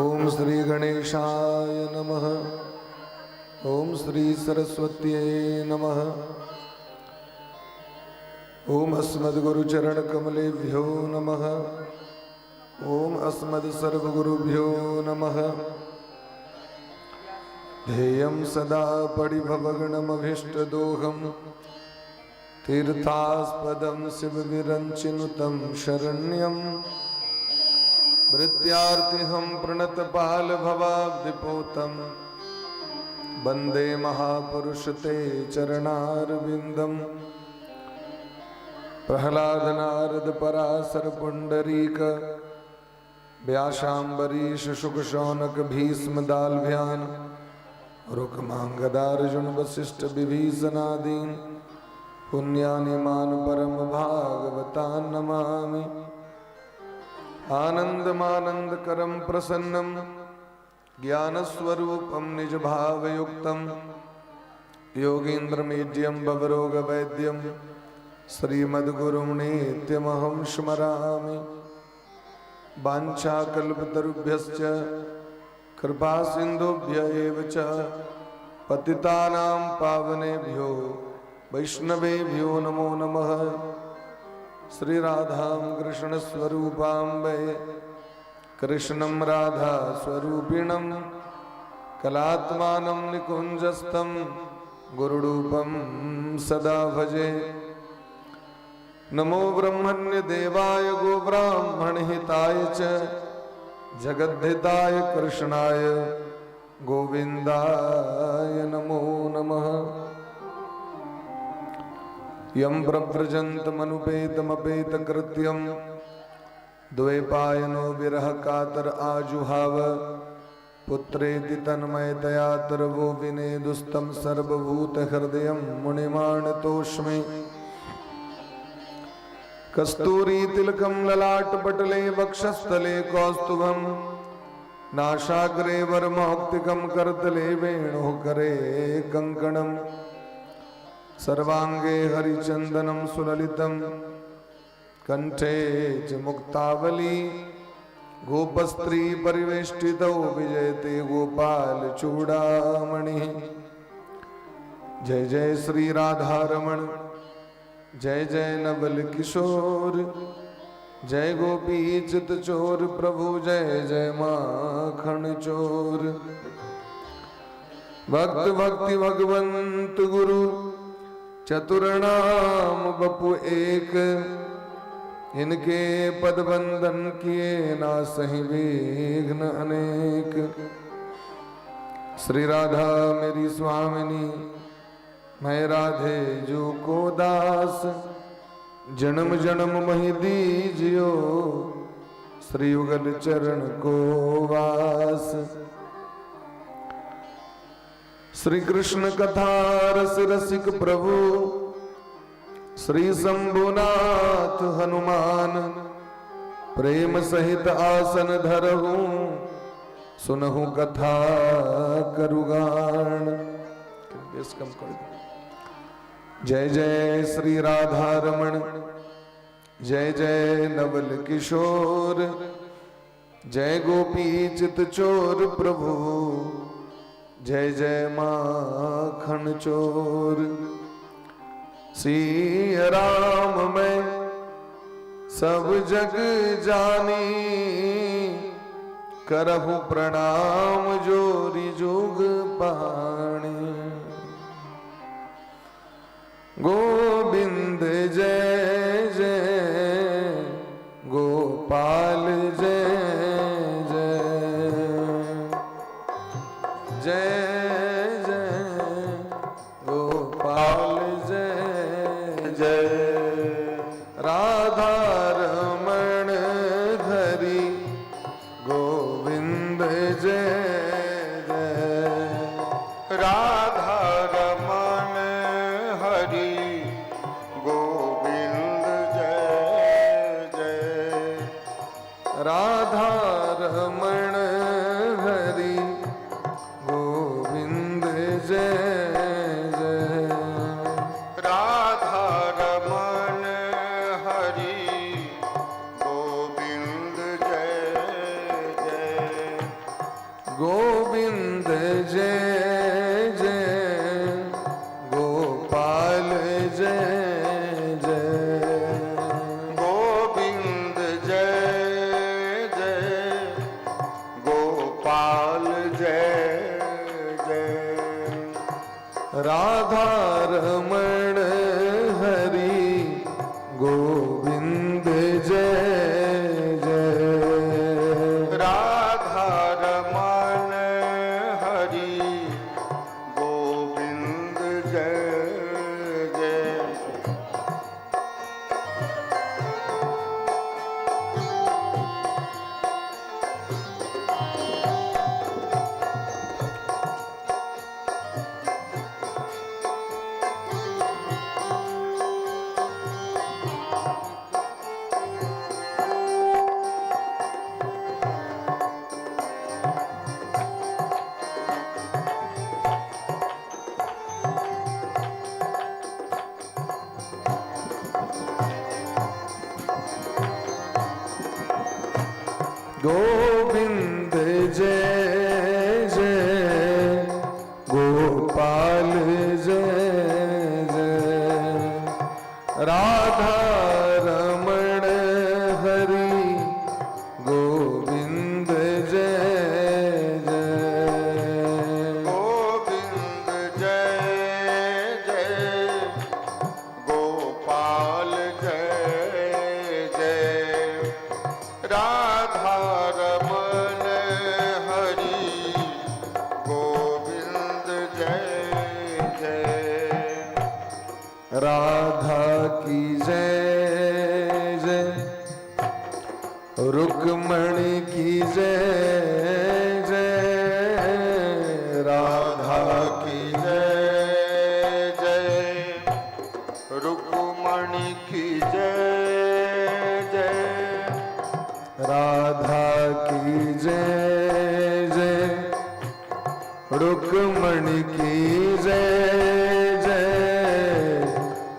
ओम श्री गणेशाय नमः। ओम श्री सरस्वत्यै नमः। ओम अस्मद्गुरुचरणकमलेभ्यो नमः। ओम अस्मद्सर्वगुरुभ्यो नमः। ध्येयं सदा परिभवगणमभीष्टदोहं तीर्थास्पदं शिवविरञ्चिनुतं शरण्यं भृत्यार्तिहं प्रणतपालभवाब्धिपोतं वन्दे महापुरुषते चरणारविन्दं। प्रहलाद नारद पराशर पुंडरीक व्यासाम्बरीश शुक शौनक भीष्म दाल्भ्यान रुक्मांगदार्जुन वशिष्ठ विभीषणादीन पुण्यानि मान परम भागवतान् नमामि। आनंदमानंद करम प्रसन्नम ज्ञानस्वरूपं निज भावयुक्तं योगीन्द्रमीड्यं भवरोग वैद्यं श्रीमद्गुरुं नित्यमहं स्मरामि। वाञ्छाकल्पतरुभ्यश्च कृपा सिन्धुभ्य एव च पतितानां पावनेभ्यो वैष्णवेभ्यो नमो नमः। श्री राधां कृष्ण स्वरूपां वै कृष्णं राधा स्वरूपिणं कलात्मानं निकुञ्जस्थं गुरुरूपं सदा भजे। नमो ब्रह्मण्य देवाय गोब्राह्मण हिताय च जगद्धिताय कृष्णाय गोविन्दाय नमो नमः। यं प्रव्रजन्तमनुपेतमपेतकृत्यं द्वैपायनो विरह कातर आजुहाव पुत्रेति तन्मयतया तरवो विनेदुस्तं सर्वभूतहृदयं मुनिमानतोष्मि। कस्तूरी तिलकं ललाटपटले वक्षस्थले कौस्तुभं नाशाग्रे वरमौक्तिकं करतले वेणुः करे कंकणम् सर्वांगे हरिचंदनं सुललितं कंठे च मुक्तावली गोपस्त्री परिवेष्टितौ विजयते गोपाल चूड़ामणि। जय जय श्री राधारमण जय जय नवल किशोर जय गोपी चित चोर प्रभु जय जय माखन चोर। भक्त भक्ति भगवंत गुरु चतुर नाम बपु एक इनके पद बंदन किए ना सही विघ्न अनेक। श्री राधा मेरी स्वामिनी मैं राधे जो को दास जन्म जन्म मही दीजियो श्री युगल चरण को वास। श्री कृष्ण कथा रस रसिक प्रभु श्री शंभुनाथ हनुमान प्रेम सहित आसन धरहूं सुनहु कथा करुगान। बेस कम कर दो। जय जय श्री राधा रमण जय जय नवल किशोर जय गोपी चित चोर प्रभु जय जय माखन चोर। सिय राम मैं सब जग जानी करहु प्रणाम जोरी जुग पाणी। गोविंद जय जय गोपाल जय जय जय जय गोपाल जय जय राधा रमण हरि गोविंद जय जय राधा रमण हरि गोविंद जय जय राधा रमण हरि गोविंद जय जय राधा रमण हरि। Govind जय जय गोपाल जय जय राधा रमण हरि गोविंद जय जय। गोविंद जय जय गोपाल जय जय राधा रमन हरि गोविंद जय जय। राधा की जय जय रुक्मणी की जय जय राधा की जय जय रुक्मणी की जय जय राधा की जय जय रुक्मणी की जय जय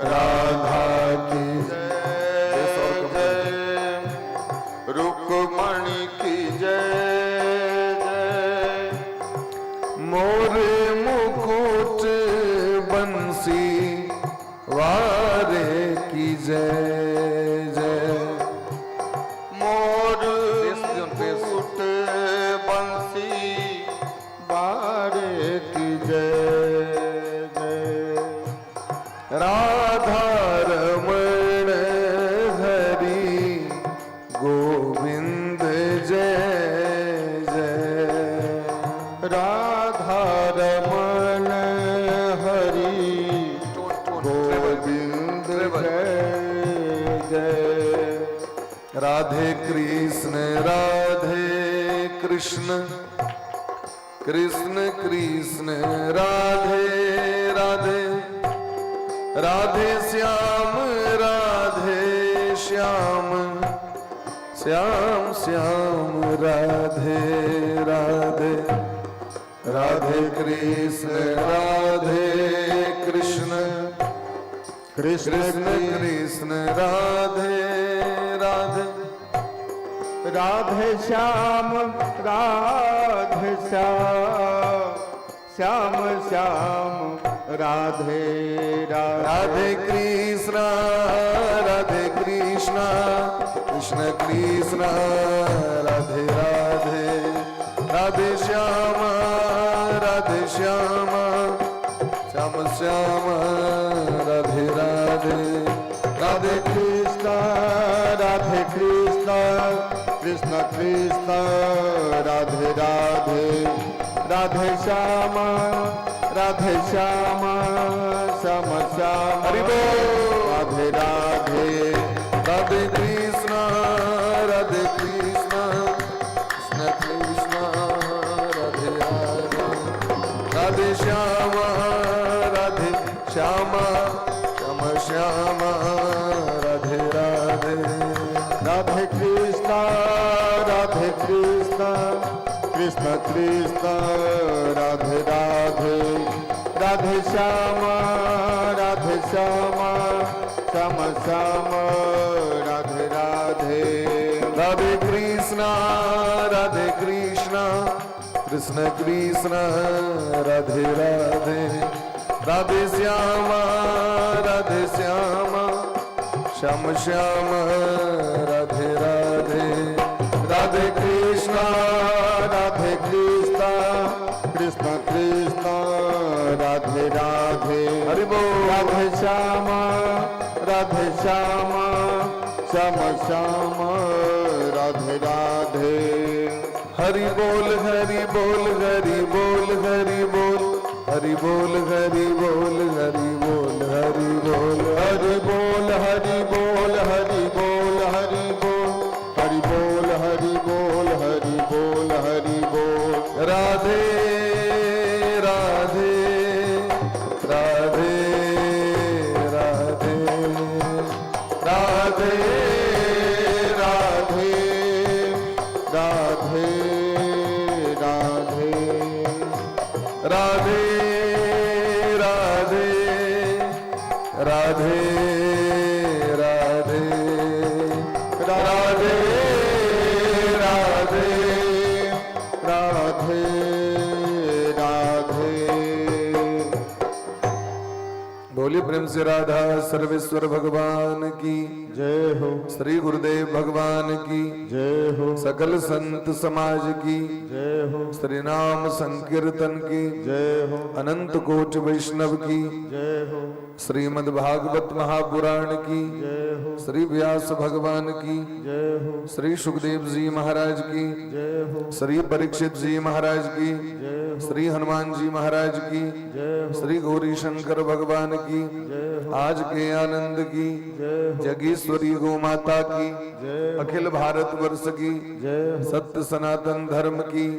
राधा की जय जय रुक्मणी की जय जय। मोर मुकुट बंसी वारे की जय जय। मोर पेस। मुकुट बंसी बारे की जय जय। राधा रमण हरि गोविंद जय जय। राधा रमण हरि गोविंद जय जय। राधे कृष्ण कृष्ण कृष्ण राधे राधे राधे श्याम श्याम श्याम राधे राधे राधे कृष्ण कृष्ण कृष्ण कृष्ण राधे राधे राधे श्याम राधे श्याम श्याम श्याम राधे राधे। राधे कृष्ण कृष्ण कृष्ण राधे राधे राधे श्याम श्याम श्याम राधे राधे राधे कृष्ण कृष्ण कृष्ण राधे राधे राधे श्याम श्याम श्याम हरि बोल। राधे राधे। राधे कृष्ण कृष्ण कृष्ण राधे राधे राधे श्याम श्याम श्याम राधे राधे। राधे कृष्ण कृष्ण कृष्ण राधे राधे राधे श्याम श्याम श्याम राधे राधे। राधे कृष्ण कृष्ण कृष्ण राधे राधे राधे श्याम श्याम श्याम राधे राधे। राधे कृष्ण कृष्ण कृष्ण राधे राधे हरि बोल। राधे श्याम श्याम श्याम राधे राधे। हरि बोल हरि बोल हरि बोल हरि बोल हरि बोल हरि बोल हरि बोल हरि बोल हरि बोल हरि बोल हरि बोल हरि बोल हरि बोल हरि बोल हरि बोल हरि बोल। राधे राधे राधे राधे राधे राधे राधे राधे राधे राधे राधे राधे। से राधा सर्वेश्वर भगवान की जय हो। श्री गुरुदेव भगवान की जय हो। सकल संत समाज की जय हो। श्री नाम संकीर्तन की जय हो। अनंत कोट वैष्णव की जय हो। श्रीमद् भागवत महापुराण की जय हो। श्री व्यास भगवान की जय हो। श्री सुखदेव जी महाराज की जय हो। श्री परीक्षित जी महाराज की जय हो। श्री हनुमान जी महाराज की जय हो। श्री गौरी शंकर भगवान की जय हो। आज के आनंद की जय हो। जगीश्वरी गौ माता की जय हो। अखिल भारत वर्ष की जय हो। सत्य सनातन धर्म की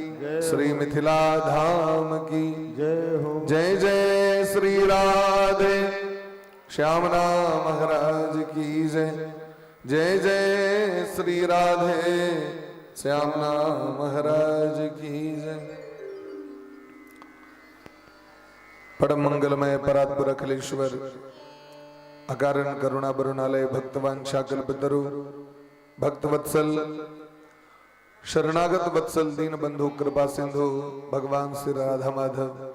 श्री मिथिला धाम की जय हो। जय जय श्री राधे श्याम नाम महाराज की जय। जय जय श्री राधे श्याम नाम महाराज की जय। परम मंगलमय परात्पर अखिलेश्वर अकारण करुणा बरुणालय भक्तवांछा कल्पतरु भक्तवत्सल शरणागत वत्सल दीन बंधु कृपा सिंधु भगवान श्री राधा माधव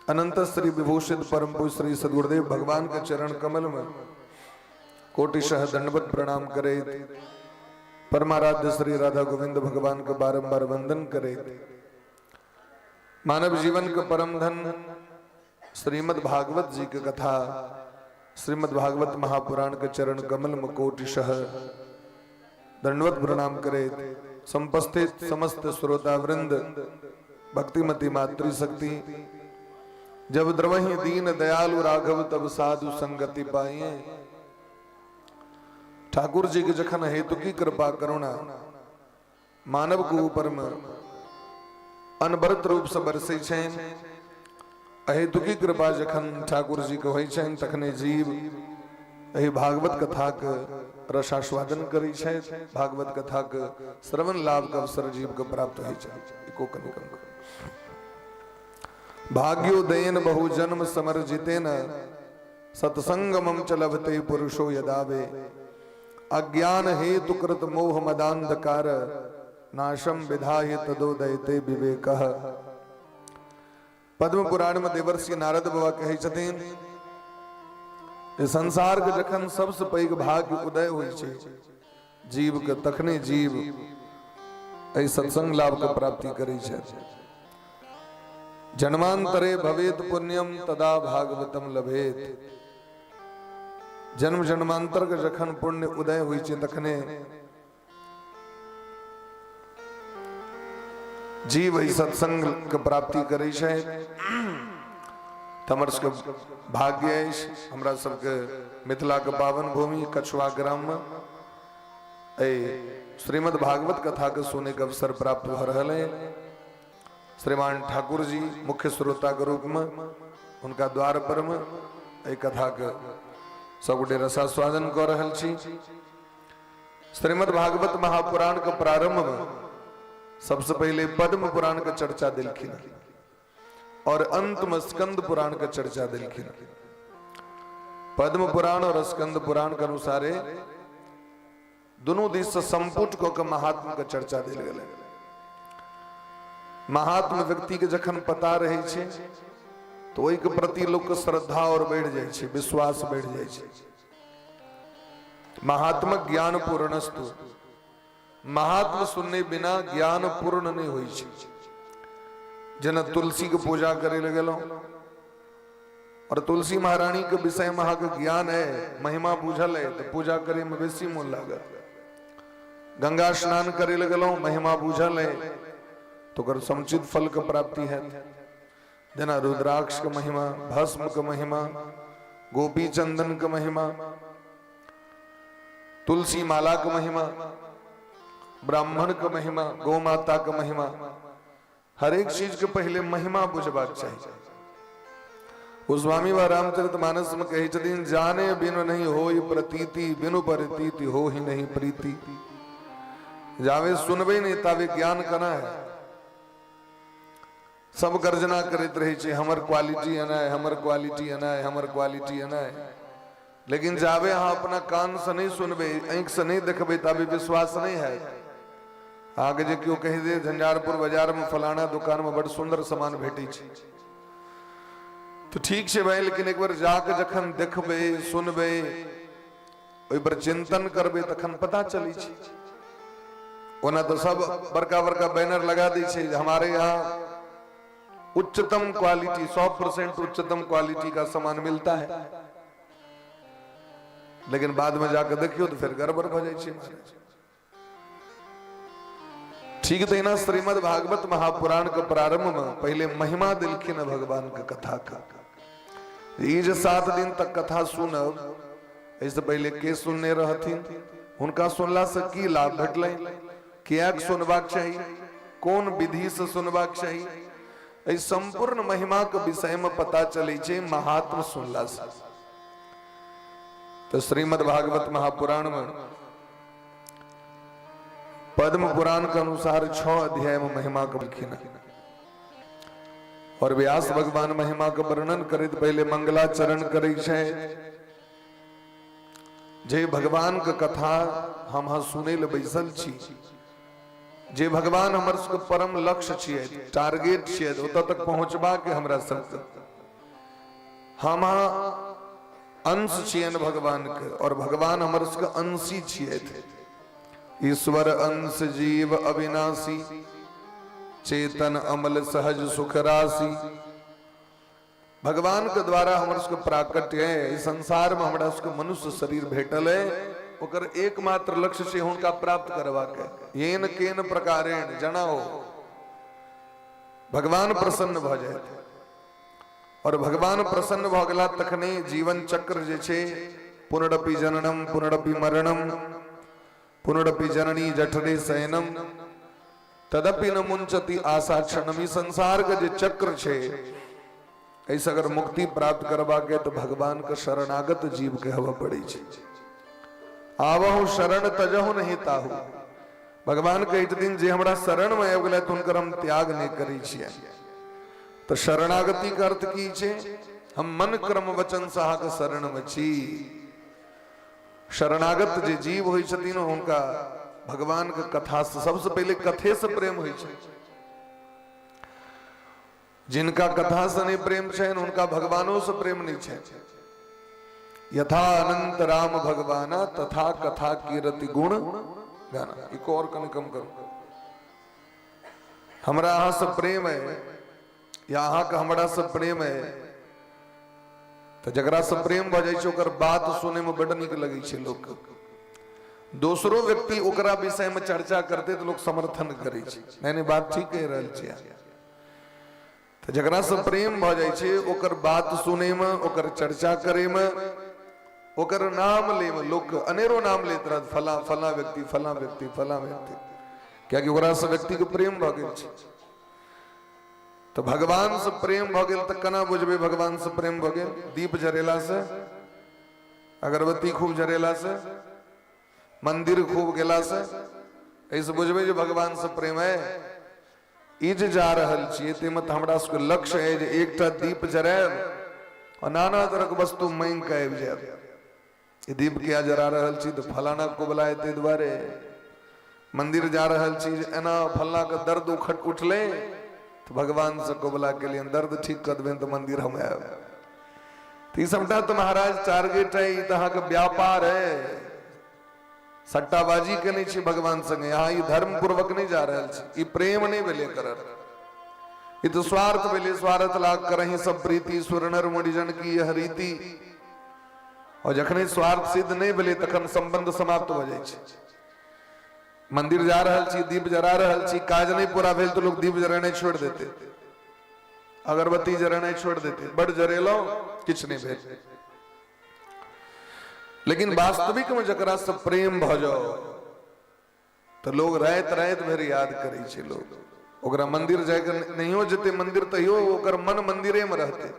अनंत श्री विभूषित परम पूज्य श्री सदगुरुदेव भगवान के चरण कमल में कोटिशः दंडवत प्रणाम करे, परमाराध्य श्री राधा गोविंद भगवान के बारंबार वंदन करे, मानव जीवन के परम धन श्रीमद् भागवत जी की कथा श्रीमद् भागवत महापुराण के चरण कमल में कोटिशः दंडवत प्रणाम करे, संपस्थित समस्त श्रोता वृंद भक्तिमती मातृशक्ति, जब द्रवहि दीन दयालु राघव तब साधु संगति पाइए। ठाकुर जी के जखन हेतु की कृपा करुणा मानव के ऊपर में अनवरत रूप से बरसै छनि, अहेतु की कृपा जखन ठाकुर जी के होइ छनि तखने जीव एहि भागवत कथा के रसास्वादन करै छथि, भागवत कथा के श्रवण लाभ के अवसर जीव के प्राप्त होइ छै। एको कनिकम भाग्योदयन बहु जन्म समर जितेन सत्संगमम च लभते पुरुषो यदावे अज्ञान हेतु कृत मोह मदांधकार नाशम विधाय तदोदयते विवेकः। पद्म पुराण में देवर्षि नारद बाबा कहै छथिन जे संसार के जखन सबसे पैघ भाग्य उदय होइ छै जीव के, तखने जीव एहि सत्संग लाभ के प्राप्ति करै छै। जन्मांतरे भवेत पुण्यम तदा भागवतम लभेत। जन्म जन्मांतर के जखन पुण्य उदय होइ छै तखने जीव एहि सत्संग के प्राप्ति करै छै। हमर सबके भाग्य अछि, हमरा सबके मिथिला के पावन भूमि कछुआ ग्राम में एहि श्रीमद् भागवत कथा के सुने के अवसर प्राप्त भऽ रहल है। श्रीमान ठाकुर जी मुख्य श्रोता के रूप में उनका द्वार पर में एहि कथा के सबगोटे रसास्वादन कऽ रहल छी। श्रीमद् भागवत महापुराण के प्रारंभ में सबसे पहले पद्म पुराण के चर्चा दिलखिन और अंत में स्कंद पुराण के चर्चा दिलखिन। पद्म पुराण और स्कंद पुराण के अनुसारे दुनू दिस से संपुट कऽ के महात्म के चर्चा देल गेलै। महात्म व्यक्ति के जखन पता रहै छै तो ओहि के प्रति लोक के श्रद्धा और बढ़ि जाइ छै, विश्वास बढ़ि जाइ छै। महात्मक ज्ञान पूर्णस्तु, महात्म सुनने बिना ज्ञान पूर्ण नहीं होइ छै। जेना तुलसी के पूजा करे लए गेलहुँ और तुलसी महारानी के विषय में अहाँके ज्ञान है, महिमा बुझल है, तो पूजा करे में बेसी मोन लागत। गंगा स्नान करे लए गेलहुँ, महिमा बुझल है, तो ओकर समुचित फल के प्राप्ति है। जेना रुद्राक्ष के महिमा, भस्म के महिमा, गोपी चंदन के महिमा, तुलसी माला के महिमा, ब्राह्मण के महिमा, गौ माता के महिमा, हर एक चीज के पहले महिमा बुझबाक चाही। गोस्वामी व रामचरित मानस में कहै छथिन, जाने बिनु नहीं होई प्रतीति, बिनु प्रतीति हो ही नहीं प्रीति। जावे सुनबे नहीं तावे ज्ञान कना है। सब गर्जना करैत रहै छै, हमर क्वालिटी एना है, हमर क्वालिटी एना है, हमर क्वालिटी एना है, लेकिन जावे अहाँ अपना कान से नहीं सुनबे, आँखि से नहीं देखबे, ताबे विश्वास नहीं है। अहाँके जे केओ कहि दे झंझारपुर बाजार में फलाना दुकान में बड़ सुंदर सामान भेटै छै, तऽ ठीक छै भाय, लेकिन एक बेर जाके जखन देखबै, सुनबै, ओहि पर चिंतन करबै, तखन पता चलै छै। ओना तऽ सब बड़का बड़का बैनर लगा दै छै, हमारे यहाँ उच्चतम क्वालिटी, 100% उच्चतम क्वालिटी का सामान मिलता है, लेकिन बाद में जाकर देखियो तो फिर गड़बड़ भऽ जाइ छै महाराज। ठीक तहिना श्रीमद् भागवत महापुराण के प्रारंभ में पहले महिमा दिलखिन भगवान के कथा का। ई जे 7 दिन तक कथा सुनब, एहिसँ पहले के सुनने रहथिन, हुनका सुनला से की लाभ भेटलै, किएक सुनबाक चाही, कोन विधि से सुनबाक चाही, एहि संपूर्ण महिमा के विषय में पता चलै छै महात्म सुनला से। तो श्रीमद् भागवत महापुराण में पद्म पुराण के अनुसार 6 अध्याय में महिमा के लिखिन और व्यास भगवान महिमा के वर्णन करैत पहले मंगलाचरण करै छै। जे भगवान के कथा हम अहाँ सुनै लए बैसल छी, जे भगवान हमर सबके परम लक्ष्य छियै, टारगेट छियै, ओतऽ तक पहुँचबाक हमरा सबके, हम अहाँ अंश छियनि भगवान के और भगवान हमर सबके अंशी छियथि। ईश्वर अंश जीव अविनाशी, चेतन अमल सहज सुख राशि। भगवान के द्वारा हमर सबके प्राकट्य है, इस संसार में हमरा सबके मनुष्य शरीर भेटल है, ओकर एकमात्र लक्ष्य छै हुनका प्राप्त करबाक। येन केन प्रकारेण जनाओ भगवान प्रसन्न भऽ जायत। और भगवान प्रसन्न भऽ गेला तखने जीवन चक्र जे छै, पुनरपि जननम पुनरपि मरणम पुनरपि जननी जठरे शयनम तदपि न मुंचति आशा क्षणम, ई संसार के जे चक्र छै, एहिसँ अगर मुक्ति प्राप्त करबाक है तो भगवान के शरणागत जीव के हवा पड़ै छै। आवहु शरण तजहु नहीं ताहु, भगवान कहै छथिन जे हमरा शरण में आबि गेलै तऽ हुनकर हम त्याग नहि करै छियै। तऽ शरणागति के अर्थ की छै? हम मन क्रम वचन से अहाँके शरण में छी। शरणागत जे जीव होइ छथिन हुनका भगवान के कथा से सबसे पहिले कथे से प्रेम होइ छै। जिनका कथा से नहीं प्रेम छनि हुनका भगवानो से प्रेम नहीं छनि। यथा अनंत राम भगवाना तथा कथा कीरति गुण गाना। इको और कनि कम करू। हमरा अहाँ से प्रेम है या अहाँके हमरा से प्रेम है तऽ जकरा से प्रेम भऽ जाइ छै ओकर बात सुनय में बड नीक लगै छै लोकके। दोसरो व्यक्ति ओकरा विषय में चर्चा करते तऽ लोक समर्थन करै छै, नहीं नहीं बात ठीक कहि रहल छियै। तऽ जकरा से प्रेम भऽ जाइ छै ओकर बात सुनय में, ओकर चर्चा करे में, ओकर नाम ले में लोक अनेरो नाम लेत रहत, फला फला व्यक्ति, फला व्यक्ति, फला व्यक्ति, कियाकि ओकरा से व्यक्ति के प्रेम भऽ गेल छै। तऽ भगवान से प्रेम भऽ गेल तऽ केना बुझबै भगवान से प्रेम भऽ गेल? दीप जरेला से, अगरबत्ती खूब जरेला से, मंदिर खूब गेला से एहिसँ बुझबै जे भगवान से प्रेम है? ई जे जा रहल छियै ताहिमे तऽ हमरा सबके लक्ष्य है जे एकटा दीप जरायब और नाना तरहक वस्तु मांगि कऽ आबि जायब। ई दीप किया जरा रहल छी? तऽ फलाना कोबला है ताहि दुआरे। मंदिर जा रहल छी जे एना फलना के दर्द उखट उठलै तऽ भगवान से कोबला केलियनि, दर्द ठीक कऽ देबनि तऽ मंदिर हम आयब। तऽ ई सबटा तऽ महाराज टारगेट है, ई तऽ अहाँके व्यापार है, सट्टाबाजी केने छी भगवान संगे। अहाँ ई धर्म पूर्वक नहि जा रहल छी, ई प्रेम नहि भेलै एकर अर्थ, ई तऽ स्वार्थ भेलै। स्वार्थ लाग करही सब प्रीति, सुर नर मुनिजन की यह रीति। और जखने स्वार्थ सिद्ध नहि भेलै तखन संबंध समाप्त भऽ जाइ छै। मंदिर जा रहल छी, दीप जरा रहल छी, काज नहि पूरा भेल तऽ लोक दीप जरेनाइ छोड़ि देतै, अगरबत्ती जरेनाइ छोड़ि देतै, बड जरेलहुँ किछु नहि भेल। लेकिन वास्तविक में जकरा से प्रेम भऽ जाओ तऽ लोग राति राति भरि याद करै छै। लोग ओकरा मंदिर जाके नहियो जेतै मंदिर तैयो ओकर मन मंदिरे में रहतै।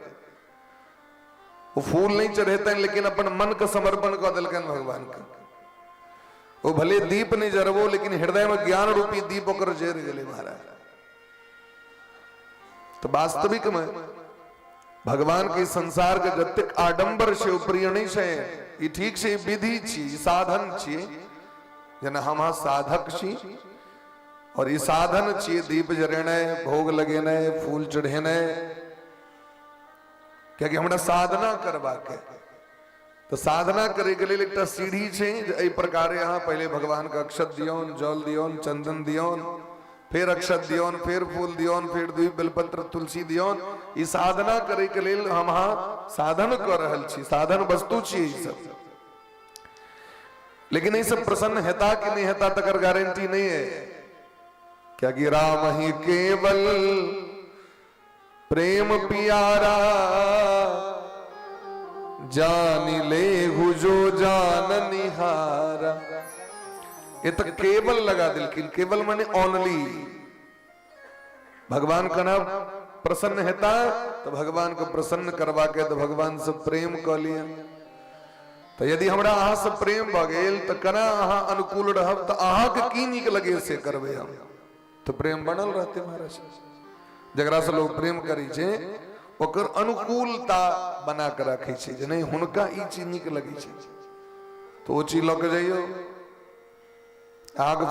ओ फूल नहीं चढ़ेतनि लेकिन अपन मन के समर्पण कऽ देलकनि भगवान के। ओ भले दीप नहीं जरबो लेकिन हृदय में ज्ञान रूपी दीप ओकर जरि गेलै महाराज। तो वास्तविक में भगवान के संसार के जतेक आडंबर छै ओ प्रिय नहीं छै। ई ठीक छै, ई विधि छी, ई साधन छी, जेना हम अहाँ साधक छी और ई साधन छी दीप जरेनाइ, भोग लगेनाइ, फूल चढ़ेनाइ, कियाकि हमरा साधना करबाक है। तऽ साधना करैके लेल एकटा सीढ़ी छै जे एहि प्रकारे अहाँ पहिले भगवानके अक्षत दियौन, जल दियौन, चंदन दियौन, फेर अक्षत दियौन, फेर फूल दियौन, फेर दुई बेलपत्र तुलसी दियौन। ई साधना करैके लेल हम अहाँ साधन कऽ रहल छी, साधन वस्तु छी ई सब। लेकिन एहिसँ प्रसन्न हेता कि नहि हेता तकर गारंटी नहि है, कियाकि राम ही केवल प्रेम पियारा जान ले जो जान निहारा। ये तो केवल लगा दिलखिन, केवल माने ओनली। भगवान का नाम प्रसन्न हेता तो भगवान को प्रसन्न करवा के तो भगवान से प्रेम क लिया। तो यदि हमरा अहाँ से प्रेम भ गेल तो केना अहाँ अनुकूल रहब, तो अहाँ के की नीक लगे से करबै हम, तो प्रेम बनल रहते महाराज। जकरा से लोग प्रेम करै छै ओकर अनुकूलता बना के राखै छै जे नहि हुनका ई चीज नीक लगै छै तो ओ चीज लऽ के जइयौ। अहाँके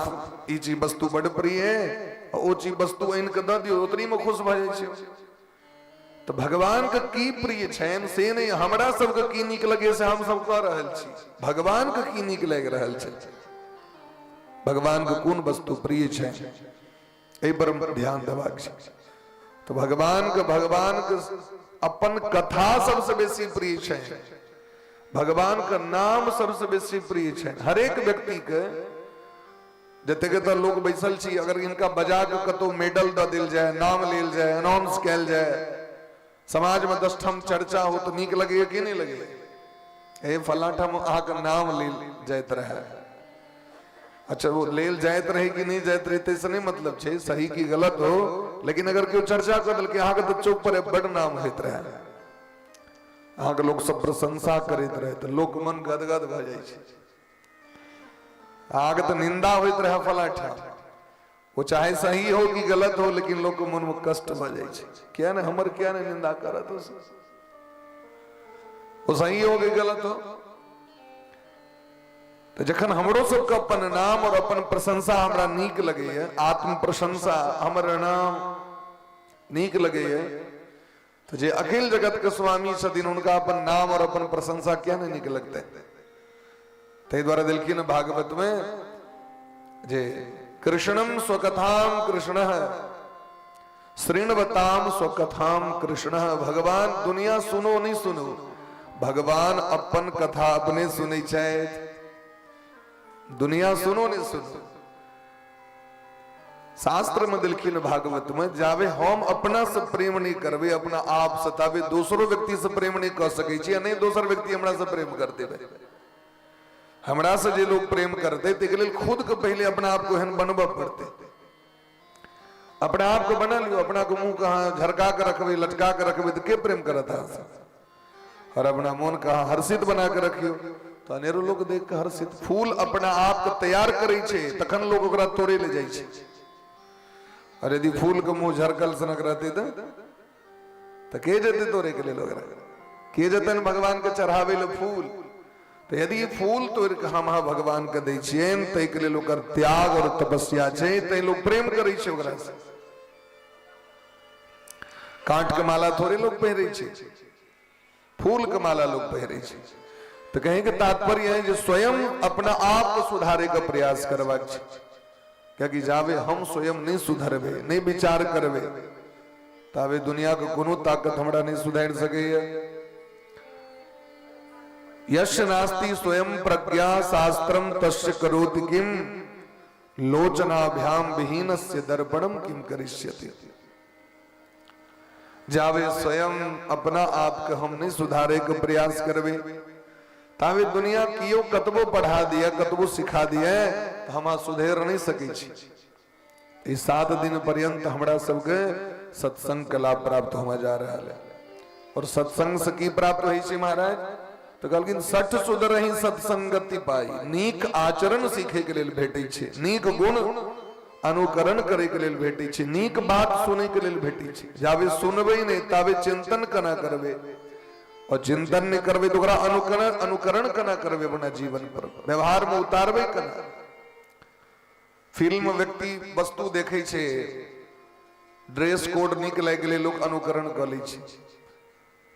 ई चीज वस्तु बड प्रिय है, ओ चीज वस्तु आनि कऽ दऽ दियौ, ओतनी में खुश भऽ जाइ छै। तो भगवान के की प्रिय छनि से नहीं, हमरा सबके की नीक लगे से हम सब कह रहल छी। भगवान के की नीक लागि रहल छै, भगवान के कोन वस्तु प्रिय छै, एहि पर ध्यान देबाक छै। तो भगवान के अपन कथा सबसे बेसी प्रिय छै, भगवान के नाम सबसे बेसी प्रिय छै हरेक व्यक्ति के। जतेक तऽ लोक बैसल छी, अगर इनका बजा के कतौ मेडल दऽ देल जाय, नाम लेल जाय, अनाउंस कयल जाय, समाज में 10 ठाम चर्चा हो, तो नीक लगैया कि नहीं लगैया? हे फलां ठाम अहाँके नाम लेल जाइत रहे। अच्छा, वो लेल जाइत रहे कि नहीं जाइत रहे ताहिसँ नहि मतलब छै, सही कि गलत हो, लेकिन अगर केओ चर्चा कऽ देलकै अहाँके तऽ चौक पर बड नाम होइत रहे, अहाँके लोक सब प्रशंसा करैत रहे, तऽ लोक मन गदगद भऽ जाइ छै। अहाँके तऽ निंदा होइत रहे फलां ठाम, वो चाहे सही हो कि गलत हो, लेकिन लोक के मन में कष्ट भऽ जाइ छै, किया ने हमर किया ने निंदा करत हो, वो सही हो कि गलत हो। तऽ जखन हमरो सबके अपन नाम और अपन प्रशंसा हमरा नीक लगैया, आत्म प्रशंसा, हमर नाम नीक लगैया, तऽ जे अखिल जगत के स्वामी छथिन हुनका अपन नाम और अपन प्रशंसा किया नहीं नीक लगतै? ताहि दुआरे देलखिन भागवत में जे कृष्णम स्वकथाम कृष्ण श्रृणवताम स्वकथाम कृष्ण। भगवान दुनिया सुनो नहीं सुनो, भगवान अपन कथा अपने सुनै छथि। दुनिया सुनो नहीं सुनो, शास्त्र में दिलखिन भागवत में, जावे हम अपना से प्रेम नहीं करबे अपना आप से, ताबे दोसरो व्यक्ति से प्रेम नहीं कर सकै छी, नहीं दोसर व्यक्ति हमरा से प्रेम कर देबे। हमरा से जे लोग प्रेम करते ताहिके लेल खुद के पहले अपना आप को एहन बनबऽ पड़तै। अपना आप को बना लियो, अपना को मुंह कहाँ झरका के रखबे, लटका के रखबे तो के प्रेम करत अहाँ से? और अपना मोन कहाँ हर्षित बना के रखियो तो अनेरो लोग देख के हर्षित। फूल अपना आप के तैयार करै छै तखन लोग ओकरा तोड़े ले जाइ छै, और यदि फूल के मुंह झरकल सनक रहते तो के जेते तोड़े के लेल ओकरा? के जेतन भगवान के चढ़ावे ले फूल? तो यदि फूल तोड़ के हम अहाँ भगवान के दै छियनि ताहिके लेल ओकर त्याग और तपस्या छै, तैं लोग प्रेम करै छै ओकरा से। कांट के माला थोड़े लोग पहिरे छै, फूल के माला लोग पहिरे छै। तो कहे के तात्पर्य है जे स्वयं अपना आप को सुधारे के प्रयास करबाक छै, कियाकि जाबे हम स्वयं नहीं सुधरबे, नहीं विचार करबे, ताबे दुनिया के कोनो ताकत हमरा नहीं सुधारि सकैया। यश नास्ति स्वयं प्रज्ञा शास्त्रम तस्य करोति किम, लोचनाभ्याम विहीनस्य दर्पणम किम करिष्यति। जावे स्वयं अपना आप के हम नहीं सुधारे के प्रयास करबे, तावे दुनिया कियो कतबो पढ़ा दिया, कतबो सिखा दिया, तो हम सुधेर नहीं सकै छी। ई 7 दिन पर्यंत हमरा सबके सत्संग के लाभ प्राप्त होमे जा रहा है। और सत्संग से की प्राप्त होइ छै महाराज? तो कहलखिन सठ सुधरही सत्संगति पाई। नीक आचरण सीखे के लेल भेटै छै, नीक गुण अनुकरण करे के लेल भेटै छै, नीक बात सुनै के लेल भेटै छै। जाबे सुनबै नहि ताबे चिंतन केना करबै, और चिंतन नहि करबै तऽ ओकरा अनुकरण अनुकरण केना करबै, अपना जीवन पर व्यवहार में उतारबै केना? फिल्म व्यक्ति वस्तु देखै छै, ड्रेस कोड नीक लागि गेलै, लोक अनुकरण कऽ लै छै।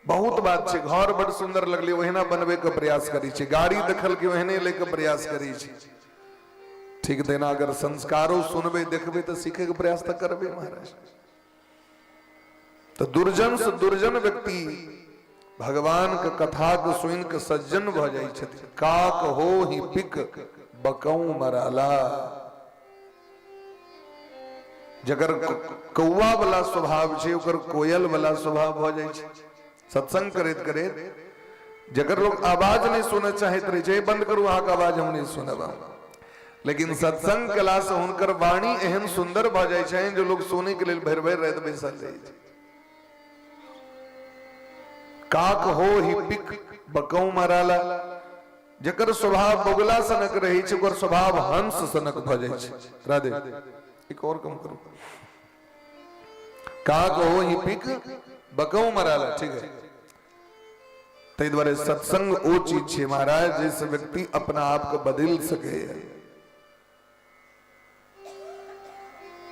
बहुत बात छै। घर बड सुन्दर लगलै, ओहिना बनबैके प्रयास करै छै। गाड़ी देखलकै, ओहने लैके प्रयास करै छै। ठीक तहिना अगर संस्कारो सुनबै देखबै तऽ सीखैके प्रयास तऽ करबै महाराज। तऽ दुर्जन से दुर्जन व्यक्ति भगवान के कथा के सुनि के सज्जन भऽ जाइ छथि। काक हो ही पिक बकऊ मराला। जकर कौआ वाला स्वभाव छै, ओकर कोयल वाला स्वभाव भऽ जाइ छै। सत्संग करैत करैत जकर लोग आवाज नहीं सुनऽ चाहैत रहै छै, बंद करू अहाँके आवाज, हम नहीं सुनब। लेकिन सत्संग कला से हुनकर वाणी एहन सुंदर भऽ जाइ छनि जो लोग सुनै के लेल भरि भरि राति बैसल रहै छै। काक हो ही पिक बकऊ मराला। जकर स्वभाव बगुला सनक रहै छै, ओकर स्वभाव हंस सनक भऽ जाइ छै। राधे, एक और कम करू। काक हो ही पिक बकऊ मराला। ठीक है, ताहि दुआरे सत्संग ओ चीज छै महाराज जाहिसँ व्यक्ति अपना आपके बदलि सकैए।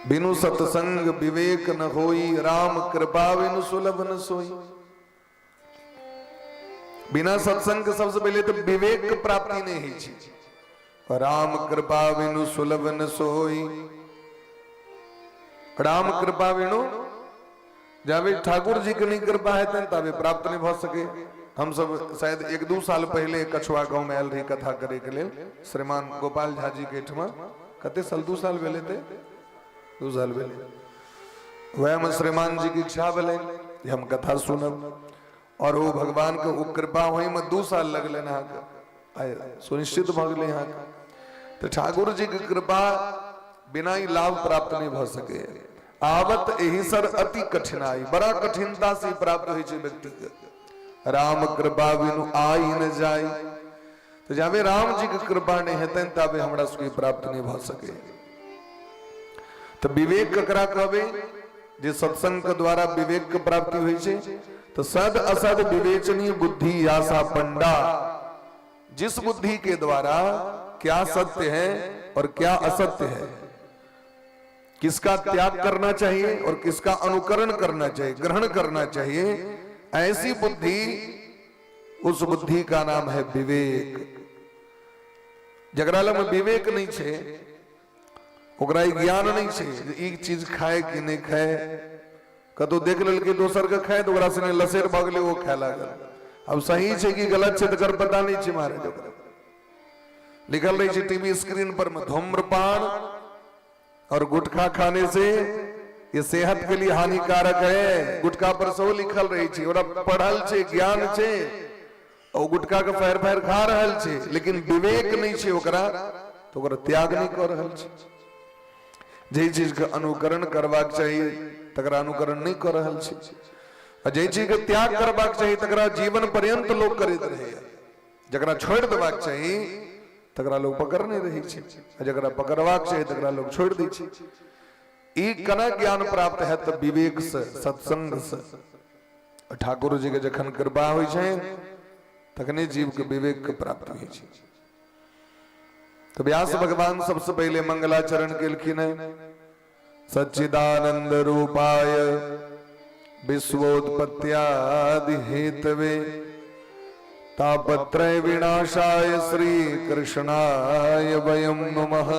बिनु सत्संग विवेक न होई, राम कृपा बिनु सुलभ न सोई। बिना सत्संग के सबसे पहले तो विवेक के प्राप्ति नहीं होइ छै। राम कृपा बिनु सुलभ न सोई। राम कृपा बिनु, जाबे ठाकुर जी के नहीं कृपा हेतनि ताबे प्राप्त नहीं भऽ सके। हम सब शायद एक दू साल पहले कछुआ गांव में आयल रही कथा करे के लेल श्रीमान गोपाल झा जी के एहिठमा। कते साल? 2 साल भेलै ते 2 साल भेलै। वएह में श्रीमान जी के इच्छा भेलनि जे हम कथा सुनब, और ओ भगवान के ओ कृपा होई में 2 साल लगलनि अहाँके, आइ सुनिश्चित भऽ गेलै अहाँके। तऽ ठाकुर जी के कृपा बिना ही लाभ प्राप्त नहीं भऽ सके। आवत एहि सर अति कठिनाई, बड़ा कठिनता से प्राप्त होइ छै व्यक्ति के। राम कृपा बिनु आई न जाई। तऽ जाबे राम जी के कृपा नहीं हेतनि ताबे हमरा सबके प्राप्त नहीं भऽ सके। तऽ विवेक ककरा कहबै? जे सत्संग के द्वारा विवेक के प्राप्ति होइ छै। तऽ सद असद विवेचनी बुद्धि आशा पंडा। जिस बुद्धि के द्वारा क्या सत्य है और क्या असत्य है, किसका त्याग करना चाहिए और किसका अनुकरण करना चाहिए, ग्रहण करना चाहिए, ऐसी बुद्धि, उस बुद्धि का नाम है विवेक। जकरा लग में विवेक नहीं छै, ओकरा ई ज्ञान नहीं छै जे ई चीज खाए कि नहीं खाए। कतौ देख लेलकै दोसर के खाए तऽ ओकरा संगे लसेर भऽ गेलै, ओ खाए लागल। अब सही छै कि गलत छै तकर पता नहीं छै महाराज। ओकरा लिखल रहै छै टीवी स्क्रीन पर में, धूम्रपान और गुटखा खाने से ये सेहत के लिए हानिकारक है। गुटखा पर सेहो लिखल रहै छै। ओकरा पढ़ल छै, ज्ञान छै, ओ गुटखा के फैर फैर खा रहल छै, लेकिन विवेक नहीं छै ओकरा, तो ओकरा त्याग नहीं कऽ रहल छै। जाहि चीज के अनुकरण करबाक चाही तकरा अनुकरण नहीं कऽ रहल छै, आ जाहि चीज के त्याग करबाक चाही तकरा जीवन पर्यंत लोक करैत रहैया। जकरा छोड़ि देबाक चाही तकरा लोक पकड़ने रहै छै, आ जकरा पकड़बाक चाही तकरा लोक छोड़ि दै छै। ई केना ज्ञान प्राप्त हैत? तऽ विवेक से, सत्संग से। ठाकुर जी के जखन कृपा होइ छै तखने जीव के विवेक के प्राप्ति होइ छै। तऽ व्यास भगवान सबसे पहले मंगलाचरण केलखिन है। सच्चिदानंद रूपाय विश्वोत्पत्त्यादि हेतवे तापत्रय विनाशाय श्री कृष्णाय वयम नमः।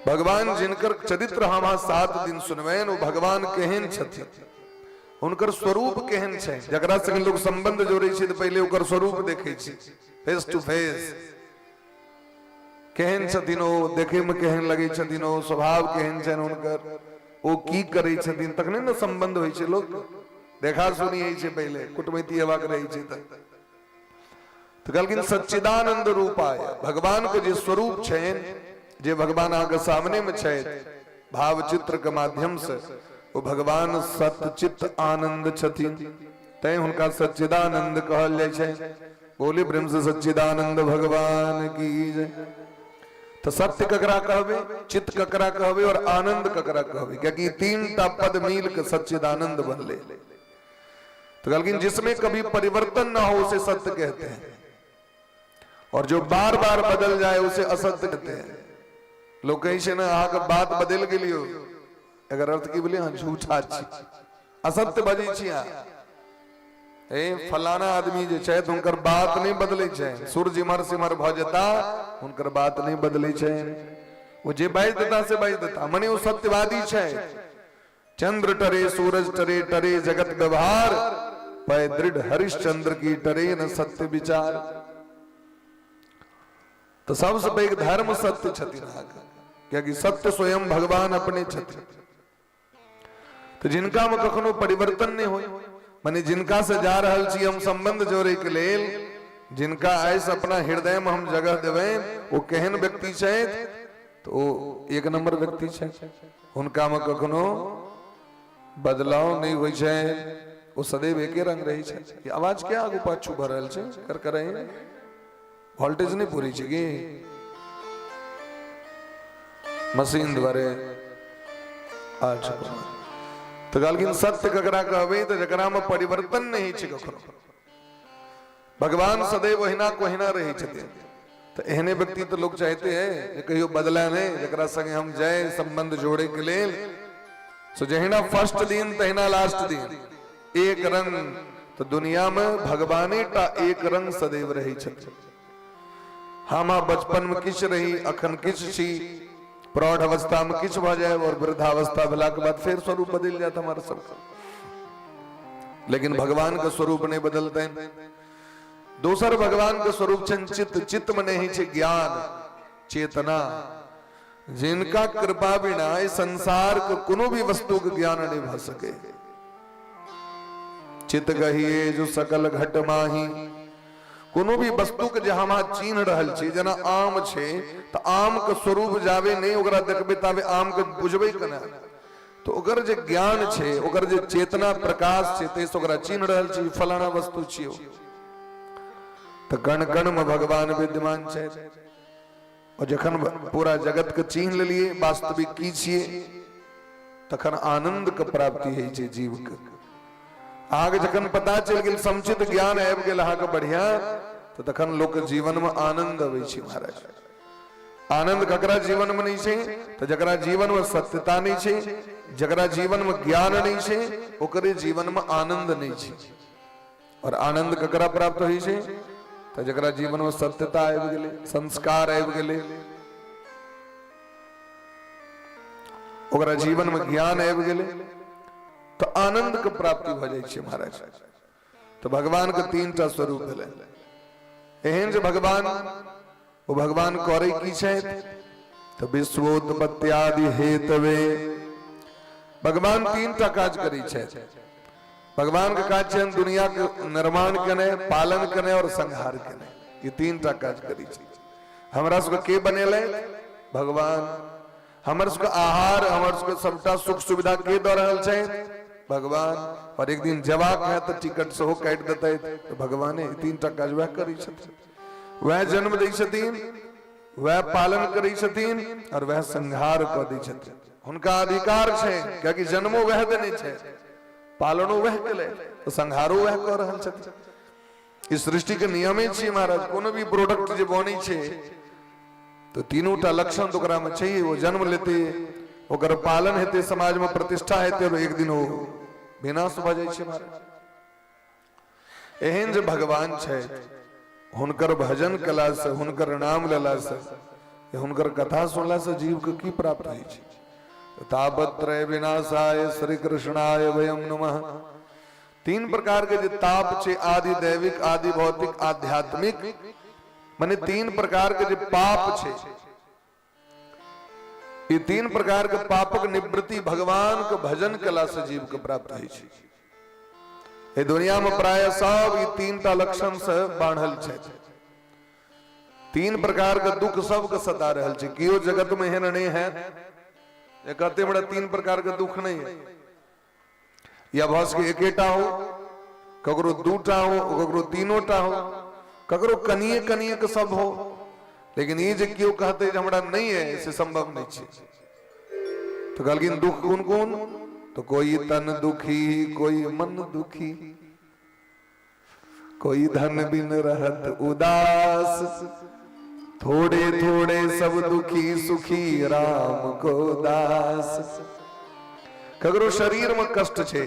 भगवान जिनकर चरित्र हम अहाँ 7 दिन सुनबनि, ओ भगवान केहन छथिन, हुनकर स्वरूप केहन छै। जकरा संगे लोग संबंध जोड़ै छै तऽ पहिले ओकर स्वरूप देखै छै, फेस टू फेस केहन छथिन ओ, देखैमे केहन लगै छथिन ओ, स्वभाव केहन छनि हुनकर, ओ की करै छथिन, तखने ने संबंध होइ छै। लोक देखा सुनी होइ छै पहिले, कुटमैती हेबाक रहै छै तऽ। तऽ कहलखिन सच्चिदानंद रूपाय, भगवान के जे स्वरूप छनि, जे भगवान अहाँके सामने में छथि भाव चित्र के माध्यम से, ओ भगवान सतचित आनंद छथिन, तैं हुनका सच्चिदानंद कहल जाइ छै। बोले प्रेम से सच्चिदानंद भगवान की जय। तो सत्य ककरा कहबे, चित्त ककरा कहबे और आनंद ककरा कहबे? क्योंकि तीन टा पद मिल के सच्चिदानंद बनले। तो कहलखिन जिसमें कभी परिवर्तन ना हो उसे सत्य कहते हैं, और जो बार बार बदल जाए उसे असत्य कहते हैं। लोग कहीं से ना अहाँके बात बदल गेलियो, एकर अर्थ की भेलै? अहाँ झूठा छी, असत्य बजै छी अहाँ। ए फलाना आदमी जे छथि हुनकर बात नहि बदलै छै, सूर्य इम्हर सिम्हर भऽ जेता हुनकर बात नहि बदलै छै, ओ जे बाजि देता से बाजि देता, मने ओ सत्यवादी छै। चंद्र टरे सूरज टरे टरे जगत व्यवहार, पै दृढ़ हरिश्चंद्र की टरे न सत्य विचार। तऽ सबसँ पैघ धर्म सत्य छथिन अहाँके, कियाकि सत्य स्वयं भगवान अपने छथिन। तऽ जिनका मे कखनो परिवर्तन नहि होय, माने जिनका से जा रहल छी हम संबंध जोड़े के लेल, जिनका आइसँ अपना हृदय में हम जगह देबै, ओ केहन व्यक्ति छथि, तऽ ओ एक नंबर व्यक्ति छथि। हुनका मे कखनो बदलाव नहि होइ छै, ओ सदैव एके रंग रहै छै। ई आवाज किया आगू पाछू भऽ रहल छै? करकराइ वोल्टेज नहि पूरी छै की मशीन द्वारे? अच्छा, तऽ कहलखिन सत्य ककरा कहबै? तऽ जकरामे परिवर्तन नहि होइ छै कखनो, भगवान सदैव ओहिना को ओहिना रहै छथिन। तऽ एहने व्यक्ति तऽ लोक चाहते है जे कहियो बदले नहि, जकरा संगे हम जाय संबंध जोड़े के लेल, सो जहिना फर्स्ट दिन तहिना लास्ट दिन एक रंग। तऽ दुनिया में भगवाने टा एक रंग सदैव रहै छथिन। हम बचपन में किछु रही, अखन किछु छी, प्रौढ़ अवस्था में किछु भऽ जाय और वृद्धावस्था भेला के बाद फेर स्वरूप बदलि जायत हमार सबके, लेकिन भगवान के स्वरूप नहीं बदलते। दोसर भगवान के स्वरूप छनि चित्त, चित्त में नहीं छै ज्ञान चेतना, जिनका कृपा बिना इस संसार के कोनो भी वस्तु के ज्ञान नहीं भऽ सके। चित गहिए जो सकल घट माही, कोनो भी वस्तु के जे हम अहाँ चिन्ह रहल छी, जेना आम छै तऽ आम के स्वरूप जाबे नहि ओकरा देखबै ताबे आम के बुझबै केना? तऽ ओकर जे ज्ञान छै, ओकर जे चेतना प्रकाश छै, ताहिसँ ओकरा चिन्ह रहल छी फलाना वस्तु छियौ। तऽ कण कण में भगवान विद्यमान छै। और जखन पूरा जगत के चिन्ह लेलिए वास्तविक की छियै, तखन आनंद के प्राप्ति होइ छै जीव के। अहाँके जखन पता चलि गेल, समुचित ज्ञान आबि गेल अहाँके बढ़िया, तऽ तखन लोक जीवन में आनंद अबै छै महाराज। आनंद ककरा जीवन में नहीं छै? तऽ जकरा जीवन में सत्यता नहीं छै, जकरा जीवन में ज्ञान नहीं छै, ओकरे जीवन में आनंद नहीं छै। और आनंद ककरा प्राप्त होइ छै? तऽ जकरा जीवन में सत्यता आबि गेलै, संस्कार आबि गेलै, ओकरा जीवन में ज्ञान आबि गेलै, तऽ आनंद के प्राप्ति भऽ जाइ छै महाराज। तऽ भगवान के तीन टा स्वरूप भेलै। एहन जे भगवान, ओ भगवान करै की छथि? तऽ विश्वोत्पत्त्यादि हेतवे। भगवान तीन टा काज करै छथि। भगवान के काज छनि दुनिया के निर्माण केने, पालन केने और संहार केने। ई तीन टा काज करै छै। हमरा सबके के बनेलै? भगवान। हमर सबके आहार, हमर सबके सबटा सुख सुविधा के दऽ रहल छै? भगवान। और एक दिन जबाक है तऽ टिकट सेहो काटि देतै तऽ भगवाने। ई तीन टा काज वएह करै छथिन। वएह जन्म दै छथिन, वएह पालन करै छथिन और वएह संहार कऽ दै छथिन। हुनका अधिकार छै, कियाकि जन्मो वएह देने छै, पालनो वएह केलै, तऽ संहारो वएह कऽ रहल छथिन। ई सृष्टि के नियमे छियै महाराज। कोनो भी प्रोडक्ट जे बनै छै तऽ तीनू टा लक्षण तऽ ओकरा मे छै। ओ जन्म लेतै, ओकर पालन हेतै, समाज मे प्रतिष्ठा हेतै और एक दिन ओ विनाश भऽ जाइ छै महाराज। एहन जे भगवान छथि, हुनकर भजन कयलासँ, हुनकर नाम लेलासँ, हुनकर कथा सुनलासँ जीवके की प्राप्त होइ छै? तापत्रय विनाशाय श्री कृष्णाय वयम नमः। तीन प्रकार के जे ताप छै, आदि दैविक, आदि भौतिक, आध्यात्मिक, माने तीन प्रकार के जे पाप छै, ई तीन प्रकार के पापक निवृत्ति भगवान के भजन कला से जीव के प्राप्त होइ छै। एहि दुनिया में प्राय सब ई तीन टा लक्षण से बांधल छै। तीन प्रकार के दुख सबके सता रहल छै। केओ जगत में एहन नहीं है जे कहते हमरा तीन प्रकार के दुख नहीं है। या भऽ सकै एकेटा हो, ककरो दूटा हो, ककरो तीनोटा हो, ककरो कनिए कनिए के सब हो, लेकिन ई जे केओ कहते जे हमरा नहीं है, से संभव नहीं छै। तो कहलखिन दुख कोन कोन? तो कोई तन दुखी, कोई मन दुखी, कोई धन बिन रहत उदास, थोड़े थोड़े सब दुखी सुखी राम को दास। ककरो शरीर में कष्ट छै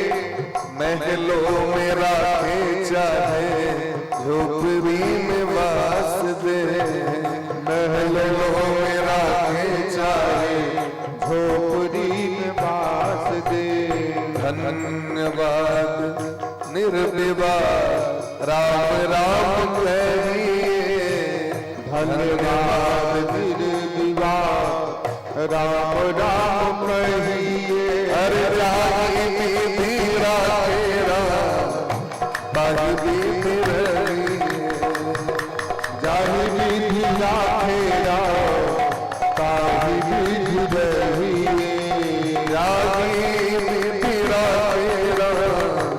महलों में राखे चाहे झोपड़ी में वास दे। महलों में राखे चाहे झोपड़ी में वास दे। धन्यवाद निर्विवाद राम राम कहिए। धन्यवाद निर्विवाद राम राम कहिए। अरे जाहि विधि राखे राम ताहि विधि रहिए। जाहि विधि राखे राम ताहि विधि रहिए। जाहि विधि राखे राम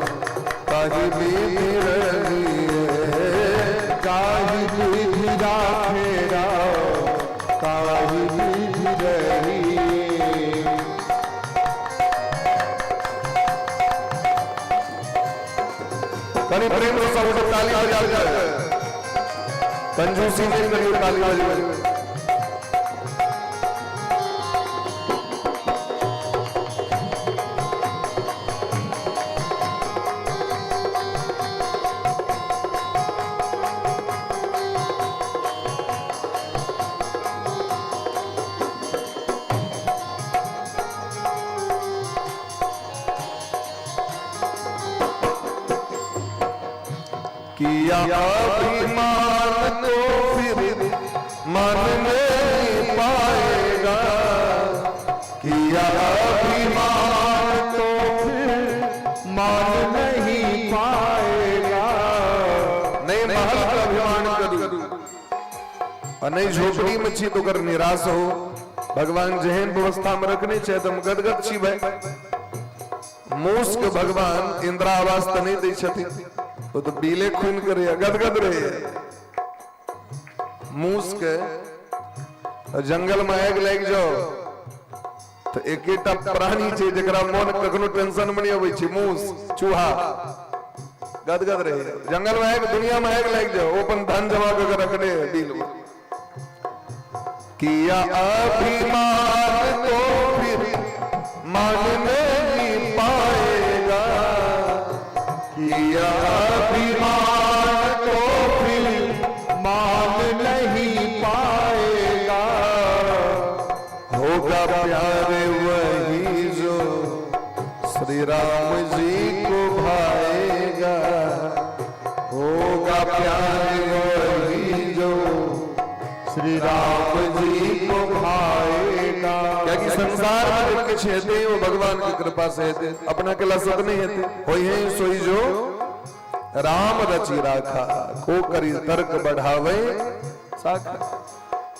ताहि विधि रहिए। जाहि विधि राखे राम ताहि विधि रहिए। कनी प्रेम से सब ताली बजा कर, कंजूसी नहीं करियो, ताली बजा। किया अभिमान तो फिर मन नहीं पाएगा। किया अभिमान तो फिर मान नहीं पाएगा। नहीं महल का अभिमान करू और नहीं झोपड़ी में छी तो कर निराश हो। भगवान जेहन व्यवस्था में रखने छे तो हम गदगद छी भाई। मूस के भगवान इंदिरा आवास तो नहीं दै छथिन, वो तो बीले खून करे गदगद रहे। मूस के जंगल में आगि लागि जाओ तो एकेटा प्राणी छे जकरा मन कखनो टेंशन में नहीं अबै छै, मूस चूहा गदगद रहे। जंगल में आगि, दुनिया में आगि लागि जाओ, ओ अपन धन जमा कर रखने बिल में। किया अभिमान तो फिर मान नहीं पाएगा। किया अभिमान तो फिर मान नहीं पाएगा। होगा प्यार वही जो श्री राम जी को भाएगा। होगा प्यार वही जो श्री राम जी को भाएगा। क्या कि संसार में जब किछु हेतै वो भगवान की कृपा से हेतै, अपना के लसत नहीं हेतै। होई है सोई जो राम रचि राखा, को करी तर्क बढ़ावे साखा।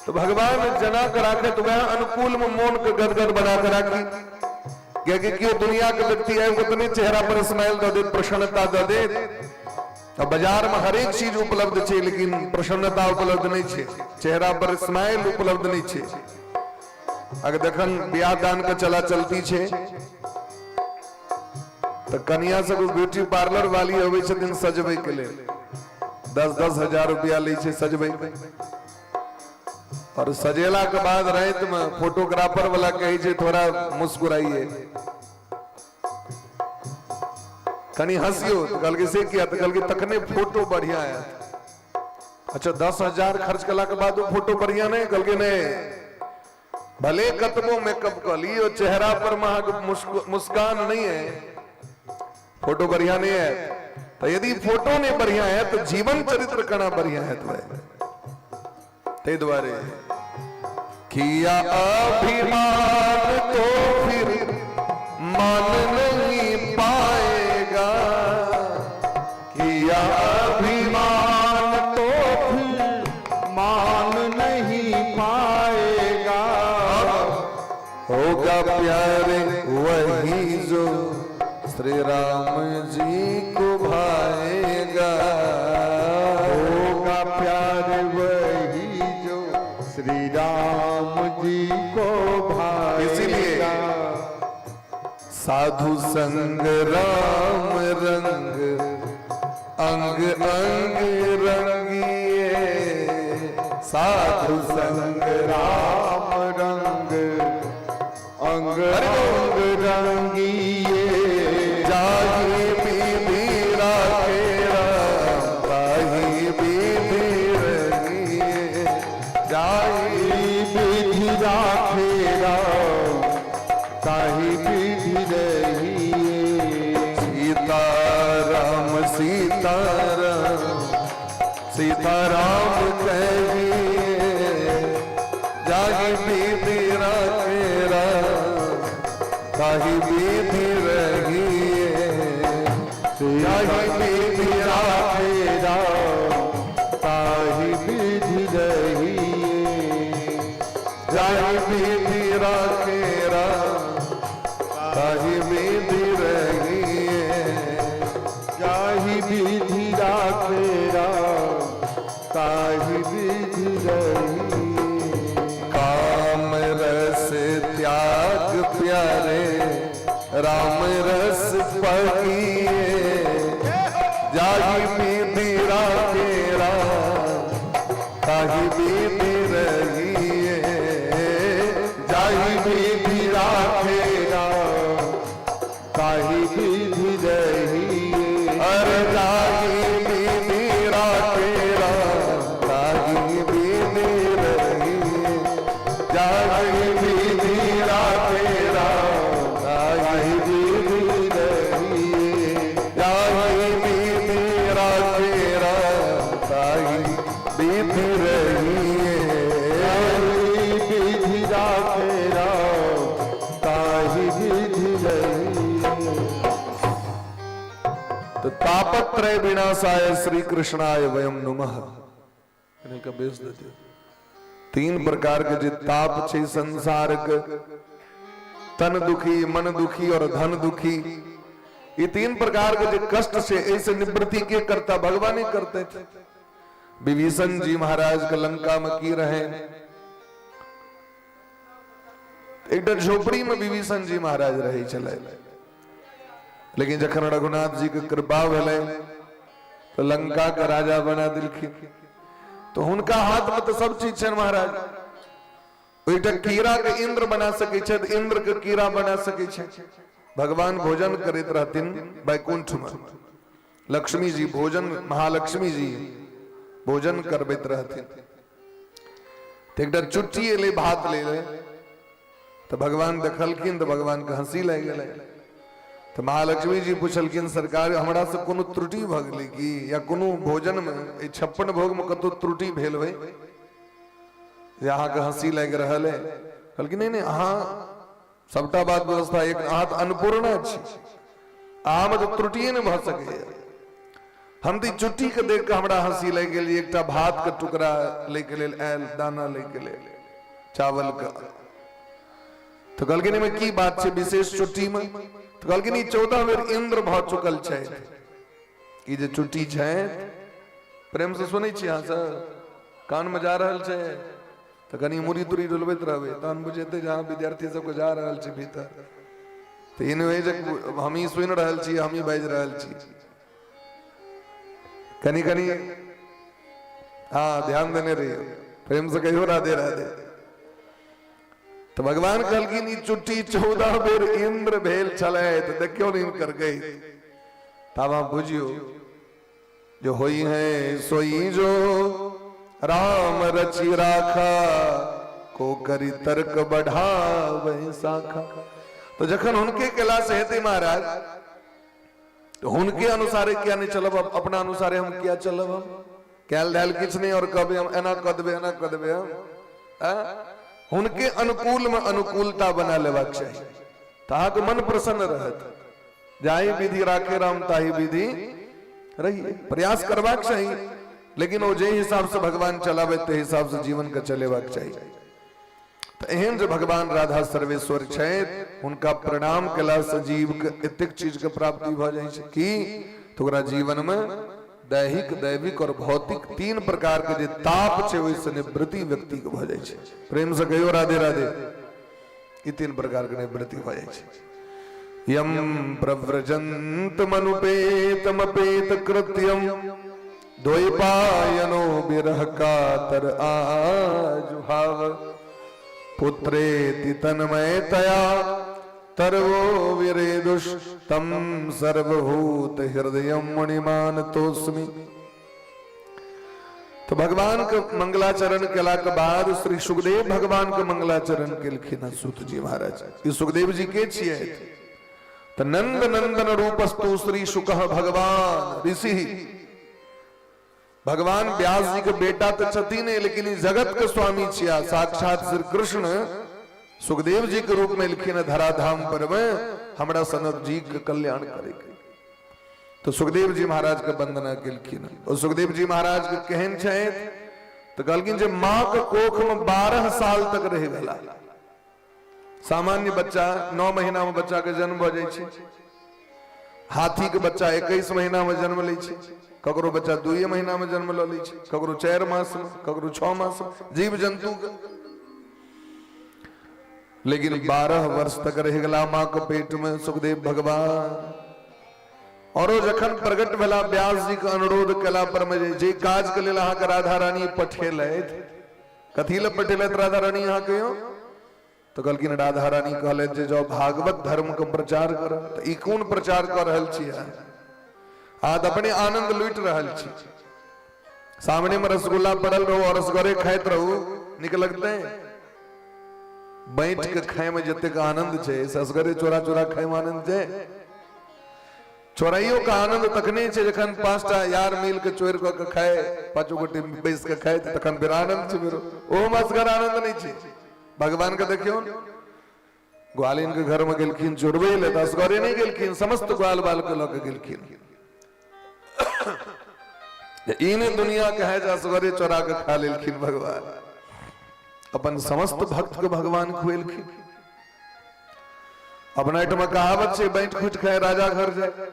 तो भगवान जना के राखे तो वह अनुकूल में मोन के गदगद बना के राखी। क्योंकि क्यों दुनिया के व्यक्ति आए उतने चेहरा पर स्माइल दे दे, प्रसन्नता दे दे। अब बाजार में हर एक चीज उपलब्ध छे लेकिन प्रसन्नता उपलब्ध नहीं छे, चेहरा पर स्माइल उपलब्ध नहीं छे। अगर देखन ब्याह दान के चला चलती छे तो कन्या सब ब्यूटी पार्लर वाली अबै छथिन सजबै के लेल, 10-10 हजार रुपया लै छे सजबै। और सजेला के बाद रात में फोटोग्राफर वाला कहै छे थोड़ा मुस्कुराइए, कनी हंसियो। तो कहलकै से किया? तो कहलकै तखने फोटो बढ़िया आयत। अच्छा 10,000 खर्च कला के बाद फोटो बढ़िया नहीं? कहलकै नहीं, भले कतबो मेकअप क लियो चेहरा पर अहाँके मुस्कान नहीं है, फोटो बढ़िया नहीं है। तो यदि फोटो नहीं बढ़िया है तो जीवन चरित्र कना बढ़िया है। तो ते दुआरे किया अभिमान तो फिर मान नहीं पाएगा। किया अभिमान तो फिर मान नहीं पाएगा। होगा प्यारे वही जो श्री राम जी को भाएगा। होगा प्यार वही जो श्री राम जी को भाएगा। इसीलिए साधु संग राम रंग अंग अंग रंगिए। साधु संग राम रंग अंग अंग रंगिए। जाहि विधि राम कहिए, जाहि विधि राखे राम ताहि विधि रहिए। जाहि विधि राखे राम ताहि विधि रहिए। जाहि विधि राखे राम ताहि विधि रहिए। जाहि विधि राखे राम ताहि विधि रहिए। काम रस त्याग प्यारे राम रस पकिए, जाहि विधि राखे राम ताहि विधि रहिए। जाहि विधि राखे राम ताहि विधि रहिए। अरे जाहि विधि राखे राम ताहि विधि रहिए। जाहि विधि राखे राम ताहि विधि रहिए। जाहि विधि राखे राम ताहि विधि रहिए। जाहि विधि राखे राम ताहि विधि रहिए। तो तापत्रय विनाशाय श्री कृष्णाय वयम नुमः। बेस देते तीन प्रकार के जे ताप छे संसार के, तन दुखी, मन दुखी और धन दुखी, ये तीन प्रकार के जे कष्ट से ऐसे निवृत्ति के करता भगवान ही करते थे। विभीषण जी महाराज के लंका में की रहे, एक झोपड़ी में विभीषण जी महाराज रहे छले, लेकिन जखन रघुनाथ जी के कृपा भेलै तो लंका के राजा बना दिलखिन। तो हुनका हाथ में तो सब चीज छनि महाराज। एकटा कीड़ा के इंद्र बना सकै छै, इंद्र के कीड़ा बना सकै छै। भगवान भोजन करैत रहथिन वैकुंठ में, लक्ष्मी जी भोजन, महालक्ष्मी जी भोजन करबैत रहथिन। तो एकटा चुट्टी एलै भात ले ले, तो भगवान देखलखिन तो भगवान के हंसी लागि गेलै। तो महालक्ष्मी जी पुछलखिन, सरकार हमरा से कोनो त्रुटि भऽ गेलै की, या कोनो भोजन में एहि 56 भोग में कतौ त्रुटि भेल होय जे अहाँके हंसी लागि रहल है? कहलखिन नहीं नहीं, अहाँ सबटा बात व्यवस्था एक, अहाँ तऽ अन्नपूर्णा छी, अहाँ में तऽ त्रुटिए नहि भऽ सकैए। हम तऽ ई चुट्टी के देख कऽ हमरा हंसी लागि गेल, एकटा भात के टुकड़ा लैके लेल आयल, दाना लैके लेल चावल के। तो कहलखिन एहिमे की बात छै विशेष चुट्टी में? तो कहलखिन ई 14 बेर इंद्र भऽ चुकल छथि। ई जे चुट्टी छै, प्रेम से सुनै छी अहाँ सब, कान में जा रहल छै तऽ कनि मुड़ी तुड़ी डोलबैत रहबै तहन बुझेतै जे अहाँ विद्यार्थी सबके जा रहल छै भीतर। तऽ ई नहि होइ जे हमही सुनि रहल छी, हमही बाजि रहल छी। कनि कनि हाँ ध्यान देने रहियौ, प्रेम से कहियो राधे राधे। तो भगवान कहलखिन ई चुट्टी 14 बेर इंद्र भेल छलै, तऽ देखियौ ने हिनकर गई। तब अहाँ बुझियौ जो होई है सोई जो राम रचि राखा, को करी तर्क बढ़ावे साखा। तो जखन हुनके केला से हेतै महाराज, तो हुनके अनुसारे किया नहीं चलब, अपना अनुसारे हम किया चलब? हम कैल धैल किछु नहीं और कहबै हम एना कऽ देबै, एना कऽ देबै हम। हुनके अनुकूल में अनुकूलता बना लेबाक चाही तऽ अहाँके मन प्रसन्न रहत। जाहि विधि राखे राम ताहि विधि रहिए, प्रयास करबाक चाही, लेकिन ओ जाहि हिसाब से भगवान चलाबै ताहि हिसाब से जीवन के चलेबाक चाही। तऽ एहन जे भगवान राधा सर्वेश्वर छथि, हुनका प्रणाम केलासँ जीवके एतेक चीजके प्राप्ति भऽ जाइ छै कि तऽ ओकरा जीवनमे दैहिक, दैविक और भौतिक तीन प्रकार के जे ताप छै ओहिसँ निवृत्ति व्यक्ति के भऽ जाइ छै। प्रेम से कहियो राधे राधे। ई तीन प्रकार के निवृत्ति भऽ जाइ छै। यम प्रव्रजंत मनुपेतमपेत कृत्यम द्वैपायनो विरह कातर आजुहाव पुत्रेति तन्मयतया तर्वो विरेदुष तम सर्वभूत हृदयम मुनिमानतोस्मि। तो भगवान के मंगलाचरण केला के बाद श्री सुखदेव भगवान के मंगलाचरण केलखिन सूत जी महाराज। ई सुखदेव जी के छियै? तो नंद नंदन रूपस्तु श्री शुक भगवान ऋषि। भगवान व्यास जी के बेटा तो छथिन नहि, लेकिन ई जगत के स्वामी छिया। साक्षात श्री कृष्ण सुखदेव जी के रूप में एलखिन हँ धराधाम पर में हमरा सनक जी के कल्याण करे के। तो सुखदेव जी महाराज के वंदना केलखिन। और सुखदेव जी महाराज के केहन छथि तो कहलखिन जे माँ के कोख में 12 साल तक रह गेला। सामान्य बच्चा 9 महीना में बच्चा के जन्म भऽ जाइ छै, हाथी के बच्चा 21 महीना में जन्म लै छै, ककरो बच्चा 2 महीना में जन्म लऽ लै छै, ककरो 4 मास में, ककरो 6 मास में, जीव जंतु के। लेकिन 12 वर्ष तक रह गेला माँ के पेट में सुखदेव भगवान। और जखन प्रकट भेला व्यास जी के अनुरोध केला पर में जे काज के लेल अहाँके राधा रानी पठेलथि, कथी लए पठेलथि राधा रानी अहाँके यौ? तो कहलखिन राधा रानी कहलथि जे जाओ भागवत धर्म के प्रचार कर। तो ई कोन प्रचार कर रहल छी अहाँ? अहाँ तऽ अपने आनंद लूटि रहल छी। सामने में रसगुल्ला पड़ल रहू और रसगरे खाइत रहू, नीक लगतै? बैठ के खाय में जतेक आनंद छै से असगरे चोरा चोरा खाय में आनंद छै? चोराइयो के आनंद तखने छै जखन 5टा यार मिल के चोरि कऽ के खाय, 5 गोटे बैस के खाय, तखन फेर आनंद छै। फेर ओहो में असगर आनंद नहि छै। भगवान के देखियौ, ग्वालिन के घर में गेलखिन चोरबै ले, तऽ असगरे नहि गेलखिन, समस्त ग्वाल बाल के लऽ के गेलखिन। ई नहि दुनिया के है जे असगरे चोरा के खा लेलखिन भगवान, अपन समस्त भक्त के भगवान खुएलखिन। अपना एहिठाम कहावत छै, बैंट खुट खाए राजा घर जाए।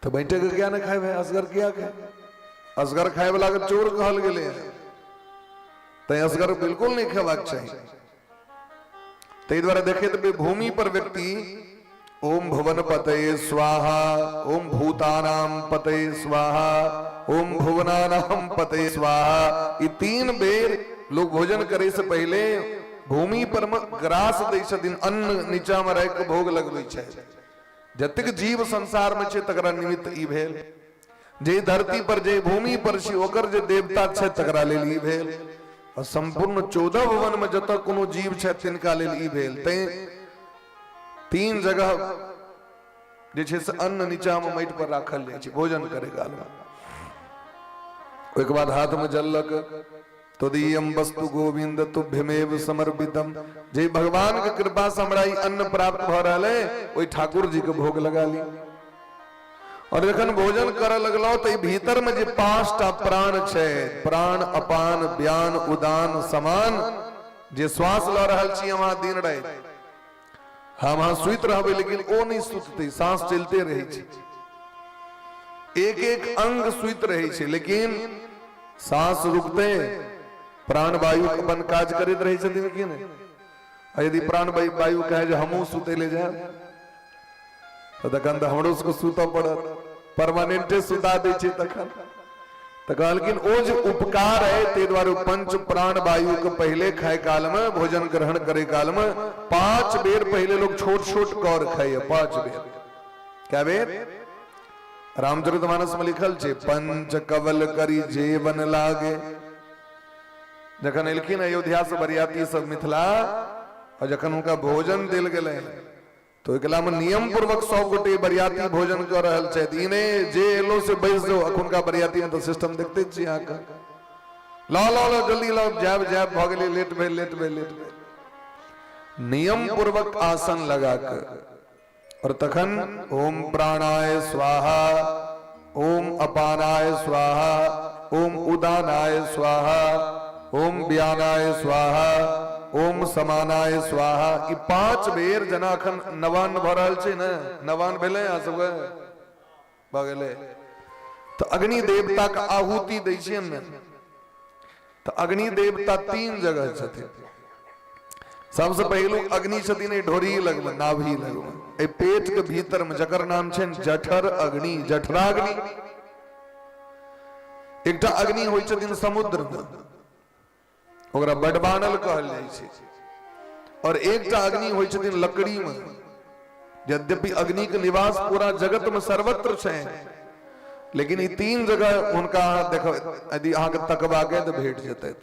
तऽ बैंटे के किया नहि खाय भाई, असगर किया खाए? असगर खाय वाला के चोर कहल गेलै हँ, तैं असगर बिल्कुल नहि खेबाक चाही। ताहि दुआरे देखैत हेबै भूमि पर व्यक्ति ओम भुवन पतये स्वाहा, ओम भूतानाम पतये स्वाहा, ओम भुवनानाम पतये स्वाहा, ई 3 बेर लोग भोजन करे से पहले भूमि पर में ग्रास दै छथिन, अन्न नीचा में राखि के भोग लगबै छै। जतेक जीव संसार में छै तकरा निमित्त ई भेल, जे धरती पर जे भूमि पर छी ओकर जे देवता छै तकरा लेल ई भेल, और संपूर्ण 14 भुवन में जतऽ कोनो जीव छै तिनका लेल ई भेल। तैं 3 जगह जे छै से अन्न नीचा में माटि पर राखल जाइ छै भोजन करे काल में। ओहिके बाद हाथ में जल लऽ कऽ तदीयम वस्तु गोविंद तुभ्यमेव समर्पितम, जे भगवान के कृपा से हमरा ई अन्न प्राप्त भऽ रहल है ओहि ठाकुर जी के भोग लगा ली। और जखन भोजन करऽ लगलहुँ तऽ ई भीतर में जे 5टा प्राण छै, प्राण अपान व्यान उदान समान, जे श्वास लऽ रहल छी अहाँ दिन राति, हम अहाँ सुति रहबै लेकिन ओ नहि सुततै, सांस चलिते रहै छै, एक एक अंग सुति रहै छै, लेकिन सांस रुकते प्राणवायु अपन काज करैत रहै छथिन कि नहि? आ यदि प्राणवायु वायु कहे जे हमहूँ सुतै ले जायब तऽ तखन तऽ हमरो सबके सुतऽ पड़त, परमानेंटे सुता दै छै तखन। तऽ कहलखिन ओ जे उपकार है ताहि दुआरे पंच प्राण वायु के पहले खाय काल में, भोजन ग्रहण करे काल में 5 बेर पहले लोग छोट छोट कौर खाइए, 5 बेर। क्या बेर? रामचरितमानस में लिखल छै पंच कवल करी जेवन लागे। जखन एलखिन अयोध्या से बरियाती सब मिथिला, और जखन हुनका भोजन देल गेलै तो एकला में नियम पूर्वक सब गोटे बरियाती भोजन कर रहल छथि। ई नहि जे एलो से बैस जाओ, अखुनका बरियाती में तो सिस्टम देखते छी अहाँके, लाओ लाओ लाओ जल्दी लाओ, जायब जायब भऽ गेलै, लेट भेल लेट भेल लेट भेल। नियम पूर्वक आसन लगा के और तखन ओम प्राणाय स्वाहा, ओम अपानाय स्वाहा, ओम उदानाय स्वाहा, ओम व्यानाय स्वाहा, ओम समानाय स्वाहा, ई 5 बेर जना अखन नवान भऽ रहल छै ने, नवान भेलै अहाँ सबके भऽ गेलै, तऽ अग्नि देवता के आहुति दै छियै ने, तऽ अग्नि देवता 3 जगह छथिन। सबसे पहिलु अग्नि छथिन एहि ढोरी लगमे, नाभि लगमे, एहि पेट के भीतर में, जकर नाम छै जठर अग्नि, जठराग्नि। एकटा अग्नि होइ छथिन समुद्र में, ओकरा बडबानल कहल जाइ छै। और एकटा अग्नि होइ छथिन लकड़ी में। यद्यपि अग्नि के निवास पूरा जगत में सर्वत्र छै, लेकिन ई 3 जगह हुनका अहाँ देख, यदि अहाँके तकबा के तऽ भेट जेतै।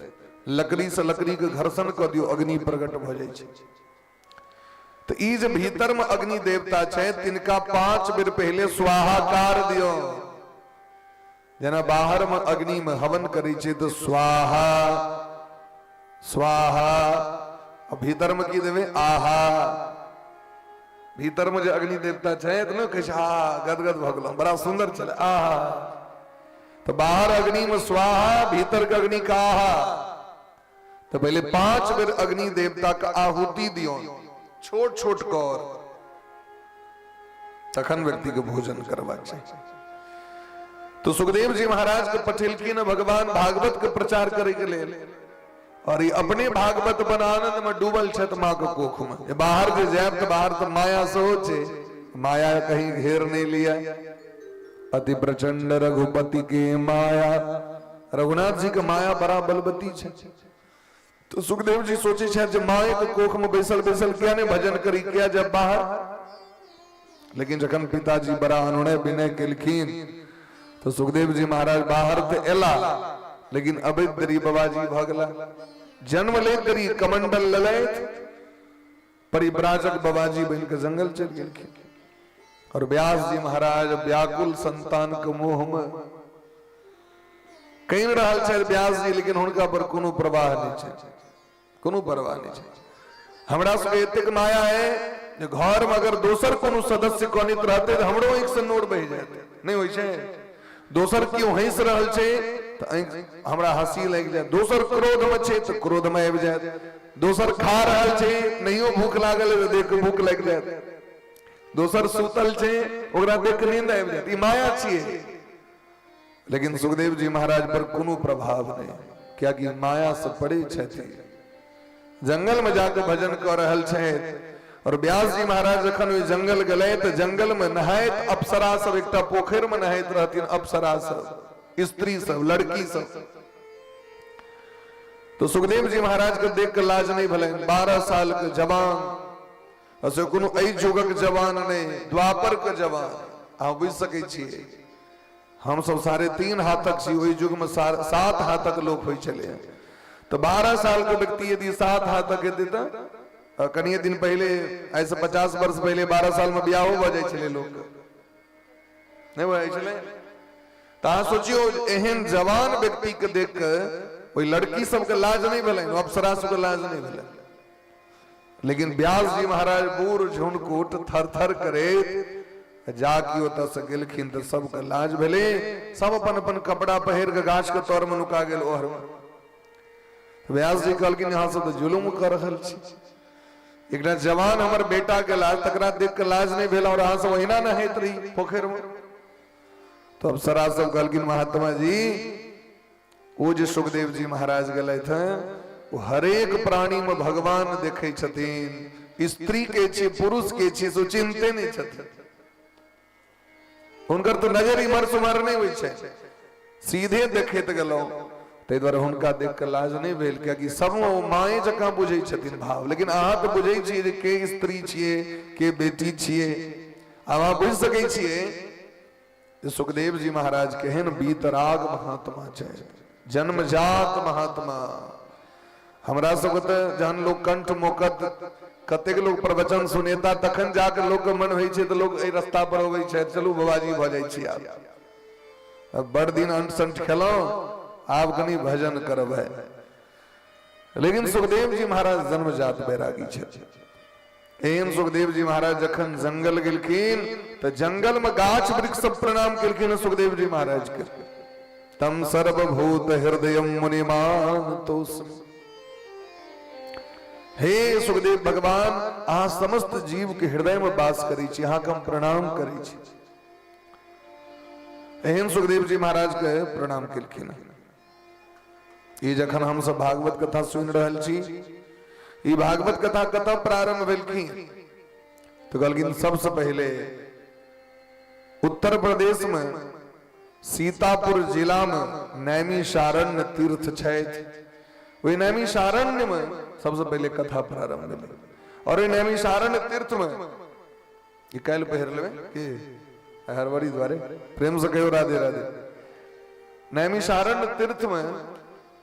लकड़ी से लकड़ी के घर्षण कऽ दियौ, अग्नि प्रकट भऽ जाइ छै। तऽ ई जे भीतर में अग्नि देवता छै तिनका 5 बेर पहिले स्वाहाकार दियौ। जेना बाहर में अग्नि में हवन करै छै तऽ स्वाहा स्वाहा, आ भीतर में की देबै? आहा। भीतर में जे अग्नि देवता छै तऽ ने कहै छै आ गदगद भऽ गेलहुँ, बड़ा सुन्दर छलै, आहा। तऽ बाहर अग्नि में स्वाहा, भीतर के अग्नि का आहा। तऽ पहिले 5 बेर अग्नि देवता के आहुति दियौ, छोट छोट कर, तखन व्यक्ति के भोजन करबाक चाही। तो सुखदेव जी महाराज के पठेलखिन भगवान भागवत के प्रचार करे के लेल, और ये अपने भागवत बन आनंद में डूबल छथि माँ के कोख में। ये बाहर जे जायब तो बाहर तो माया सेहो छै, माया कहीं घेर नहीं लिया। अति प्रचंड रघुपति के माया, रघुनाथ जी के माया बड़ा बलवती छै। तो सुखदेव जी सोचे छथि जे माए के कोख में बैसल बैसल किया नहीं भजन करी, किया जब बाहर। लेकिन जखन पिताजी बड़ा अनुनय विनय केलखिन तो सुखदेव जी महाराज बाहर तो एला, लेकिन अबैत देरी बाबाजी भऽ गेला। जन्म लैत देरी कमंडल ललैत परिव्राजक बाबाजी बन के जंगल चलि गेलखिन। और व्यास जी महाराज व्याकुल संतान के मोह में कहि रहल छथि व्यास जी, लेकिन हुनका पर कोनो प्रवाह नहीं छै, कोनो परवाह नहीं छै। हमरा सबके एतेक माया है जे घर में अगर दोसर कोनो सदस्य कनित रहते तऽ हमरो आँखि से नोर बहि जायत। नहीं होइ छै? दोसर केओ हँसि रहल छै तऽ आँखि हमरा हँसी लागि जायत, दोसर क्रोध में छै तऽ क्रोध में आबि जायत, दोसर खा रहल छै नहियो भूख लागल तऽ देख के भूख लागि जायत, दोसर सुतल छै ओकरा देख के नींद आबि जायत। ई माया छियै। लेकिन सुखदेव जी महाराज पर कोनो प्रभाव नहीं, कियाकि माया से परे छथि। जंगल में जाके भजन कर रहल छथि। और व्यास जी महाराज जखन ओहि जंगल गेलै तऽ जंगल में नहाइत अप्सरा सब, एकटा पोखरि में नहाइत रहथिन अप्सरा सब, स्त्री सब, लड़की सब। तो सुखदेव जी महाराज के देख के लाज नहीं भेलनि। 12 साल के जवान, से कोनो एहि युगक जवान नहीं, द्वापर के जवान। अहाँ बुझि सकै छियै, हम सब 3.5 हाथक छी, ओहि युग में 7 हाथक लोक होइ छलै। तऽ 12 साल के व्यक्ति यदि 7 हाथक हेतै तऽ कनिये दिन पहिले, आइ से 50 वर्ष पहिले 12 साल में बियाहो भऽ जाइ छलै लोक, नहि भऽ जाइ छलै? तऽ अहाँ सोचियौ, एहन जवान व्यक्ति के देख के ओहि लड़की सबके लाज नहि भेलनि, अप्सरा सबके लाज नहि भेलनि। लेकिन व्यास जी महाराज बूढ़ झुनकुट थर थर करैत जाकि ओतऽ से गेलखिन तऽ सबके लाज भेलै। सब अपन अपन कपड़ा पहिर के गाछ के तर में नुका गेल ओहर में। व्यास जी कहलखिन, अहाँ सब तऽ जुलुम कऽ रहल छी, एकटा जवान हमर बेटा के लाज, तकरा देख के लाज नहि भेल और अहाँ सब ओहिना नहाइत रही पोखरि में। तो अप्सरा सब कहलखिन, महात्मा जी, ओ जे सुखदेव जी महाराज गेलथि हैं ओ हरेक प्राणी में भगवान देखै छथिन, स्त्री के छी पुरुष के छी से चिन्हते नहीं छथिन, हुनकर तो नजर इमहर सुमहर नहीं होइ छै, सीधे देखैत गेलहुँ। ताहि दुआरे हुनका देख के लाज नहीं भेल, कियाकि सब ओ माए जकाँ बुझै छथिन भाव। लेकिन अहाँ तऽ बुझै छियै जे के स्त्री छियै के बेटी छियै। आब अहाँ बुझि सकै छियै जे सुखदेव जी महाराज केहन वीतराग महात्मा छै, जन्मजात महात्मा। हमरा सबके तऽ जहन लोक कंठ मोकत, कतेक लोक प्रवचन सुनेता तखन जाके लोकके मन होइ छै तऽ लोक एहि रास्ता पर अबै छै, चलू बाबाजी भऽ जाइ छी, आब बड़ दिन अंट संट खेलहुँ, आब कनि भजन करबै। लेकिन सुखदेव जी महाराज जन्मजात बैरागी छथि। एहन सुखदेव जी महाराज जखन जंगल गेलखिन तऽ जंगल में गाछ वृक्ष सब प्रणाम केलखिन सुखदेव जी महाराज के। तम सर्वभूत हृदय मुनिमान तोस्मि। हे सुखदेव भगवान, अहाँ समस्त जीव के हृदय में वास करै छी, अहाँके हम प्रणाम करै छी। एहन सुखदेव जी महाराज के प्रणाम केलखिन। ई जखन हम सब भागवत कथा सुनि रहल छी, ई भागवत कथा कतऽ प्रारंभ भेलखिन? तो कहलखिन सबसे पहले उत्तर प्रदेश में सीतापुर जिला में नैमिषारण्य तीर्थ छथि, ओहि नैमिषारण्य में सबसे पहले कथा प्रारंभ भेलै। और ओहि नैमिषारण्य तीर्थ में ई काल्हि पहिर लेबै की हड़बड़ी द्वारे, प्रेम से कहियो राधे राधे। नैमिषारण्य तीर्थ में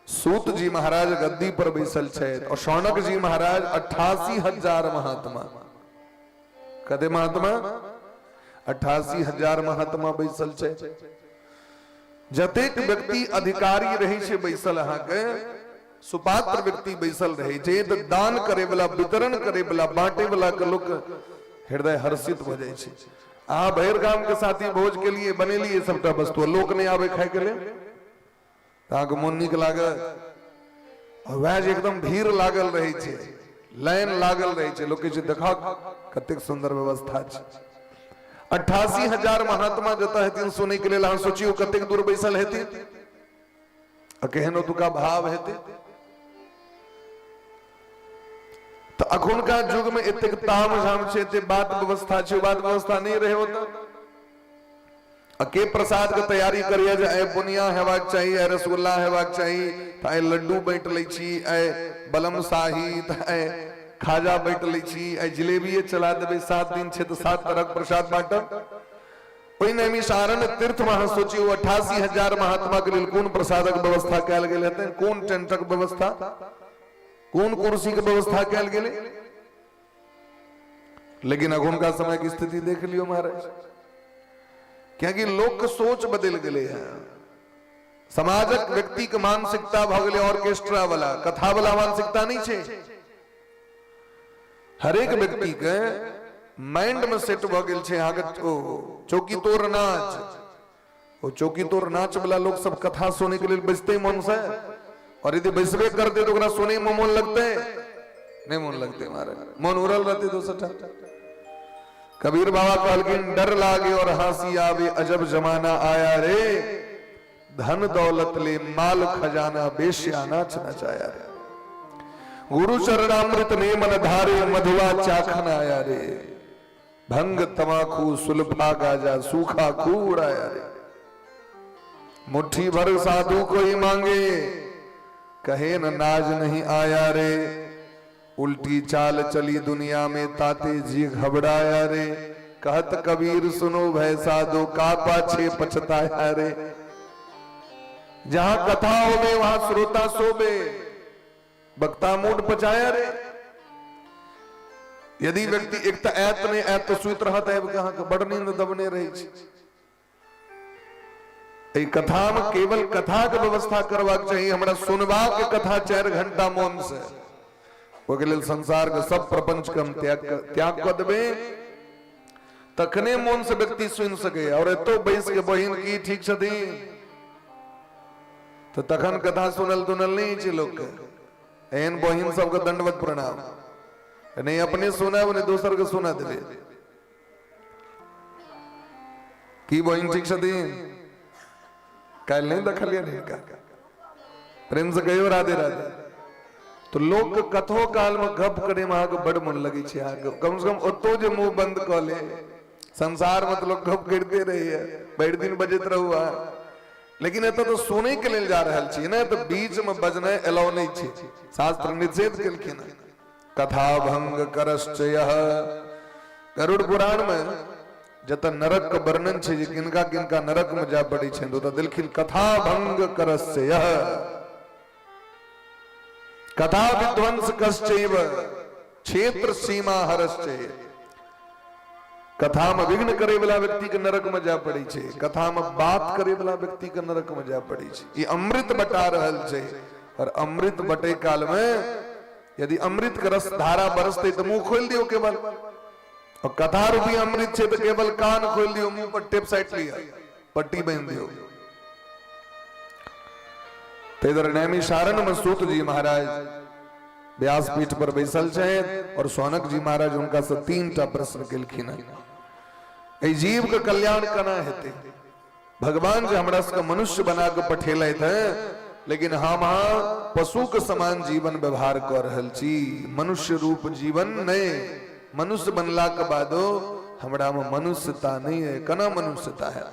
सूत जी महाराज गद्दी पर बैसल छथि और शौनक जी महाराज 88,000 महात्मा, कते महात्मा? 88,000 महात्मा बैसल छथि। जतेक व्यक्ति अधिकारी रहै छै बैसल, अहाँके सुपात्र व्यक्ति बैसल रहै छै, तऽ दान करे वाला, वितरण करे वाला, बांटे वाला के लोक हृदय हर्षित भऽ जाइ छै। अहाँ भरि गाम के साथी भोज के लिए बनेलिए सबटा वस्तु, लोक नहि आबै खाय के लेल, तऽ अहाँके मोन नीक लागत? और वएह जे एकदम भीड़ लागल रहै छै, लाइन लागल रहै छै, लोक कहै छै देखक कतेक सुन्दर व्यवस्था छै। 88,000 महात्मा जतऽ हेथिन सुनैके लेल, अहाँ सोचियौ कतेक दूर बैसल हेथिन आ केहन ओतुका भाव हेतै। तऽ अखुनका युग में एतेक ताम झाम छै, एते बात व्यवस्था छै, बात व्यवस्था नहि रहै ओतऽ। आ के प्रसाद के तैयारी करिए जे आइ बुनिया हेबाक चाही, आइ रसगुल्ला हेबाक चाही, तऽ आइ लड्डू बाँटि लै छी, आइ बलम शाही, तऽ आइ खाजा बाँटि लै छी, आइ जिलेबिये चला देबै, 7 दिन छै तऽ 7 तरहक प्रसाद बाँटब। ओहि नैमिषारण्य तीर्थ में अहाँ सोचियौ 88,000 महात्मा के लेल कोन प्रसादक व्यवस्था कयल गेल हेतै, कोन टेंटक व्यवस्था, कोन कुर्सी के व्यवस्था कयल गेलै। लेकिन अखुनका समय की स्थिति देख लियो महाराज, क्योंकि लोक के सोच बदल गए हैं। समाजक व्यक्ति के मानसिकता भ गेलै ऑर्केस्ट्रा वाला, कथा वाला मानसिकता नहीं छै। हरेक व्यक्ति के माइंड में सेट भ गेल छै अहाँके ओ चौकी तोड़ नाच। ओ चौकी तोड़ नाच वाला लोक सब कथा सुनै के लेल बैसते मन से? और यदि बैसबे करते तो ओकरा सुनै में मन लगते नहीं, मन लगते महाराज, मन उड़ल रहते दोसर ठाम। कबीर बाबा कहलखिन डर लागे और हंसी आवे, अजब जमाना आया रे, धन दौलत ले माल खजाना, बेश्या नाच नचाया रे, गुरु चरणामृत ने मन धारे, मधुआ चाखन आया रे, भंग तमाकू सुल्फा गाजा, सूखा खूब उड़ाया रे, मुट्ठी भर साधु कोई मांगे, कहे न नाज नहीं आया रे, उल्टी चाल चली दुनिया में, ताते जी घबराया रे, कहत कबीर सुनो भय साधु, का पाछे पछताया रे। जहां कथा होवे वहां श्रोता सोबे, वक्ता मूड पचाया रे। यदि व्यक्ति एक तऽ आयत नहि आयत तऽ सुति रहत आबि कऽ अहाँके बड़ नींद दबने रहै छै। एहि कथामे केवल कथाके व्यवस्था करबाक चाही, हमरा सुनबाक कथा 4 घंटा मोन से, ओहिके लेल संसारके सब प्रपंचके हम त्याग कऽ देबै, तखने मोन से व्यक्ति सुनि सकैए। और एतौ बैस के बहिन की ठीक छथिन तऽ तखन कथा सुनल तुनल नहि छै लोकके। एहन बहिन सबके दंडवत प्रणाम, नहीं अपने सुनब नहीं दोसर के सुना देबे। की बहिन ठीक छथिन? काल्हि नहीं देखलियनि हिनका, प्रेम से कहियो राधे राधे। तो लोक के कथो काल में गप करे में अहाँके बड़ मन लगै छै। अहाँके कम से कम ओतो जे मुंह बंद कऽ ले, संसार में तऽ लोक गप करिते रहैया, भरि दिन बजैत रहू अहाँ, लेकिन एतऽ तऽ सुनै के लेल जा रहल छी ने, तऽ बीच में बजनाइ एलाउ नहि छै, शास्त्र निषेध केलखिन हँ। कथा भंग करश्चय। गरुड़ पुराण में जतऽ नरक के वर्णन छै जे किनका किनका नरक में जाय पड़ै छै, ओतऽ देलखिन कथा भंग करश्चय, कथा विध्वंस कश्चैव, क्षेत्र सीमा हरश्चय। कथा में विघ्न करे वाला व्यक्ति के नरक में जाय पड़ै छै, कथा में बात करे वाला व्यक्ति के नरक में जाय पड़ै छै। ई अमृत बटा रहल छै, और अमृत बटे काल में यदि अमृत के रस धारा बरसते तो मुंह खोल दियो केवल, और कथा रूपी अमृत छै तो केवल कान खोल दियो, मुंह पर टेप साइट लिया, पट्टी बांधि दियो। तो इधर नैमिषारण्य में सूत जी महाराज व्यासपीठ पर बैसल छथि और सौनक जी महाराज हुनका से 3 टा प्रश्न केलखिन हँ। एहि जीव के कल्याण केना हेतै? भगवान जे हमरा सबके मनुष्य बना के पठेलथि हैं, लेकिन हम अहाँ पशु के समान जीवन व्यवहार कऽ रहल छी। मनुष्य रूप जीवन नहि, मनुष्य बनला के बादो हमरा में मनुष्यता नहीं है, केना मनुष्यता है?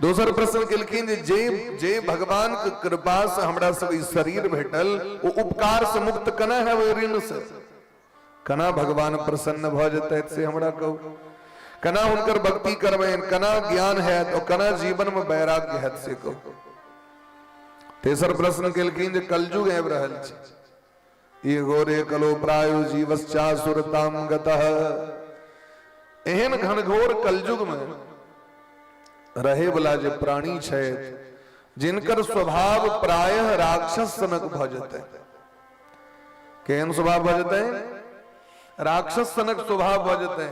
दोसर प्रश्न केलखिन जे जे जे भगवान के कृपा से हमरा सब ई शरीर भेटल, ओ उपकार से मुक्त केना है, ओहि ऋण से केना भगवान प्रसन्न भऽ जेतै से हमरा कहू, केना हुनकर भक्ति करबनि, केना ज्ञान हैत और केना जीवन में वैराग्य हैत से कहू। तेसर प्रश्न केलखिन जे कलयुग आबि रहल छै, ई घोरे कलो प्रायो जीवश्चासुरताम गतः, एहन घनघोर कलयुग में रहे वाला जे प्राणी छै, जिनकर स्वभाव प्रायः राक्षस सनक भऽ जेतै। केहन स्वभाव भऽ जेतै? राक्षस सनक स्वभाव भऽ जेतै।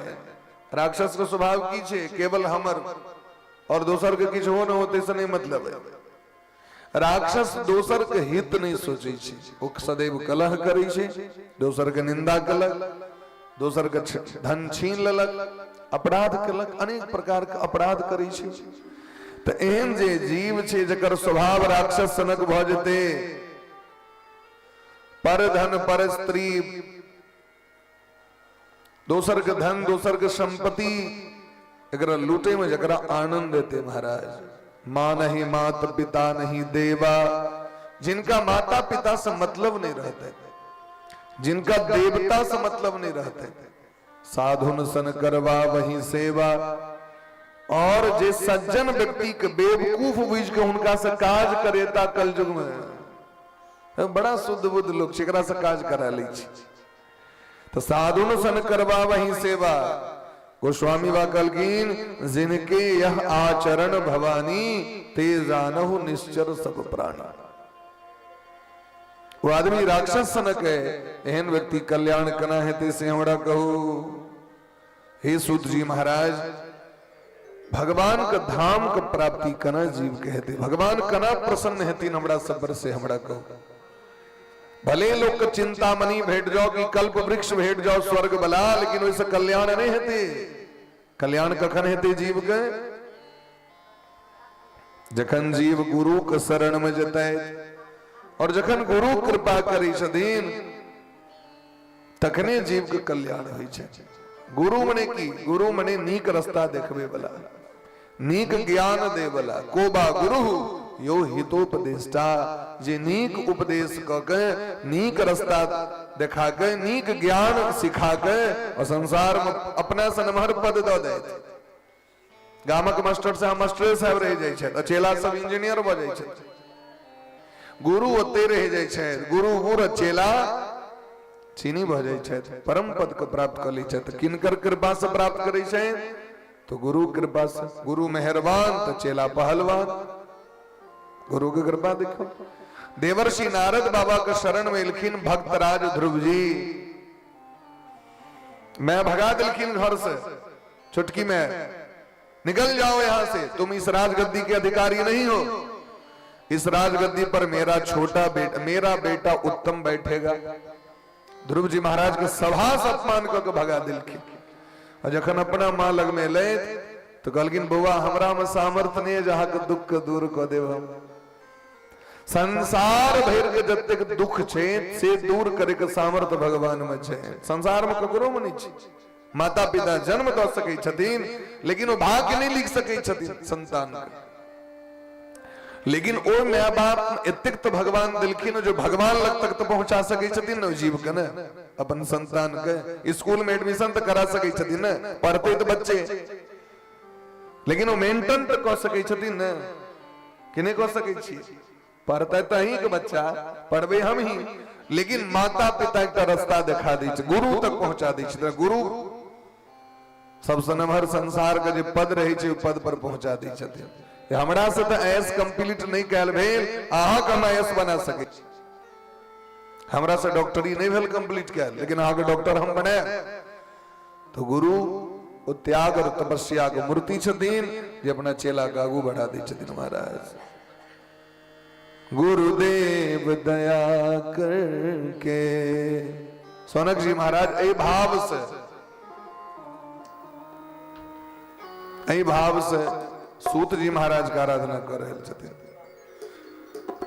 राक्षस के स्वभाव की छै? केवल हमर और दोसर के किछु हो न होते से नहीं मतलब है। राक्षस दोसर के हित नहीं सोचै छै, ओ सदैव कलह करै छै, दोसर के निंदा केलक, दोसर के धन छीन लेलक, अपराध केलक, अनेक प्रकार के अपराध करै छै। तऽ एहन जे जीव छै जकर स्वभाव राक्षस सनक भऽ जेतै, पर धन पर स्त्री, दोसर के धन दोसर के संपत्ति, एकरा लूटे में जकरा आनंद देते महाराज, मां नहीं मात पिता नहीं देवा, जिनका माता पिता से मतलब नहीं रहते, जिनका देवता से मतलब नहीं रहते, साधुन सन करवा वही सेवा। और जे सज्जन व्यक्ति के बेवकूफ बुझ के हुनका से काज करेता कलयुग में, बड़ा शुद्ध बुद्ध लोग छै, एकरा से काज करा लै छै। तो साधुन सन करवा वही सेवा। गोस्वामी बा कहलखिन जिनके यह आचरण भवानी ते जानहु निश्चर सब प्राणी। वो आदमी राक्षस सनक है, एहन व्यक्ति कल्याण कना हेतै से हमरा कहू। हे सूत जी महाराज, भगवान के धाम के प्राप्ति कना जीव के हेतै, भगवान कना प्रसन्न हेथिन हमरा सब पर से हमरा कहू। भले लोग के चिंतामणि भेट जाओ कि कल्प वृक्ष भेट जाओ स्वर्ग बला, लेकिन ओहिसँ कल्याण नहीं हेतै। कल्याण कखन हेतै जीव के? जखन जीव गुरु के शरण में जेतै और जखन गुरु कृपा करै छथिन तखने जीव के कल्याण होइ छै। गुरु मने की? गुरु मने नीक रास्ता देखबे वाला, नीक ज्ञान दे वाला। कोबा गुरु यो हितोपदेष्टा, जे नीक उपदेश क के, नीक रास्ता देखा के, नीक ज्ञान सिखा के और संसार में अपना से नमहर पद दऽ दैत। गामक मास्टर साहब मास्टरे साहब रहि जाइ छथि, चेला सब इंजीनियर भऽ जाइ छथि, गुरु ओते रहि जाइ छथि, गुरु गुर चेला चीनी भऽ जाइ छथि, परम पद के प्राप्त कऽ लै छथि। किनकर कृपा से प्राप्त करै छथि? तो गुरु कृपा से। गुरु मेहरबान तो चेला पहलवान। गुरु के कृपा देखो। देवर्षि नारद बाबा के शरण में एलखिन भक्तराज ध्रुव जी। मैं भगा दिलखिन घर से, चुटकी में निकल जाओ यहां से, तुम इस राजगद्दी के अधिकारी नहीं हो, इस राजगद्दी पर मेरा छोटा बेटा, मेरा बेटा उत्तम बैठेगा। ध्रुव जी महाराज के सभा से अपमान करके भगा दिलखिन। और जखन अपना माँ लग में एलै तो कहलखिन बौआ हमरा में सामर्थ्य नहीं है जहां के दुख के दूर कऽ देब। हम संसार भरि के जतेक दुख छै से दूर करे के सामर्थ्य भगवान में छै, संसार में ककरो में नहीं छै। माता पिता जन्म दऽ सकै छथिन लेकिन ओ भाग्य नहीं लिख सकै छथिन संतान के, लेकिन ओ my बाप एतेक तो भगवान दिलखिन जो भगवान लग तक तो पहुंचा सकै छथिन ने जीव के, ने अपन संतान के स्कूल में एडमिशन तो करा सकै छथिन ने, पढ़ते तो बच्चे, लेकिन ओ मेंटेन तो कऽ सकै छथिन ने कि नहीं कऽ सकै छी? पढ़ते तो अहीं के बच्चा, पढ़बे हम ही, लेकिन माता पिता एक रास्ता देखा दै छै, गुरु तक पहुंचा दै छै। गुरु सबसे नमहर संसार के जे पद रहे छै पद पर पहुंचा दै छथिन। हमरा से तऽ एस कंप्लीट नहीं कयल भेल, अहाँ के हम एस बना सकै छी। हमरा से डॉक्टरी नहीं भेल कंप्लीट कयल, लेकिन अहाँ के डॉक्टर हम बनायब। तो गुरु ओ त्याग और तपस्या के मूर्ति छथिन जे अपना चेला के आगू बढ़ा दै छथिन महाराज। गुरुदेव दया करके सनक जी महाराज एहि भाव से, एहि भाव से सूत जी महाराज के आराधना कर रहल छथिन।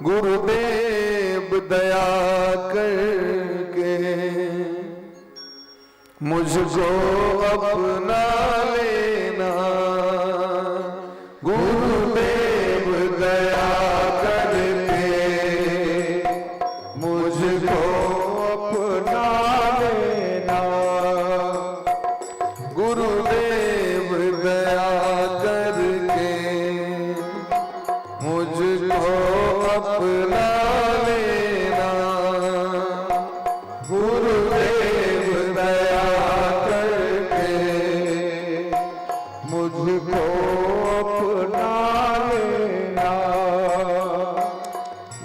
गुरुदेव दया करके मुझको अपना लेना, गुरुदेव दया करके मुझको अपना लेना, गुरुदेव दया करके मुझको अपना लेना, गुरुदेव दया करके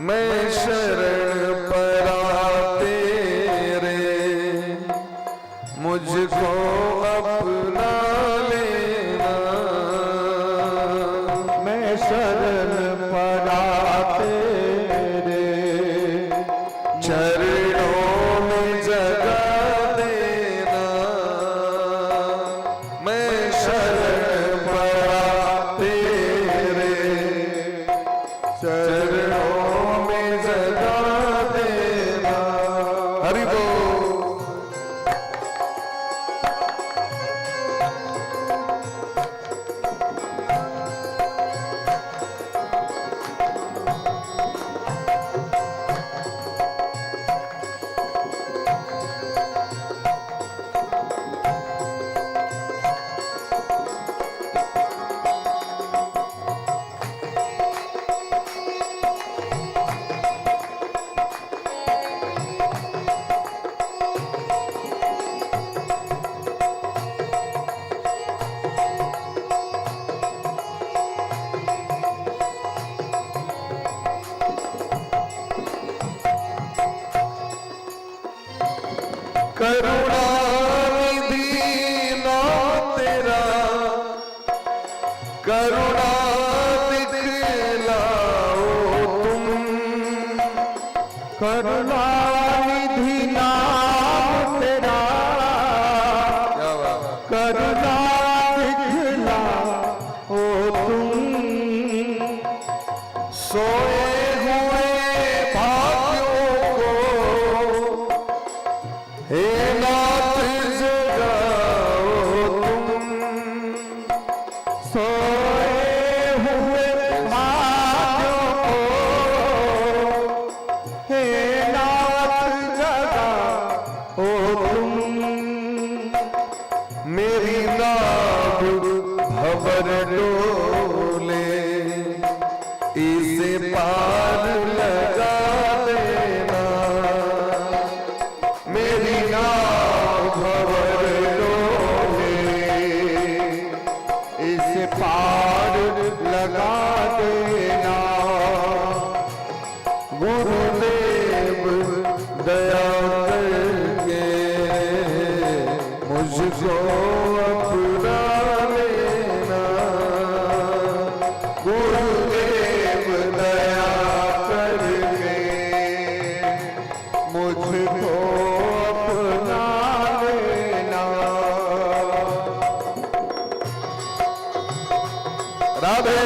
मैं शरण परा तेरे, मुझको अपना लेना। मैं शरण परा तेरे, चरणों में जगा देना। मैं शरण परा तेरे, चरणों में जगा देना। हरि बोल। करुणा निधि नाम तेरा, करुणा दिखलाओ तुम। करुणा निधि नाम तेरा, क्या बात। करुणा दिखलाओ तुम। सोए हुए भाग्यों को हे नाथ जगाओ तुम। सोए हुए भाग्यों को हे नाथ जगाओ तुम। मेरी नाव भंवर डोले, इसे पार लगा देना। मेरी नाव भंवर डोले, इसे पार लगा देना। गुरुदेव दया करके मुझको अपना लेना। गुरुदेव दया करके मुझको अपना लेना। राधे।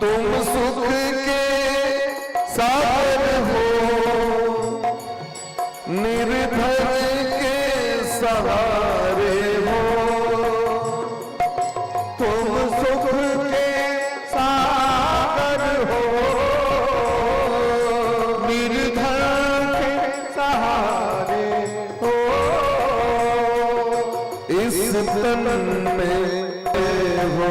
तुम सुख के सागर हो, निर्धन के सहारे हो। तुम सुख के सागर हो, निर्धन के सहारे हो। इस तन में हो,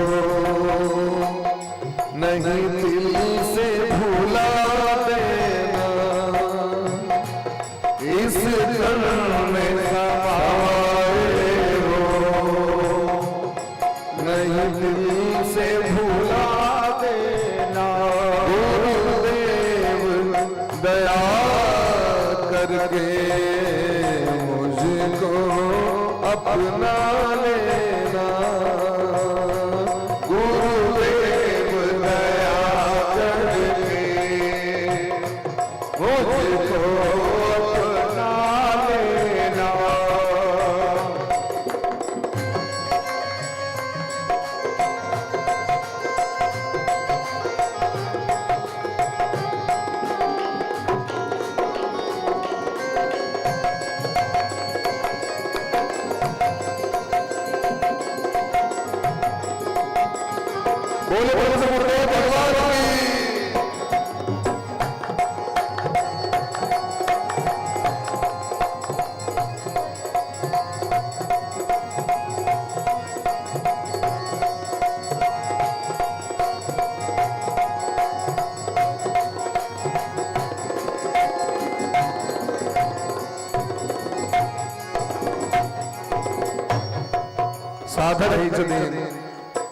नहीं दिल से भूला देना। इस तन में समाए हो, नहीं दिल से भूला देना। गुरुदेव दया करके मुझको अपना लेना। गुरुदेव दया करके मुझको अपना लेना। साधक होइ छथिन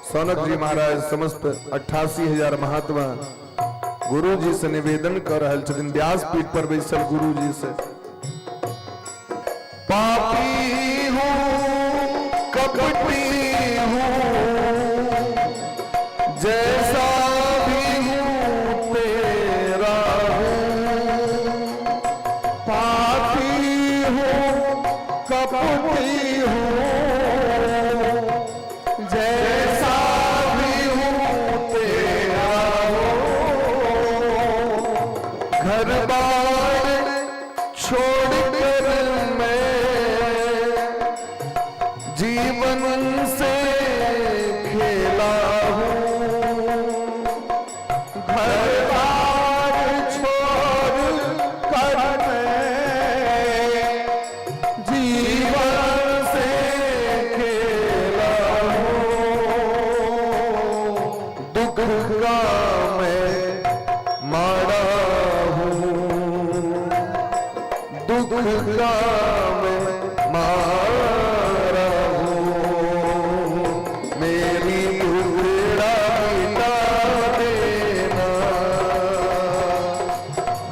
सौनक जी महाराज, समस्त 88,000 महात्मा गुरु जी से निवेदन कर रहल छथिन, व्यासपीठ पर बैसल गुरु जी से। पापी हूं कपटी हूं, जैसा भी हूं तेरा हूं। पापी हूं कपटी हूं, जैसा भी हूं तेरा हूं। घर बार छोड़ कर मैं जीवन से खेला हूं। घर बार छोड़ कर मैं जीवन से खेला हूं। दुख का मैं मारा हूं, दुख का मैं मारा हूं, मेरी दुखड़ा मिटा देना।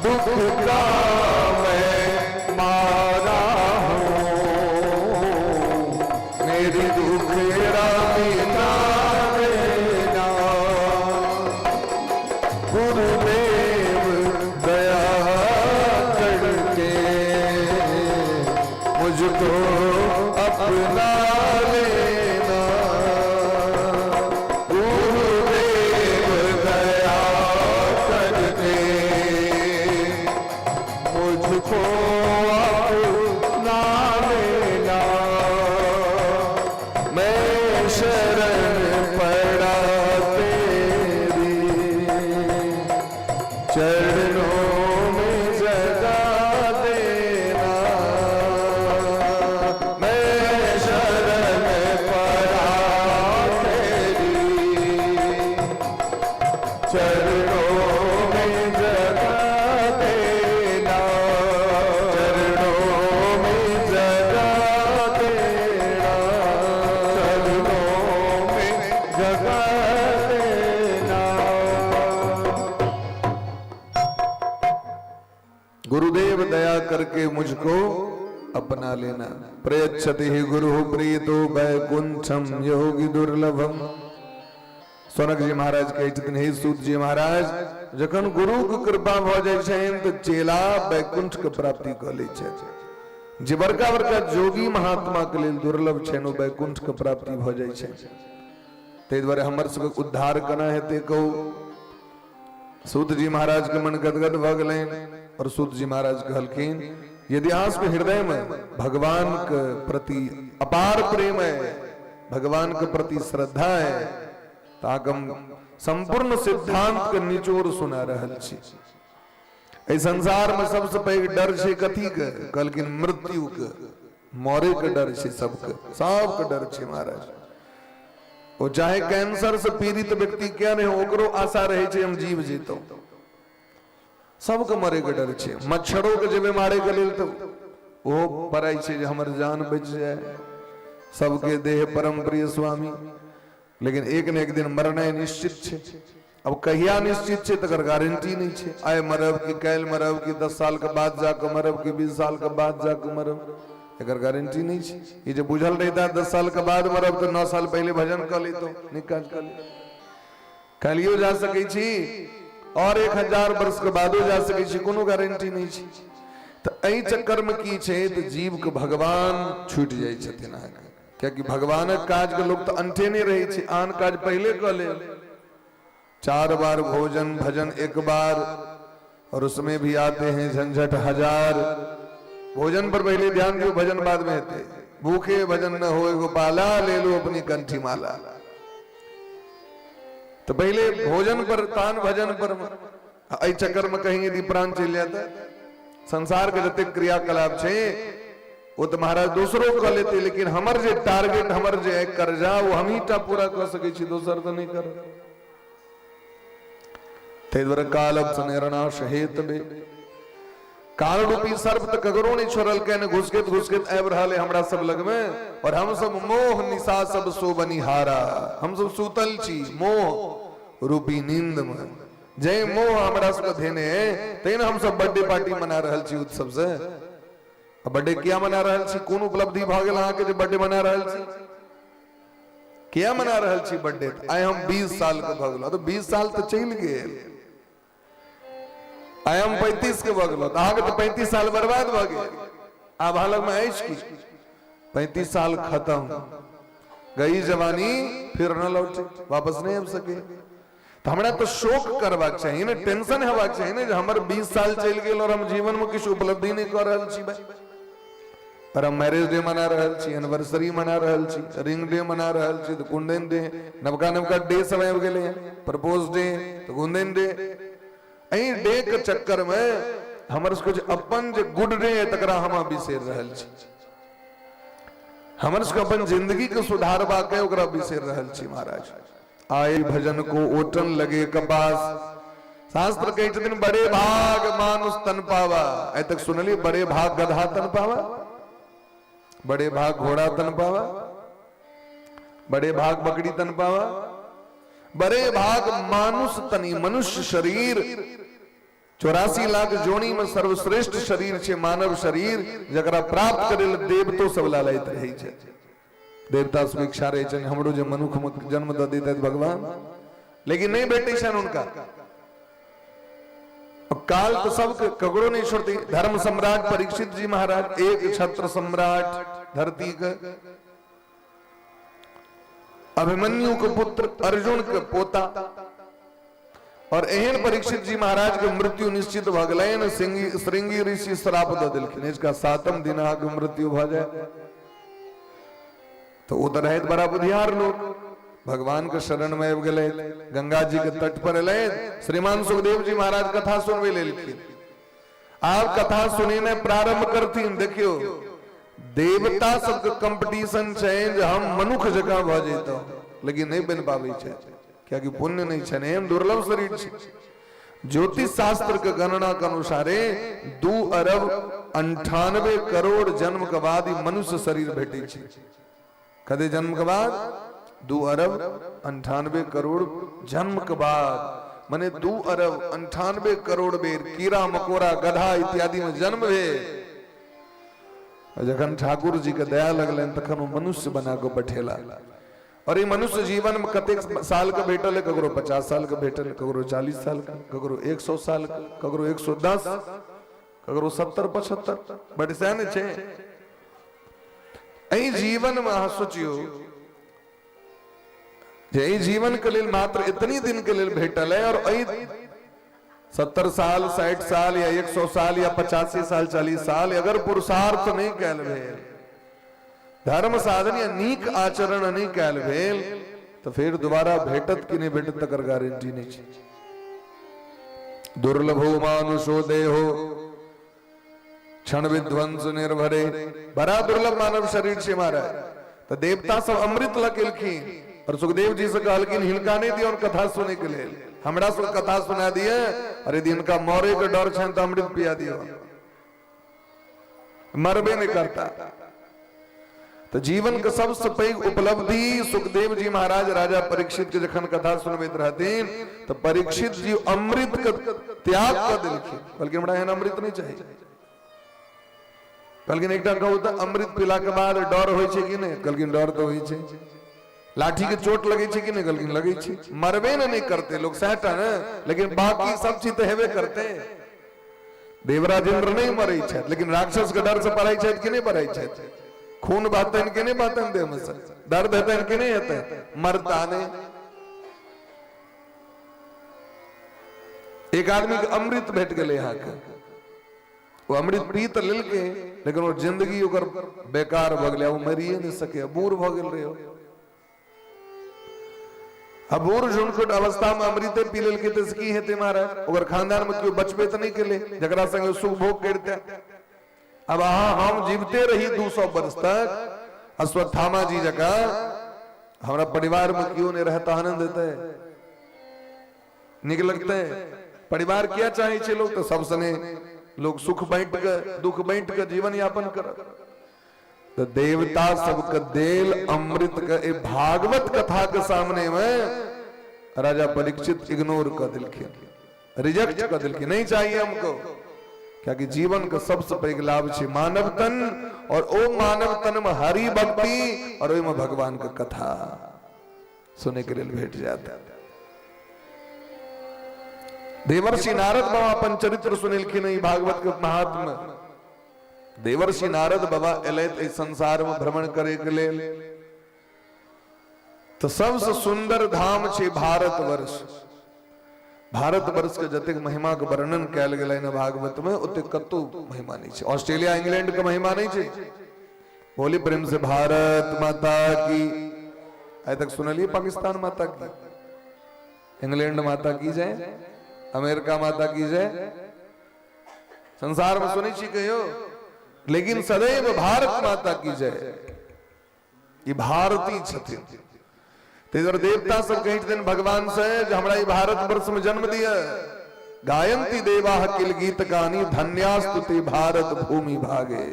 दुख का मैं मारा हूं, मेरी दुखड़ा मिटा देना। गुरुदेव दया करके मुझको अपना लेना। गुरुदेव दया करके मुझको अपना लेना। मैं शरण पड़ा तेरी, चरणों में जगा देना। मैं शरण पड़ा तेरी, चरणों में जगा देना। चरणों में जगा देना। चरणों में जगा देना। गुरुदेव दया करके मुझको अपना लेना। प्रयच्छति हि गुरु प्रीतो वैकुंठम योगी दुर्लभम। सौनक जी महाराज कहै छथिन, हे सूत जी महाराज, जखन गुरु के कृपा भऽ जाइ छनि तऽ चेला वैकुंठ के प्राप्ति कऽ लै छै। जे बड़का बड़का जोगी महात्मा के लेल दुर्लभ छनि, ओ वैकुंठ के प्राप्ति भऽ जाइ छै। ताहि दुआरे हमर सबके उद्धार केना हेतै कहू? सूत जी महाराज के मन गदगद भऽ गेलनि और सूत जी महाराज कहलखिन, यदि अहाँ सबके हृदय में भगवान के प्रति अपार प्रेम है, भगवान के प्रति श्रद्धा है, तऽ अहाँके हम संपूर्ण सिद्धांत के निचोड़ सुना रहल छी। एहि संसार में सबसे पैघ डर छै कथी के? कहलखिन मृत्यु के, मरे के डर छै सबके, सबके डर छै महाराज। ओ चाहे कैंसर से पीड़ित व्यक्ति किया नहीं हो, ओकरो आशा रहे छै हम जीव जीतौ। सबके मरे के डर छै। मच्छरो के जेबे मारे के लेल तऽ ओहो पड़ाइ छै जे हमर जान बचि जाए। सबके देह परम प्रिय स्वामी, लेकिन एक ने एक दिन मरनाइ निश्चित छै। अब कहिया निश्चित छै तकर गारंटी नहीं छै। आइ मरब कि काल्हि मरब कि 10 साल के बाद जाके मरब कि 20 साल के बाद जाके मरब, एकर गारंटी नहीं छै। ई जे बुझल रहिता 10 साल के बाद मरब तऽ 9 साल पहिले भजन कऽ लितौ, नीक काज कऽ लितौ। काल्हियो जा सकै छी और 1000 वर्ष के बादो जा सकै छी, कोनो गारंटी नहीं छै। तऽ एहि चक्कर में की छै तऽ जीव के भगवान छूटि जाइ छथिन अहाँके, कियाकि भगवानक काज के लोक तऽ अंठेने रहै छै, आन काज पहिले कऽ ले। 4 बार भोजन भजन 1 बार, और उसमें भी आते हैं झंझट हजार। भोजन पर पहले ध्यान दियो, भजन बाद में हेतै। भूखे भजन न होए गोपाला, ले लो अपनी कंठी माला। तो पहले भोजन पर तान भजन पर, एहि चक्कर में कहीं यदि प्राण चलि जाए तऽ संसार के जतेक क्रियाकलाप छै ओ तऽ महाराज दोसरो कऽ लेतै, लेकिन हमर जे टारगेट, हमर जे कर्जा, ओ हमही टा पूरा कऽ सकै छी, दोसर तऽ नहि करत। ताहि दुआरे काल निर्णाश हेतबे। काल रूपी सर्प तऽ ककरो नहि छोड़लकै ने, घुसकैत घुसकैत आबि रहल है हमरा सब लगमे। और हम सब मोह निशा सब सो बनिहारा, हम सब सुतल छी मोह रूपी नींद में। जे मोह हमरा सबके धेने तै ने हम सब बर्थडे पार्टी मना रहल छी उत्सव से। बर्थडे किया मना रहल छी? कोन उपलब्धि भऽ गेल अहाँके जे बर्थडे मना रहल छी? किया मना रहल छी बर्थडे? आइ हम 20 साल के भऽ गेलहुँ, तऽ 20 साल तऽ चलि गेल। आइ हम 35 के भऽ गेलहुँ, तऽ अहाँके तऽ 35 साल बर्बाद भऽ गेल। आब अहाँ लगमे अछि की? 35 साल खत्म, गई जवानी फिर न लौटे, वापस नहीं आबि सके। तऽ हमरा तऽ शोक करबाक चाही ने, टेंशन हेबाक चाही ने जे हमर 20 साल चलि गेल और हम जीवनमे किछु उपलब्धि नहि कऽ रहल छी भाई। पर हम मैरिज डे मना रहल छी, एनिवर्सरी मना रहल छी, रिंग डे मना रहल छी, तऽ कुंदन डे, नवका नवका डे सब आबि गेलै हँ, प्रपोज डे तऽ कुंदन डे। एहि डे के चक्कर में हमर सबके जे अपन जे गुड डे है तकरा हम बिसरि रहल छी। हमर सबके अपन जिंदगी के सुधारबाक है, ओकरा बिसरि रहल छी महाराज। आए भजन को ओटन लगे कपास, शास्त्र कहै छथिन बड़े भाग मानुष तन पावा। आइ तक सुनलियै बड़े भाग गधा तन पावा, बड़े भाग घोड़ा तन पावा, बड़े भाग बकरी तन पावा, बड़े भाग मानुष तनी मनुष्य शरीर। 84 लाख जोनी में सर्वश्रेष्ठ शरीर छै मानव शरीर, जकरा प्राप्त करे ले देवतो सब लालयित रहै छै। देवता सब इच्छा रहै छनि हमरो जे मनुख में जन्म दऽ दैत भगवान, लेकिन नहि भेटै छनि हुनका। काल तो सबके ककरो नहीं छोड़ती। धर्म सम्राट परीक्षित जी महाराज, एक छत्र सम्राट धरती के, अभिमन्यु के पुत्र, अर्जुन के पोता, और एहन परीक्षित जी महाराज के मृत्यु निश्चित भऽ गेलनि। श्रृंगी ऋषि श्राप दऽ देलखिन, इसका 7म दिन अहाँके मृत्यु भऽ जाय। तो ओ तऽ रहैत बड़ा बुधियार लोग, भगवान के शरण में आबि गेलै, गंगा जी के तट पर एलै, श्रीमान सुखदेव जी महाराज कथा सुनबै लेलखिन। आब कथा सुनेनाइ प्रारंभ करथिन। देखियौ देवता सबके कंपटीशन छै जे हम मनुख जकाँ भऽ जैतहुँ, लेकिन नहि बनि पाबै छै, कियाकि पुण्य नहि छनि, एहन दुर्लभ शरीर छै। ज्योतिष शास्त्र के गणना के अनुसारे 2 अरब 98 करोड़ जन्म के बाद ही मनुष्य शरीर भेटै छै। कते जन्म के बाद? 2 अरब 98 करोड़ जन्म के बाद, माने 2 अरब 98 करोड़ बेर कीड़ा मकोड़ा गधा इत्यादि में जन्म भेल। जखन ठाकुर जी के दया लगलनि तखन ओ मनुष्य बना कऽ पठेला। और ई मनुष्य जीवन में कतेक साल के भेटल है? ककरो 50 साल के भेटल, ककरो 40 साल के, ककरो 100 साल के, ककरो 110, ककरो 70 75, बट सएह ने छै। एहि जीवन में अहाँ सोचियौ जे एहि जीवन के लेल मात्र इतनी दिन के लेल भेटल है, और एहि 70 साल 60 साल या 100 साल या 85 साल 40 साल अगर पुरुषार्थ नहीं कैल भेल, धर्म साधन या नीक आचरण नहीं कैल भेल, तो फिर दोबारा भेटत कि नहीं भेटत तकर गारंटी नहीं छै। दुर्लभो मानुषो देहो क्षण विध्वंस निर्भरे, बड़ा दुर्लभ मानव शरीर छै महाराज। तो देवता सब अमृत लऽ केलखिन और सुखदेव जी से कहलखिन हिनका नहीं दियौन कथा सुनै के लेल, हमरा सब कथा सुना दिए, और यदि हिनका मरे के डर छनि तऽ अमृत पिया दियौ, मरबे नहीं करता। तो जीवन के सबसे पैघ उपलब्धि सुखदेव जी महाराज राजा परीक्षित के जखन कथा सुनबैत रहथिन तो परीक्षित जी अमृत के त्याग कर देलखिन, कहलखिन हमरा एहन अमृत नहीं चाहिए। कहलखिन एकटा कहू तऽ अमृत पीला के बाद डर होइ छै कि नहि? कहलखिन डर तऽ होइ छै। लाठी के चोट लगे छै कि नहि? कहलखिन लगे छै। मरबे ने नहीं करते लोग सएहटा ने, लेकिन बाकी सब चीज तऽ हेबे करते। देवराजेंद्र नहीं मरे छथि, लेकिन राक्षस के डर से पढ़ै छथि कि नहीं पढ़ै छथि? खून बहतनि कि नहीं बहतनि देह में से? दर्द हेतनि कि नहीं हेतनि? मरता नहीं। एक आदमी के अमृत भेट गेलै अहाँके, ओ अमृत पी तऽ लेलकै, लेकिन ओ जिंदगी ओकर बेकार भऽ गेलै, ओ मरिए नहि सकै, बूढ़ भऽ गेल रहै। आ बूढ़ झुनकुट अवस्था में अमृते पी लेलकै तऽ की हेतै महाराज? ओकर खानदान में केओ बचबे तऽ नहि केलै जकरा संगे सुख भोग करिते। अब अहाँ हम जीवते रही 200 वर्ष तक, अश्वत्थामा जी जकाँ हमरा परिवार में केओ नहि रहत, आनंद हेतै? नीक लगतै? परिवार किया चाहे छै लोग? तऽ सब सने लोग सुख बांटि के दुख बांटि के जीवन यापन करत। तो देवता सबके देल अमृत के ए भागवत कथा के सामने में राजा परीक्षित इग्नोर कर दिलखिन, रिजेक्ट कर दिलखिन, नहीं चाहिए हमको। क्योंकि जीवन के सबसे पैघ लाभ छे मानव तन, और ओ मानव तन में हरि भक्ति और ओहि में भगवान के कथा सुने के लिए भेट जाता। देवर्षि नारद बाबा अपन चरित्र सुनेलखिन ई भागवत के महात्म्य। देवर्षि नारद बाबा एलथि एहि संसार में भ्रमण करे के लेल, तो सबसे सुंदर धाम छे भारतवर्ष। भारतवर्ष के जतेक महिमा के वर्णन कयल गेलै ने भागवत में, ओतेक कतौ महिमा नहीं छे। ऑस्ट्रेलिया इंग्लैंड के महिमा नहीं छे। बोली प्रेम से भारत माता की। आइ तक सुनलिए पाकिस्तान माता की, इंग्लैंड माता की जय, अमेरिका माता की जय, संसार में सुनै छी कहियो, लेकिन सदैव भारत माता की जय। ई भारती छथिन। ताहि दुआरे देवता सब कहै छथिन भगवान से जे हमरा ई भारत वर्ष में जन्म दिया। गायंती देवाह किल गीत गानी, धन्यास्तुति भारत भूमि भागे।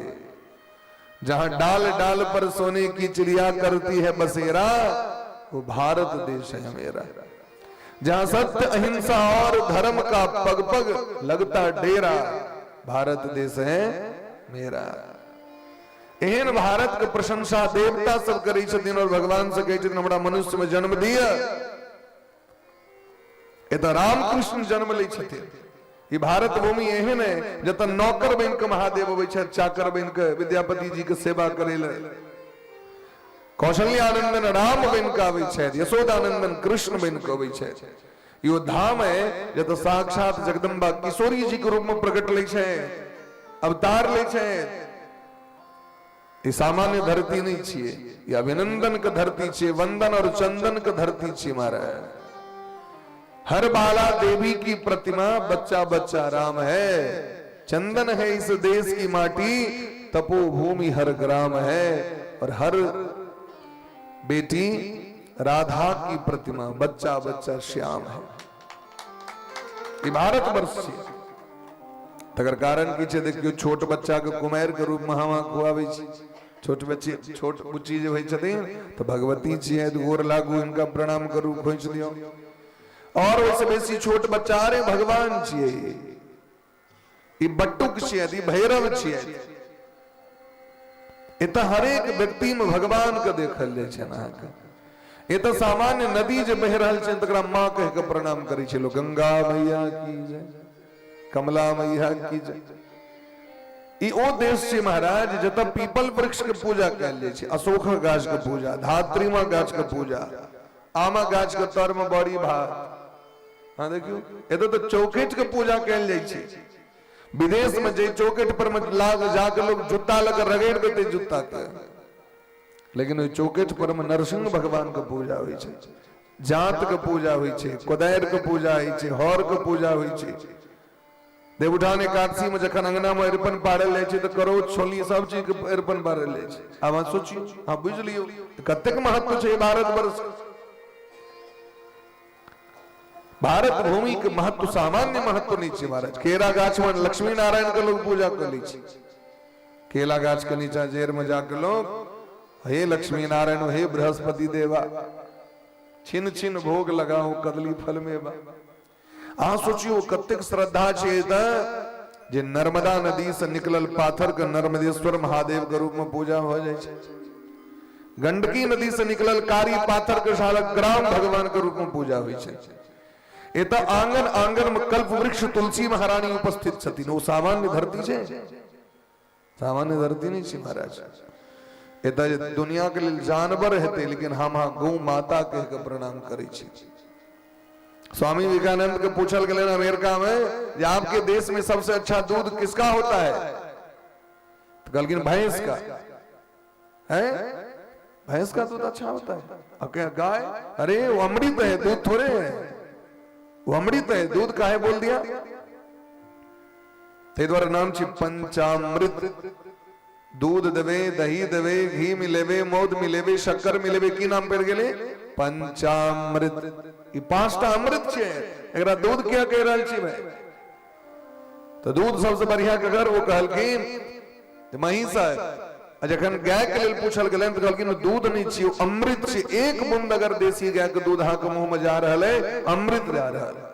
जहां डाल डाल पर सोने की चिड़िया करती है बसेरा, वो भारत देश है मेरा। जहां सत्य अहिंसा और धर्म का पग पग लगता डेरा, भारत देश है मेरा। एहन भारत के प्रशंसा देवता सब करै छथिन और भगवान से कहै छथिन हमरा मनुष्य में जन्म दिया। एतऽ रामकृष्ण जन्म लै छथिन। ई भारत भूमि एहन है जतऽ नौकर बनि के महादेव अबै छथि, चाकर बनि के विद्यापति जी के सेवा करै लए। कौशल्यानंदन राम बनि के आबै छथि, यशोदानंदन कृष्ण बनि के अबै छथि। ई ओ धाम है जतऽ साक्षात जगदम्बा किशोरी जी के रूप में प्रकट लै छथि, अवतार लै छथि। ई सामान्य धरती नहीं छियै, ई अभिनंदन के धरती छियै, वंदन और चंदन के धरती छियै महाराज। हर बाला देवी की प्रतिमा बच्चा बच्चा राम है, चंदन है इस देश की माटी, तपोभूमि हर ग्राम है, और हर बेटी राधा की प्रतिमा बच्चा बच्चा श्याम है। ई भारतवर्ष छियै। तकर कारण की छै देखियौ, छोट बच्चा के कुमारि के रूप में हम अहाँ खुआबै छी। छोट बच्ची, छोट बुच्ची जे होइ छथिन तऽ भगवती छियै, गोर लागू, हिनका प्रणाम करू, खोंचि दियौ। और ओहिसँ बेसी छोट बच्चा, अरे भगवान छियै, ई बटुक छियै, ई भैरव छियै। एतऽ हरेक व्यक्ति में भगवान के देखल जाइ छै अहाँके। एतऽ सामान्य नदी जे बहि रहल छै तकरा माँ कहि के प्रणाम करै छै लोग, गंगा मैया की जय, कमला मैया की जय। ई ओ देश छै महाराज जतऽ पीपल वृक्ष के पूजा कयल जाइ छै, अशोक गाछ के पूजा, धात्रीमा गाछ के पूजा, आमा गाछ के तर में बड़ी भात। हाँ देखियौ, एतऽ तऽ चौखट के पूजा कयल जाइ छै। विदेश में जे चौखट पर में लाग जाके लोग जूता लग रगड़ देते जूता के, लेकिन ओहि चौखट पर में नरसिंह भगवान के पूजा होइ छै, जात के पूजा होइ छै, कोदारि के पूजा होइ छै, हर के पूजा होइ छै। देवउठान एकादशी में जखन अंगना में अरिपन पारल जाइ छै तऽ करौछ छोली सब चीज के अरिपन पारल जाइ छै। आब अहाँ सोचियौ, अहाँ बुझि लियौ कतेक महत्व छै भारतवर्ष। भारत भूमि के महत्व सामान्य महत्व नहीं छै महाराज। केरा गाछ में लक्ष्मी नारायण के लोग पूजा कर लै छै। केला गाछ के नीचा जेर में जाके लोग हे लक्ष्मी नारायण हे बृहस्पति देवा छिन छिन भोग लगाओ कदली फल में बा। अहाँ सोचियो कतेक श्रद्धा छै एतऽ जे नर्मदा नदी से निकलल पाथर के नर्मदेश्वर महादेव के रूप में पूजा हो जाइ छै। गंडकी नदी से निकलल कारी पाथर के शालग्राम भगवान के रूप में पूजा होइ छै। एतऽ आंगन आंगन में कल्प वृक्ष तुलसी महारानी उपस्थित छथिन। ओ सामान्य धरती छै? सामान्य धरती नहीं छै महाराज। एतऽ जे दुनिया के लेल जानवर हेतै, लेकिन हम अहाँ गौ माता कहि के प्रणाम करै छी। स्वामी विवेकानंद के पूछल गेलनि अमेरिका में जे आपके देश में सबसे अच्छा दूध किसका होता है? तो कहलखिन भैंस का है, भैंस का दूध अच्छा होता है। अब क्या गाय? अरे वो अमृत है, दूध थोड़े है, वो अमृत है, दूध काहे बोल दिया? ताहि दुआरे नाम छै पंचामृत। दूध देवे, दही देवे, घी मिलेवे, मौध मिलेवे, शक्कर मिलेवे, की नाम पड़ि गेलै? पंचामृत। ई पांचटा अमृत छै, एकरा दूध किया कहि रहल छी भाई? तऽ दूध सबसे बढ़िया ककर? ओ कहलखिन जे महींस आ जखन गाय के लेल पूछल गेलनि तऽ कहलखिन दूध नहि छी, अमृत छी। एक बूंद अगर देसी गाय के दूध अहाँके मुंह में जा रहल है, अमृत जा रहल है।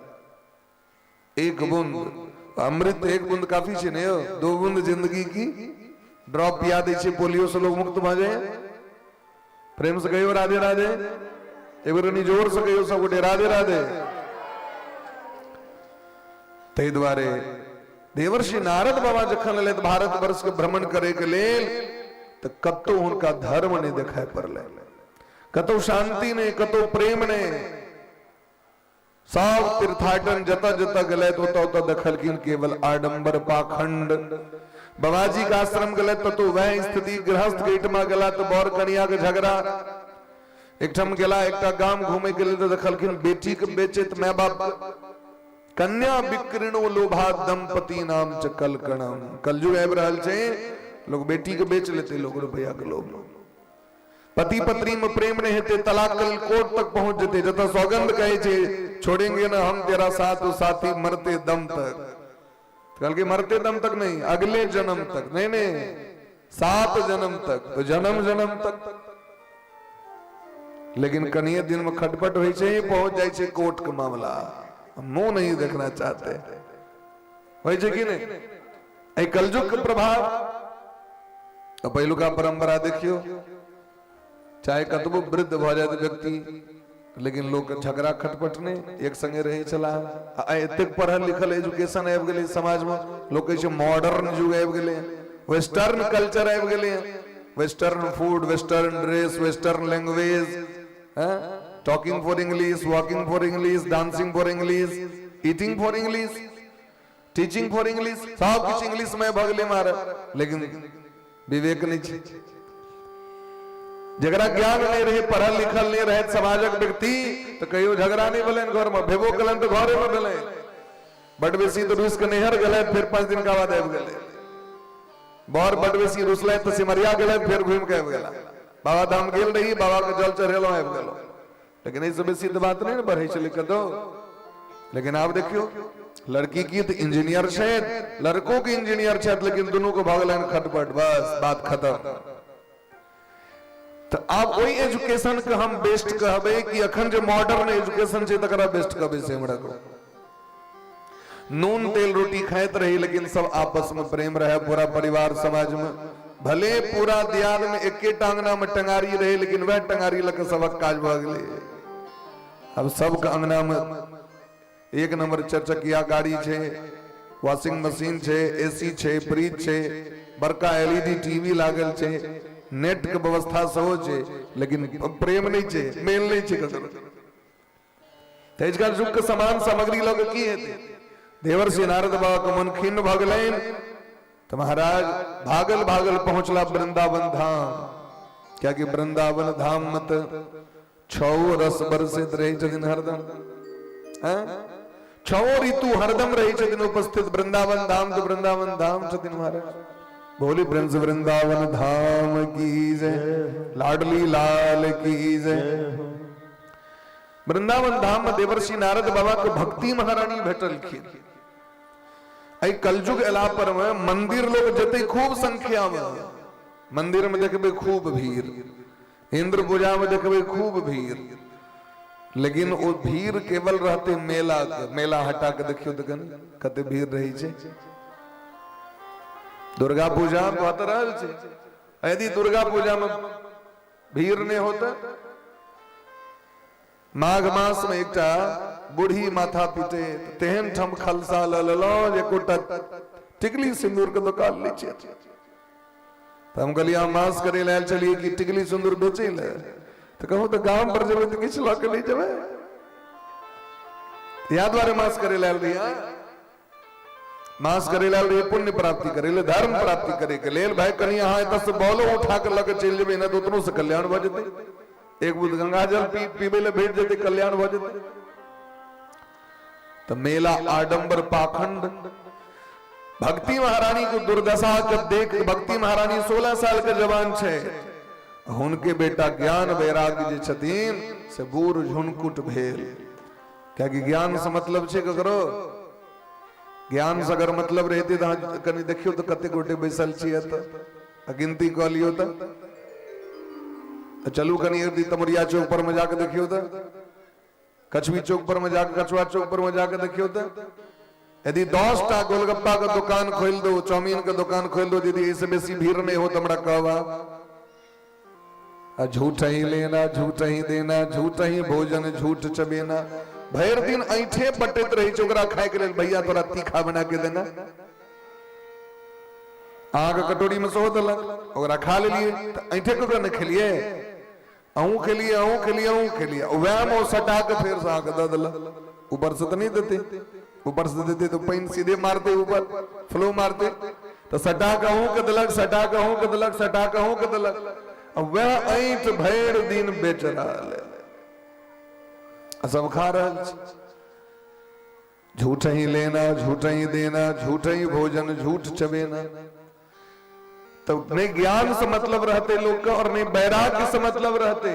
एक बूंद अमृत, एक बूंद काफी छै ने यौ? दो बूंद जिंदगी की ड्रॉप पिया दै छै, पोलियो से लोग मुक्त भऽ जाए। प्रेम से कहियो राधे राधे, एक बेर कनि जोर से कहियो सब गोटे राधे राधे। ताहि दुआरे देवर्षि नारद बाबा जखन एलथि भारत वर्ष के भ्रमण करे के लेल, तऽ कतौ हुनका धर्म नहि देखाय पड़लै, कतौ शांति नहि, कतौ प्रेम नहि। सब तीर्थाटन जतऽ जतऽ गेलथि ओतऽ ओतऽ देखलखिन केवल आडंबर पाखंड। बाबाजी के आश्रम गेलथि ततौ वएह स्थिति, गृहस्थ के एहिठमा गेला तऽ बर कनिया के झगड़ा। एकठाम गेला एकटा गाम घूमे के लेल तऽ देखलखिन बेटी के बेचैत माय बाप, कन्या विक्रीणो लोभा दंपति नाम च कलकणम। कलयुग आबि रहल छै, लोग बेटी के बेच लेते लोग रुपया के लोभ में। पति पत्नी में प्रेम नहीं हेतै, तलाक के लेल कोर्ट तक पहुंच जेतै, जतऽ सौगंध कहै छै छोड़ेंगे ना हम तेरा साथ ओ साथी मरते दम तक। कहलकै मरते दम तक नहीं, अगले जन्म तक नहीं, नहीं सात जन्म तक, तो जन्म जन्म तक। लेकिन कनिये दिन में खटपट होइ छै, पहुंच जाइ छै कोर्ट के मामला, मुंह नहीं देखना चाहते होइ छै कि नहीं? एहि कलयुग के प्रभाव। तऽ पहिलुका परंपरा देखियौ, चाहे कतबो वृद्ध भऽ जायत व्यक्ति, लेकिन लोक झगड़ा खटपट नहि, एक संगे रहै छलाह। आ आइ एतेक पढ़ल लिखल एजुकेशन आबि गेलै समाजमे, लोक कहै छै मॉडर्न युग आबि गेलै, वेस्टर्न कल्चर आबि गेलै, western food, western dress, western language, talking for English, walking for English, dancing for English, eating for English, teaching for English, सब किछु इंग्लिश में भऽ गेलै महाराज। लेकिन विवेक नहि छै। जकरा ज्ञान नहि रहै, पढ़ल लिखल नहि रहै समाजक व्यक्ति, तऽ कहियो झगड़ा नहि भेलनि घरमे, भेबो केलनि तऽ घरेमे भेलनि। बड बेसी तऽ रुसि कऽ नैहर गेलथि, फेर 5 दिनका बाद आबि गेलै। बर बड बेसी रुसलथि तऽ सिमरिया गेलथि, फेर घुमि कऽ आबि गेला। बाबा धाम गेल रही, बाबा के जल चढ़ेलहुँ, आबि गेलहुँ। लेकिन एहिसँ बेसी तऽ बात नहि ने बढ़ै छलै कतौ। लेकिन आब देखियौ, लड़की की तऽ इंजीनियर छथि, लड़को के इंजीनियर छथि, लेकिन दुनू के भऽ गेलनि खटपट, बस बात खत्म। तऽ आब ओहि एजुकेशन के हम बेस्ट कहबै कि अखन जे मॉडर्न एजुकेशन छै तकरा बेस्ट कहबै, से हमरा कहू। नून तेल रोटी खाइत रही, लेकिन सब आपस में प्रेम रहे पूरा परिवार समाज में। भले पूरा दियाद में एके टांगना में टंगारी रहे, लेकिन वह टंगारी लग सबक काज भऽ गेलै। अब सबके अंगना में एक नंबर चरचकिया गाड़ी छै, वॉशिंग मशीन छै, एसी छै, फ्रिज छै, बड़का एलईडी टीवी लागल छै, नेट के व्यवस्था सेहो छै, लेकिन प्रेम नहि छै, मेल नहि छै ककरो। तऽ आजकल युग के सामान सामग्री लऽ कऽ की हेतै? देवर्षि नारद बाबा के मन खिन्न भऽ गेलनि तऽ महाराज भागल भागल पहुँचला वृंदावन धाम, कियाकि वृंदावन धाम में तऽ छओ रस बरसैत रहै छथिन हरदम, छओ ऋतु हरदम रहै छथिन उपस्थित। वृंदावन धाम तऽ वृंदावन धाम छथिन महाराज। बोली प्रिंस वृंदावन धाम की जय, लाडली लाल की जय। वृंदावन धाम में देवर्षि नारद बाबा के भक्ति महारानी भेटलखिन। एहि कलयुग एला पर में मंदिर लोग जते खूब संख्या में, मंदिर में देखबे खूब भीड़, इंद्र पूजा में देखबे खूब भीड़, लेकिन ओ भीड़ केवल रहते मेला के। मेला हटा के देखियो तऽ कनि कते भीड़ रहे छै। दुर्गा पूजा भऽ तऽ रहल छै, यदि दुर्गा पूजा में भीड़ नहि होता। माघ मास में एकटा बूढ़ी माथा पीटे तेहन ठाम खलसा लऽ लेलहुँ जे एकोटा टिकली सिन्दूर के दोकान नहि छै। तऽ हम कहलियै, अहाँ मास करे लए आयल छलियै कि टिकली सिन्दूर बेचै लए? तऽ कहू तऽ गाम पर जेबै तऽ किछु लऽ के नहि जेबै? इएह दुआरे मास करे लए आयल रहियै? मास करे लए आयल रहियै पुण्य प्राप्ति करे ले, धर्म प्राप्ति करे के लेल। भाई कनि अहाँ एतऽ से बॉलो उठा के लऽ के चलि जेबै ने तऽ ओतनो से कल्याण भऽ जेतै। एक बूंद गंगा जल पीबै लए भेट जेतै, कल्याण भऽ जेतै। तऽ मेला आडंबर पाखंड। भक्ति महारानी के दुर्दशा के देख, भक्ति महारानी 16 साल के जवान छै, हुनके बेटा ज्ञान वैराग्य जे छथिन से बूढ़ झुनकुट भेल। कियाकि ज्ञान से मतलब छै ककरो ज्ञान से अगर मतलब रहितै तऽ अहाँ कनि देखियौ तऽ कते गोटे बैसल छियै एतऽ आ गिनती कऽ लियौ तऽ चलू कनि एक दिन तमरिया चौक पर मे जाके देखियौ तऽ कछुई चौक पर मे जाके कछुआ चौक पर मे जाके देखियौ तऽ यदि 10 टा गोलगप्पा के दुकान खोलि दो, चाउमीन के दुकान खोलि दो, यदि एहिसँ बेसी भीड़ नहि हो तऽ हमरा कहब। आ झूठ ही लेना, झूठ ही देना, झूठ ही भोजन, झूठ चबेना। भरि दिन ऐठे बटैत रहै छै ओकरा खाय के लेल, भैया तोरा तीखा बना के देना। अहाँके कटोरी में सेहो देलक, ओकरा खा लेलियै तऽ ऐठे के ओकरा नहि खेलियै? अहूँ खेलियै, अहूँ खेलियै, अहूँ खेलियै। वएह मे ओ सटा के फेर से अहाँके दऽ देलक। ऊपर से तऽ नहि देतै, ऊपर से देतै तऽ पानि सीधे मारतै, ऊपर फ्लो मारतै। तऽ सटा के अहूँ के देलक, सटा के अहूँ के देलक, सटा के अहूँ के देलक आ वएह ऐंठ भरि दिन बेच रहल है आ सब खा रहल छै। झूठ ही लेना, झूठ ही देना, झूठ ही भोजन, झूठ चबेना। तो नहीं ज्ञान से मतलब रहते लोग के और नहीं वैराग्य से मतलब रहते।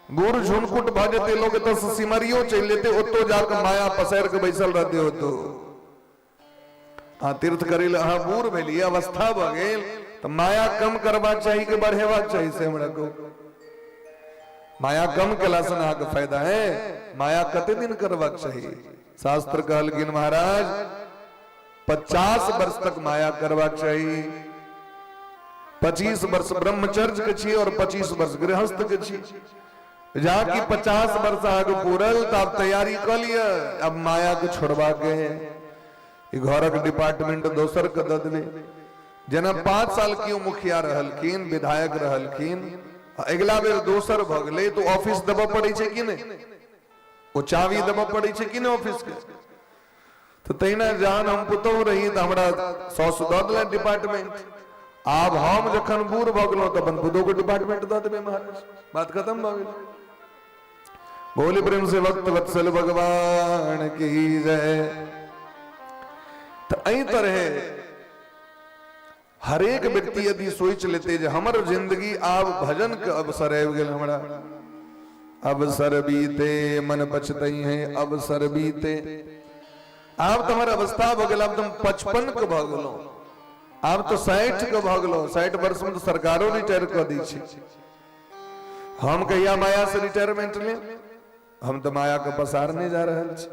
गुड़ झुनकुट भऽ जेतै लोग एतऽ से सिमरियो चलि जेतै, ओतो जाके माया पसारि के बैसल रहते। ओतो अहाँ तीर्थ करै लए अहाँ बूढ़ भेलियै, अवस्था भऽ गेल, तऽ माया कम करबाक चाही कि बढ़ेबाक चाही, से हमरा कहू। माया कम केलासँ ने अहाँके फायदा है? माया कते दिन करबाक चाही? शास्त्र कहलखिन महाराज, 50 वर्ष तक माया करबाक चाही। 25 वर्ष ब्रह्मचर्य के छी और 25 वर्ष गृहस्थ के छी। जहाँ की 50 वर्ष अहाँके पूरल तऽ आब तैयारी कऽ लिअ, अब माया के छोड़बाक है। ई घरक डिपार्टमेंट दोसर के दऽ देबै। जेना 5 साल केओ मुखिया रहलखिन, विधायक रहलखिन, आ अगिला बेर दोसर भऽ गेलै तऽ ऑफिस देबऽ पड़ै छै कि नहि? ओ चाभी देबऽ पड़ै छै कि नहि ऑफिस के? तऽ तहिना जहन हम पुतहु रही तऽ हमरा सासु दऽ देलनि डिपार्टमेंट। आब हम जखन बूढ़ भऽ गेलहुँ तऽ अपन पुतोहु के डिपार्टमेंट दऽ देबै महाराज, बात खत्म भऽ गेल। बोली प्रेम से भक्त वत्सल भगवान की जय। तऽ एहि तरहे हरेक व्यक्ति यदि सोचि लेते जे हमर जिंदगी आब भजन के अवसर आबि गेल हमरा, अवसर बीते मन पछतई है अवसर बीते। आब तऽ हमर अवस्था भऽ गेल, आब तऽ हम 55 के भऽ गेलहुँ, आब तऽ 60 के भऽ गेलहुँ। 60 वर्ष में तऽ सरकारो रिटायर कऽ दै छै। हम कहिया माया से रिटायरमेंट लेब? हम तऽ माया के पसारने जा रहल छी।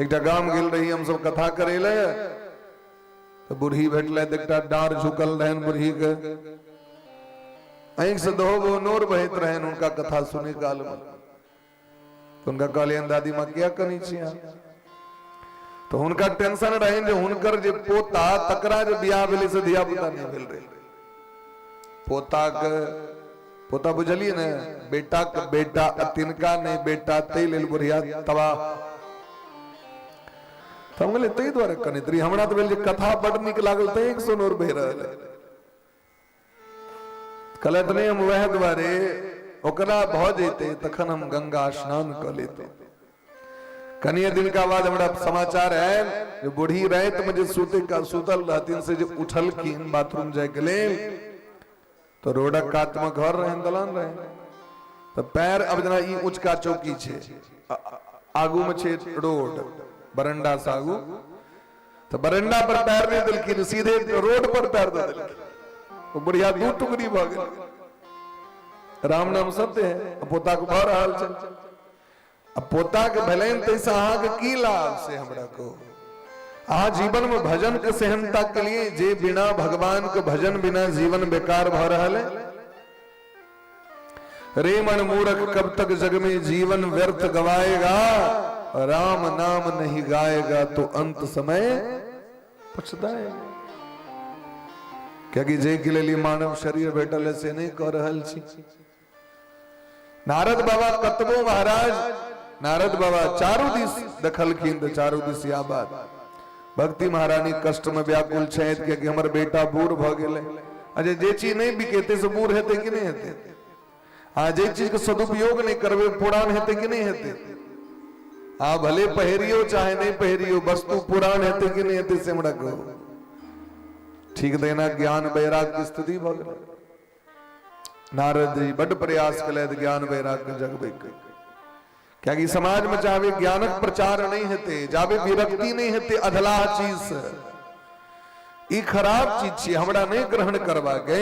एकटा गाम गेल रही हमसब कथा करै लए, तऽ बूढ़ी भेटलथि, एकटा डाँड़ झुकल रहनि बूढ़ी के, आँखि से दहो बहो नोर बहैत रहनि हुनका कथा सुनै काल मे। तऽ हुनका कहलियनि, दादी माँ, किया कनै छी अहाँ? तऽ हुनका टेंशन रहनि जे हुनकर जे पोता, तकरा जे बियाह भेलै से धिया पुता नहि भेल रहै। पोताके पोता बुझलियै ने, बेटाके बेटा, आ तिनका नहि बेटा, ताहि लेल बुढ़िया तबाह। तऽ हम कहलियै, ताहि दुआरे कनैत रही? हमरा तऽ भेल जे कथा बड नीक लागल तैं एक सौ नोर बहि रहल है। कहलथि, नहि, हम वएह दुआरे, ओकरा भऽ जैते तखन हम गंगा स्नान कऽ लेते। कनिये दिनका बाद हमरा समाचार आयल जे बूढ़ी राति में जे सुते का सुतल रहथिन से जे उठलखिन बाथरूम जायके लेल, तऽ रोडक कात में घर रहनि, दलान रहनि, तऽ पैर अब जेना ई ऊँचका चौकी छै, आगू में छै रोड, बरंडा से आगू, तऽ बरंडा पर पैर नहि देलखिन, सीधे रोड पर पैर दऽ देलखिन। ओ बुढ़िया दू टुकड़ी भऽ गेल। राम नाम सत्य है। पोता के भऽ रहल छै। आ पोताके भेलनि ताहिसँ अहाँके की लाभ, से हमरा कहू। अहाँ जीवन में भजन के सेहनता के लिए जे बिना भगवान के भजन बिना जीवन बेकार भऽ रहल है। रे मन मूरख, कब तक जग में जीवन व्यर्थ गवाएगा? राम नाम नहीं गाएगा तो अंत समय पछताएगा। कियाकि जे के लेल ई मानव शरीर भेटल है से नहीं कऽ रहल छी। नारद बाबा कतबो महाराज, नारद बाबा चारू दिस देखलखिन तऽ चारू दिस इएह बात। भक्ति महारानी कष्ट में व्याकुल छथि, कियाकि हमर बेटा बूढ़ भऽ गेलै। अच्छा, जे चीज नहि बिकेतै से बूढ़ हेतै कि नहि हेतै? आ जे चीज के सदुपयोग नहि करबै, पुरान हेतै कि नहि हेतै? आ भले पहिरियो चाहे नहि पहिरियो, वस्तु पुरान हेतै कि नहि हेतै, से हमरा कहू। ठीक तहिना ज्ञान वैराग्य स्थिति भऽ गेलै। नारद जी बड प्रयास केलथि ज्ञान वैराग्य जगबै के। कियाकि समाज में जाबे ज्ञानक प्रचार नहीं हेतै, जाबे विरक्ति नहीं हेतै अधलाह चीज से, ई खराब चीज छियै, हमरा नहीं ग्रहण करबाके,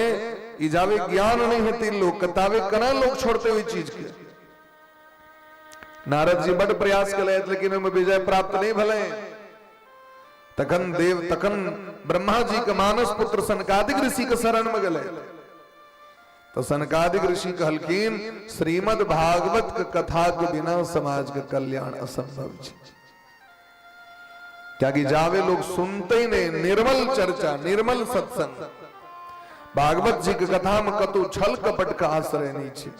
ई जाबे ज्ञान नहीं हेतै लोक के, ताबे केना लोक छोड़ते ओहि चीज के। नारद जी बड प्रयास केलथि लेकिन ओहिमे विजय प्राप्त नहीं भेलै। तखन देव तखन ब्रह्मा जी के मानस पुत्र सनकादिक ऋषि के शरण में गेलै। तो सनकादिक ऋषि कहलखिन श्रीमद् भागवत के कथा के बिना समाज के कल्याण असंभव छै। क्याकि जावे लोग सुनते ही नहीं, निर्मल चर्चा, निर्मल सत्संग, भागवत जी के कथा में कतौ छल कपट का आश्रय नहीं छै,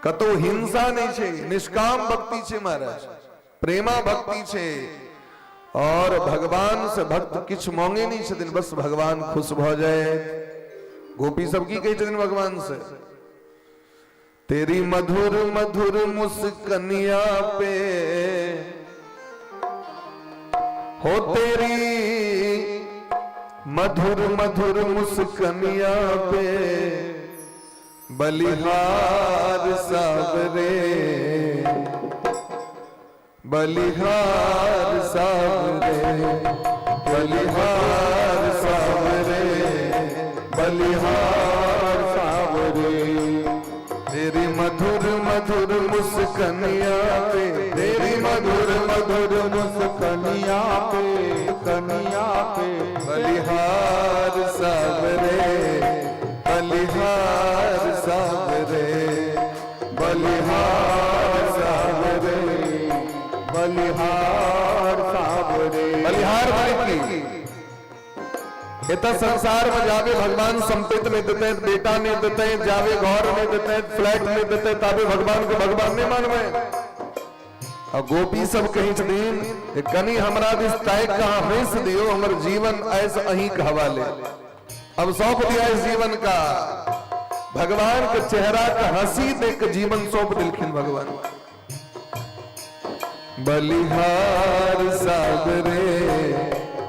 कतौ हिंसा नहीं छै, निष्काम भक्ति छै महाराज, प्रेमा भक्ति छै। और भगवान से भक्त किछ मांगे नहीं छथिन, बस भगवान खुश भ जाए। गोपी सब की कहै छथिन भगवान से, तेरी मधुर मधुर मुस्कनिया पे, हो तेरी मधुर मधुर मुस्कनिया पे बलिहार सावरे, बलिहार सावरे, बलिहार सावरे, बलिहार सावरे। तेरी मधुर मधुर मुस्कनिया पे, तेरी मधुर मधुर मुस्कनिया पे, कनिया पे बलिहार सावरे, बलिहार सावरे, बलिहार सावरे, बलिहार सावरे। बलिहार माने की एतऽ संसार में जावे भगवान संपत्ति नहीं देते, बेटा नहीं देते, जावे घर नहीं देते, फ्लैट नहीं देते, ताबे भगवान को भगवान नहीं मानवे। और गोपी सब कही छथिन कनी हमरा दिस ताकि कहाँ हंस दियो, हमर जीवन ऐस अहीं के हवाले, अब सौंप दिया इस जीवन का। भगवान के चेहरा का हंसी देख के जीवन सौंप दिलखिन भगवान। बलिहार सावरे,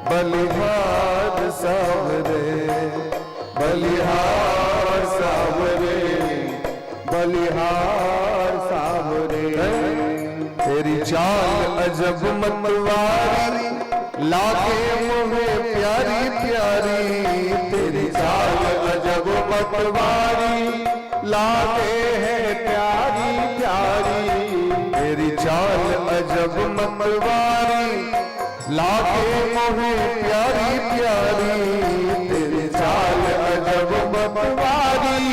बलिहार सावरे, बलिहार सावरे, बलिहार सावरे। तेरी चाल अजब मतवारी, लागे मुहे प्यारी प्यारी, तेरी चाल अजब मतवारी, लागे है प्यारी प्यारी, तेरी चाल अजब मतवारी, लागे मुहे प्यारी प्यारी, तेरी चाल अजब मतवारी,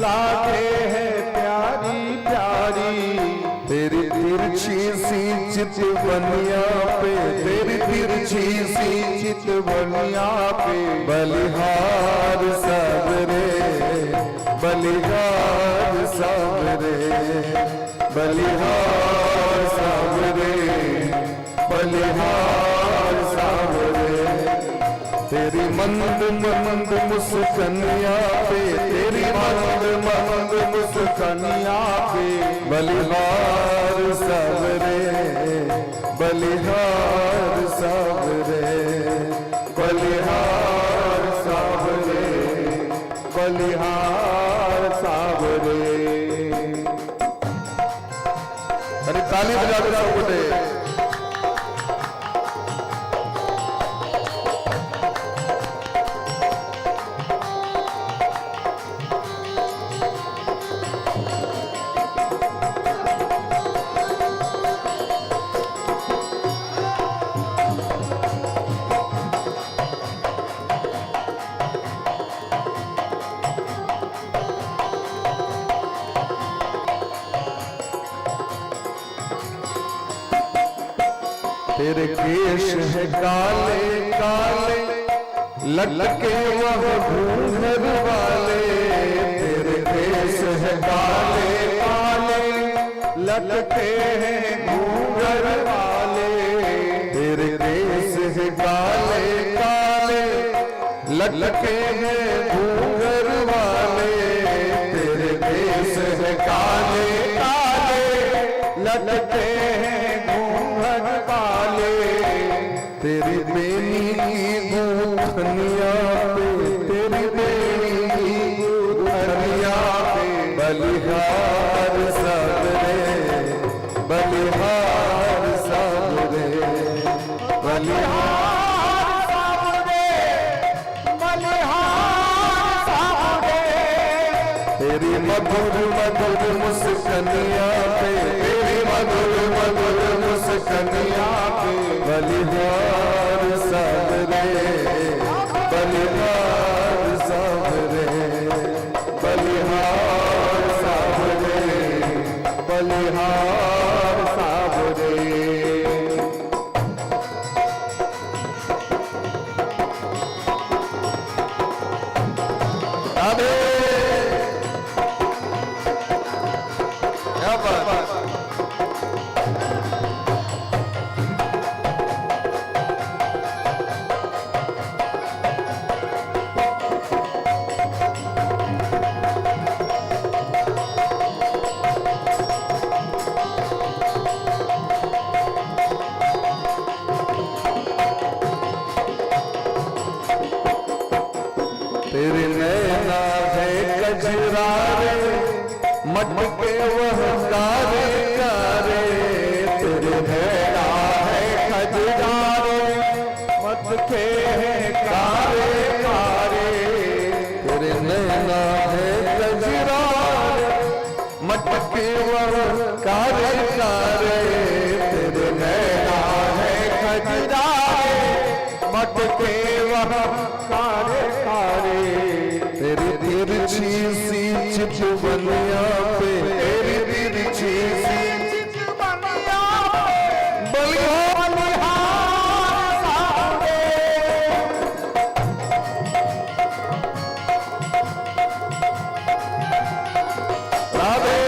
लागे है प्यारी प्यारी, तेरी तिरछी सी चितवनिया पे, तेरी तिरछी सी चितवनिया पे बलिहार सावरे, बलिहार सावरे, बलिहार सावरे, बलिहार सावरे। तेरी मंद मंद मुस्कनिया पे, तेरी मंद मंद मुस्कनिया पे बलिहार सावरे, बलिहार सावरे, बलिहार सावरे, बलिहार सावरे। अरे ताली बजा दो सब गोटे। तेरे केश है काले काले, लटके वह घूंघर वाले, तेरे केश है काले काले, लटके हैं घूंघर वाले, तेरे केश है काले काले, लटके हैं घूंघर वाले, तेरे केश है काले काले, लटके हैं घूंघर वाले, तेरी बेनी की गूंथनिया पे, तेरी बेनी की गूंथनिया पे बलिहार सावरे, तेरी मधुर मधुर मुस्कनिया पे, तेरी मधुर मधुर मुस्कनिया पे, बलिहार सावरे, बलिहार सावरे, बलिहार सावरे, बलिहार सावरे। राधे, क्या बात। तेरे नैना है कजरारे, मटके वह कारे कारे, तेरे नैना है कजरारे, मटके हैं कारे कारे, तेरे नैना है कजरारे, मटके वह कारे कारे, तेरे नैना है कजरारे, मटके वह कारे कारे, तेरी तिरछी सी चितवनिया पे, तेरी तिरछी सी चितवनिया पे, बलिहार बलिहार सावरे। राधे।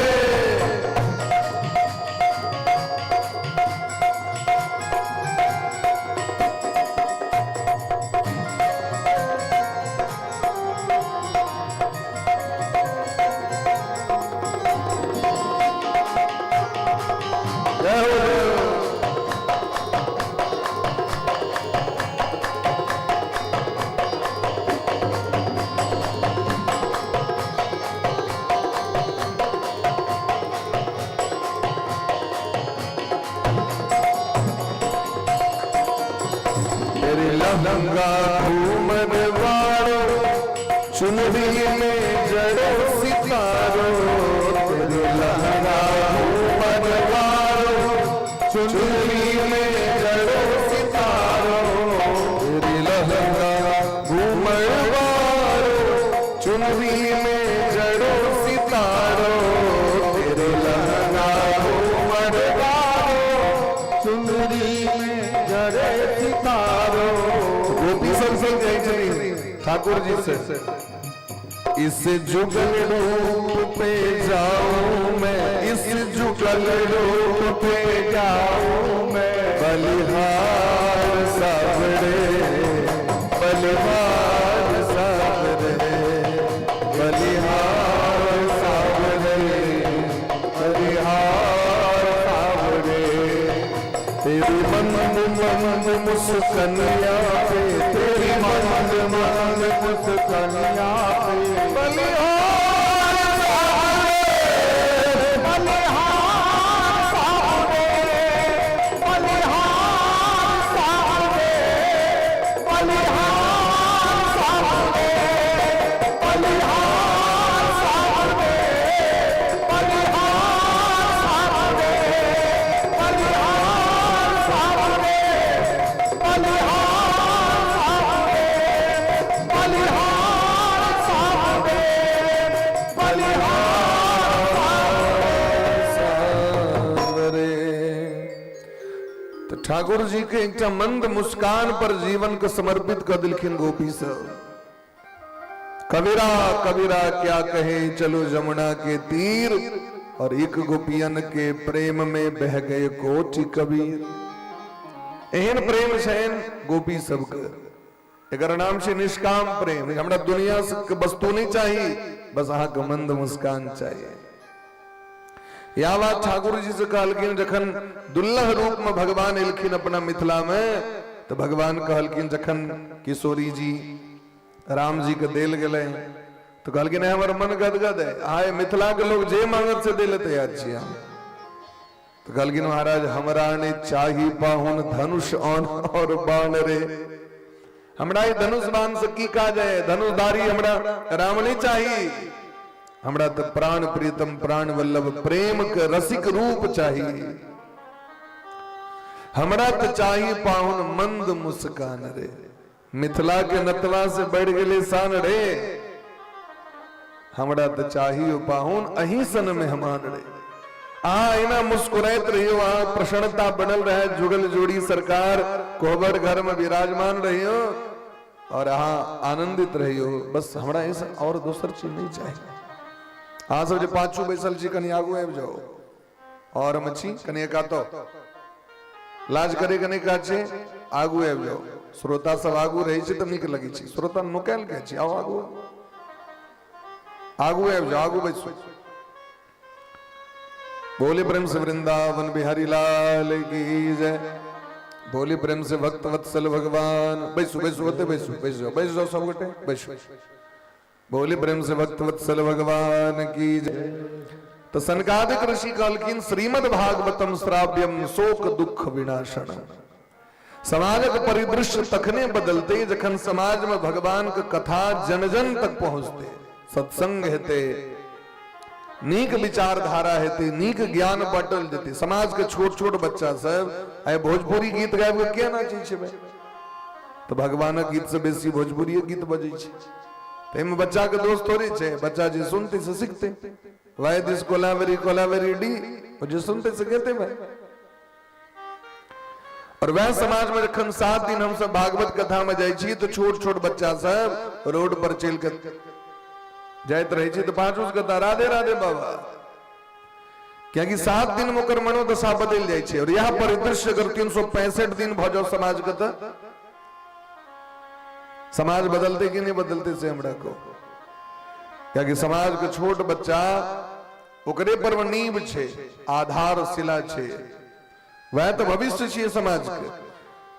जय हो, जय हो। तेरे लहंगा घूमर वारो, चुनरी में जड़ो सितारो, तेरे लहंगा घूमर वारो, चुनरी में जड़ो सितारो, तेरे लहंगा घूमर वारो, चुनरी में जड़ो सितारो, तेरे लहंगा घूमर वारो, चुनरी में जड़े सितारो। गोपी सब सब जाइ छथिन ठाकुर जी से, इस जुगल रूप पे जाऊं मैं, इस जुगल रूप पे जाऊं मैं, बलिहार सावरे, बलिहार सावरे, बलिहार सावरे, बलिहार सावरे, तेरी मंद मंद मुस्कनिया पे, तेरी मंद मंद मुस्कनिया पे, बलिहार सावरे, बलिहार सावरे, बलिहार सावरे, बलिहार सावरे, बलिहार सावरे, बलिहार सावरे, बलिहार सावरे, बलिहार सावरे, बलिहार सावरे, बलिहार सावरे। तो ठाकुर जी के एकटा मंद मुस्कान पर जीवन के समर्पित कर दिलखिन गोपी सब। कबीरा कबीरा क्या कहे, चलो जमुना के तीर, और एक गोपियन के प्रेम में बह गए कोटि कबीर। एहन प्रेम छैन गोपी सबके, एकर नाम छै निष्काम प्रेम। हमरा दुनिया के वस्तु नहीं चाहिए, बस अहाँ के मंद मुस्कान चाहिए। यह बात ठाकुर जी से कहलखिन जखन दुल्लह रूप में भगवान एलखिन अपना मिथिला में, तो भगवान कहलखिन जखन किशोरी जी राम जी के देल गेलै तो कहलखिन हमर मन गदगद है, आए मिथिला के लोग जे मांगत से दे तैयार छी हम। तो कहलखिन महाराज हमरा ने चाही पाहुन धनुष ऑन और बाण रे, हमरा ई धनुष बाण से की काज है, धनुषधारी हमरा राम नहीं चाही, हमरा तऽ प्राण प्रियतम प्राण वल्लभ प्रेम के रसिक रूप चाही। हमरा तऽ चाही पाहुन मंद मुस्कान रे, मिथिला के नतवा से बढ़ गेले शान रे, हमरा तऽ चाही ओ पाहुन अहीं सन मेहमान रे। अहाँ एना मुस्कुराइत रहियो, अहाँ प्रसन्नता बनल रहे, जुगल जोड़ी सरकार कोहबर घर में विराजमान रहियो और अहाँ आनंदित रहियो, बस हमरा एहिसँ और दोसर चीज नहीं चाही। अहाँ सब जे पाछू बैसल छी कनि आगू आबि जाउ, और हम छी कनि एकातो लाज करे के नहि काज छै, आगू आबि जाउ। श्रोता सब आगू रहै छै तऽ नीक लगै छै, श्रोता नुकायल के छै, आउ आगू आगू आबि जाउ, आगू बैसू। बोले प्रेम से वृंदावन बिहारी लाल की जय, बोले प्रेम से भक्त वत्सल भगवान। बैसू बैसू ओते बैसू, बैसू बैसू जाउ सब गोटे बैसू। बोले प्रेम से भक्त वत्सल भगवान की जय। तो सनकादिक ऋषि कहलखिन श्रीमद् भागवतम श्राव्यम शोक दुख विनाशनम। समाजक परिदृश्य तखने बदलते जखन समाज में भगवान के कथा जन जन तक पहुंचते, सत्संग हेते, नीक विचारधारा हेते, नीक ज्ञान बांटल जेते। समाज के छोट छोट बच्चा सब आइ भोजपुरी गीत गाबि के किया नाचै छै भाई? तऽ भगवानक गीत से बेसी भोजपुरी गीत बजै छै, ताहिमे बच्चा के दोष थोड़े छै, बच्चा जे सुनते से सीखते। Why this Kolaveri Kolaveri D, ओ जे सुनते से गेते भाई। और वह समाज में जखन 7 दिन हम सब भागवत कथा में जाइ छी तो छोट छोट बच्चा सब रोड पर चल के जाइत रहे छी तो पांचों से कहता राधे राधे बाबा, कियाकि 7 दिन में ओकर मनोदशा बदलि जाइ छै। और यह परिदृश्य अगर 365 दिन भऽ जाओ समाज के तऽ समाज बदलते कि नहीं बदलते से हमरा को, कियाकि समाज के छोट बच्चा ओकरे पर नींव छै, आधारशिला छै, वह तऽ भविष्य छियै समाज के।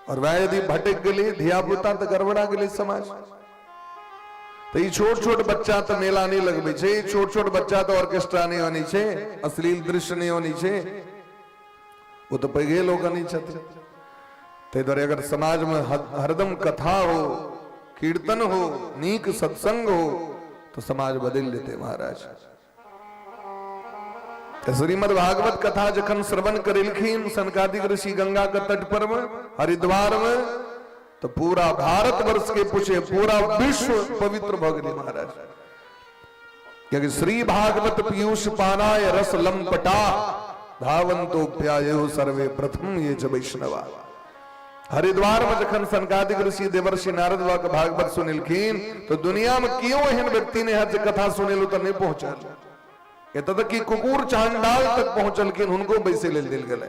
और वह यदि भटक गेलै धिया पुता तऽ गड़बड़ा गेलै समाज। तऽ ई छोट छोट बच्चा तऽ मेला नहि लगबै छै, ई छोट छोट बच्चा तऽ ऑर्केस्ट्रा नहि अनै छै, अश्लील दृश्य नहि अनै छै, ओ तऽ पैघे लोक अनै छथिन। ताहि दुआरे अगर समाजमे हरदम कथा हो, कीर्तन हो, नीक सत्संग हो तऽ समाज बदलि जेतै महाराज। श्रीमद् भागवत कथा जखन श्रवण करेलखिन सनकादिक ऋषि गंगा के तट पर में हरिद्वार में, तो पूरा भारत वर्ष के पूछे पूरा विश्व पवित्र भ गेलै महाराज। क्योंकि श्री भागवत पीयूष पानाय रस लंपटा धावंतो प्यायो सर्वे प्रथम ये च वैष्णवा। हरिद्वार में जखन सनकादिक ऋषि देवर्षि नारद बाबा के भागवत सुनलखिन तो दुनिया में क्यों एहन व्यक्ति नहीं है जे कथा सुनेलु तो नहीं पहुंचल, एतऽ तक कि कुकुर चांडाल तक पहुंचलखिन, हुनको बैसे लेल देल गेलै।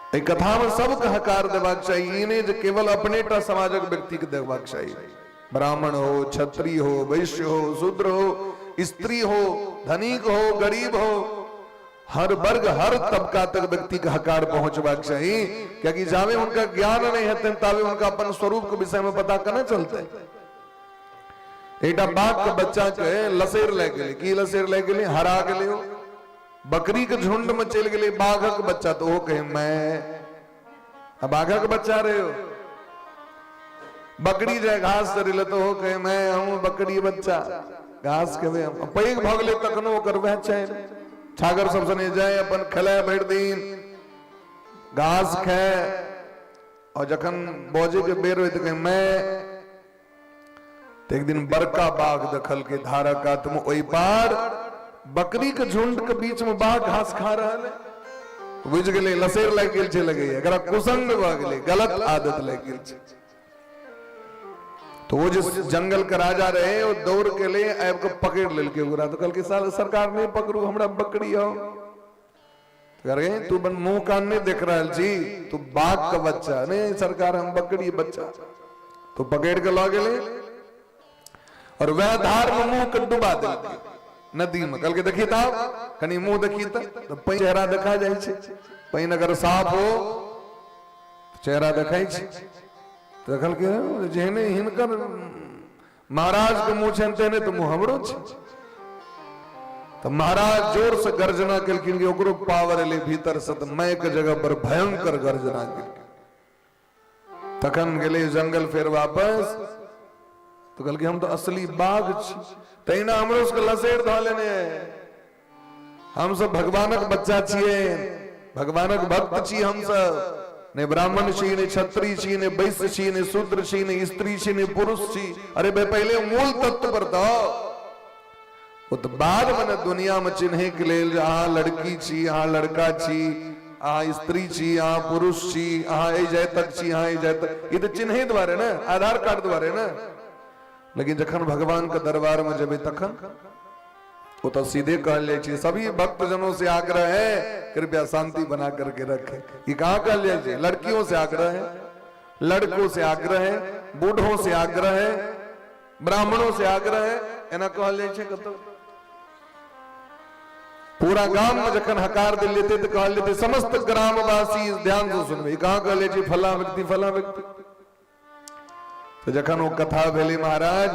एहि कथा में सबके हकार देबाक चाही, ई नहि जे केवल अपने टा समाजक व्यक्ति के देबाक चाही। ब्राह्मण हो, क्षत्रिय हो, वैश्य हो, शूद्र हो, स्त्री हो, धनिक हो, गरीब हो, हर वर्ग हर तबका तक व्यक्ति के हकार पहुंचबाक चाही। कियाकि जावे उनका ज्ञान नहीं हेतनि तावे उनका अपन स्वरूप के विषय में पता केना चलते। एकटा बाघ के बच्चा के लसेर लागि गेलै, की लसेर लागि गेलै, हरा गेलै, ओ बकरी के झुंड में चलि गेलै बाघक बच्चा, तऽ ओहो कहे मैं आ बाघक बच्चा रहे हो। बकरी जाय घास चरै लए तऽ ओहो कहे मैं हूँ बकरी बच्चा, घास खेबै हम। पैघ भऽ गेलै तखनो ओकर वएह छै, छागर सब सने जाय अपन खेलाय भरि दिन, घास खाय, और जखन बजै के बेर होइ तऽ कहे मैं। तऽ एक दिन बड़का बाघ देखलकै धारक कात में, ओहि पार बकरी के झुंड के बीच में बाघ घास खा रहल है। बुझि गेलै लसेर लागि गेल छै, लगैया एकरा कुसंग भऽ गेलै, गलत आदत लागि गेल छै। तो वो जो जंगल के राजा रहे वो दौड़ के ले आबि के पकड़ लेलकै ओकरा। तो कहलकै साल सरकार नहीं पकड़ू हमरा बकरी हो। अरे तू बन मुंह कान नहीं देख रहल छी, तू बाघ के बच्चा नहीं सरकार हम बकरी बच्चा। तो पकड़ के लऽ गेलै और वह धार में मुंह के डुबा देलकै नदी में। कहलकै देखी तऽ कनी मुंह देखी तऽ पानि चेहरा देखा जाइ छै, पानि अगर साफ हो चेहरा देखाइ छै। देखलकै जेहने हिनकर महाराज के मुंह छनि तेहने तऽ मुंह हमरो छै। तऽ महाराज जोर से गर्जना केलखिन कि ओकरो पावर एलै भीतर से, तऽ मैं के जगह पर भयंकर गर्जना केलखिन। तखन गेलै जंगल फेर वापस, तऽ कहलकै हम तऽ असली बाघ छी। तहिना हमरो सबके लसेर धऽ लेने हमसब भगवानक बच्चा छियै, भगवानक भक्त छी हमसब। नहि ब्राह्मण छी, नहि क्षत्रिय छी, नहि वैश्य छी, नहि शूद्र छी, नहि स्त्री छी, नहि पुरुष छी। अरे भाई, पहिले मूल तत्व पर तऽ ओ तऽ बादमे ने दुनियामे चिन्हैके लेल जे अहाँ लड़की छी, अहाँ लड़का छी, अहाँ स्त्री छी, अहाँ पुरुष छी, अहाँ एहि जातक छी, अहाँ एहि जातक, ई तऽ चिन्है दुआरे ने, आधार कार्ड दुआरे ने। लेकिन जखन भगवानके दरबारमे जेबै तखन ओ तऽ सीधे कहल जाइ छै, सभी भक्तजनों से आग्रह है कृपया शांति बना करके रखें। ई कहाँ कहल जाइ छै? लड़कियों से आग्रह है, लड़कों से आग्रह है, बूढ़ों से आग्रह है, ब्राह्मणों से आग्रह है, एना कहल जाइ छै कतौ? पूरा गाम में जखन हकार देल जेतै तऽ कहल जेतै समस्त ग्रामवासी ध्यान से सुनबै। कहाँ कहल जाइ छै फला व्यक्ति फला व्यक्ति? तऽ जखन ओ कथा भेलै महाराज,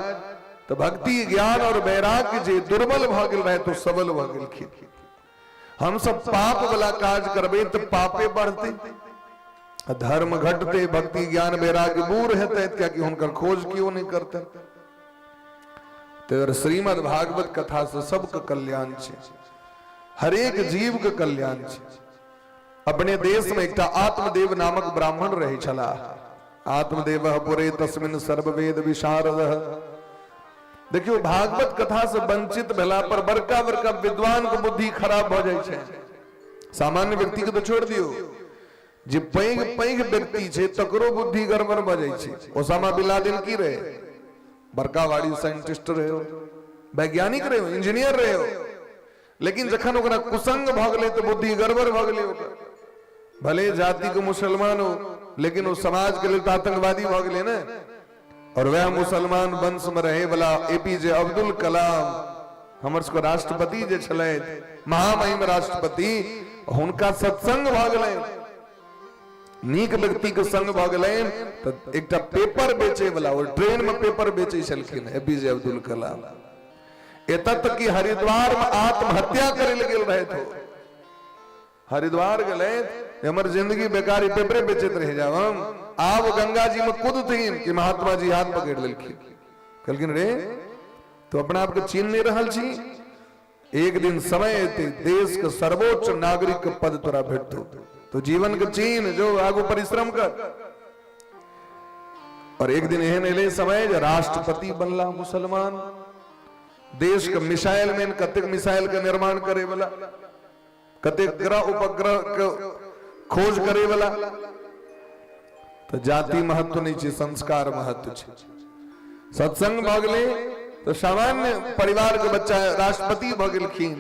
तऽ भक्ति ज्ञान और वैराग्य जे दुर्बल भऽ गेल रहै तो सबल भऽ गेलखिन। हम सब पाप वाला काज करबै तऽ पापे बढ़तै, धर्म घटते, भक्ति ज्ञान वैराग्य दूर हेतै, कियाकि हुनकर खोज केओ नहि करतै। तऽ श्रीमद् भागवत कथा से सबके कल्याण छै, हरेक जीव के कल्याण छै। अपने देश में एकटा आत्मदेव नामक ब्राह्मण रहै छलाह। आत्मदेव पुरे तस्मिन सर्ववेद विशारद। देखियौ, भागवत कथा से वंचित भेला पर बड़का बड़का विद्वान के बुद्धि खराब भऽ जाइ छै। सामान्य व्यक्ति के तऽ छोड़ि दियौ, जे पैघ पैघ व्यक्ति छै तकरो बुद्धि गड़बड़ भऽ जाइ छै। ओसामा बिन लादेन की रहे? बड़का वाड़ी साइंटिस्ट रहे, वैज्ञानिक रहे, इंजीनियर रहे, लेकिन जखन ओकरा कुसंग भऽ गेलै तऽ बुद्धि गड़बड़ भऽ गेलै ओकर। भले जाति के मुसलमान हो, लेकिन ओ समाज के लेल तऽ आतंकवादी भऽ गेलै ने। और वह मुसलमान वंश में रहे वाला एपीजे अब्दुल कलाम, हमर सबके राष्ट्रपति जे छलथि, महामहिम राष्ट्रपति, हुनका सत्संग भऽ गेलनि, नीक व्यक्ति के संग भऽ गेलनि, तऽ एकटा पेपर बेचे वाला, ओ ट्रेन में पेपर बेचै छलखिन एपीजे अब्दुल कलाम, एतऽ तक कि हरिद्वार में आत्महत्या करै लए गेल रहथि। ओ हरिद्वार गेलै, हमर जिंदगी बेकारी, पेपरे बेचैत रहि जाब हम। आब गंगा जी में कूदथिन कि महात्मा जी हाथ पकड़ लेलखिन, कहलखिन रे, तो अपना आपके चीन नहीं रहल छी, एक दिन समय एते देश के सर्वोच्च नागरिक के पद तोरा भेटतो, तो जीवन के चीन जो आगू परिश्रम कर। और एक दिन एहन एले समय जे राष्ट्रपति बनला मुसलमान, देश के मिसाइल मैन, कतेक मिसाइल के निर्माण करे वाला, कतेक ग्रह उपग्रह के खोज करे वाला। तऽ जाति महत्व नहि छै, संस्कार महत्व छै। सत्संग भऽ गेलै तऽ सामान्य परिवार के बच्चा राष्ट्रपति भऽ गेलखिन,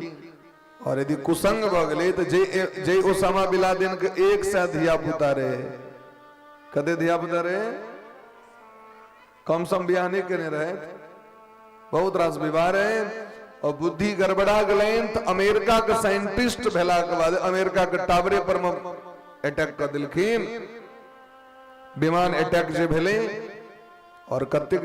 और यदि कुसंग भऽ गेलै तऽ जे जे ओसामा बिन लादेन के 100 धिया पुता रहे, कते धिया पुता रहे? कम सम बियाह नहि केने रहे, बहुत रास विवाह रहे, और बुद्धि गड़बड़ा गेलनि तऽ अमेरिका के साइंटिस्ट भेला के बाद अमेरिका के टावरे पर में अटैक कऽ देलखिन। विमान अटैक जे भेलै और कतेक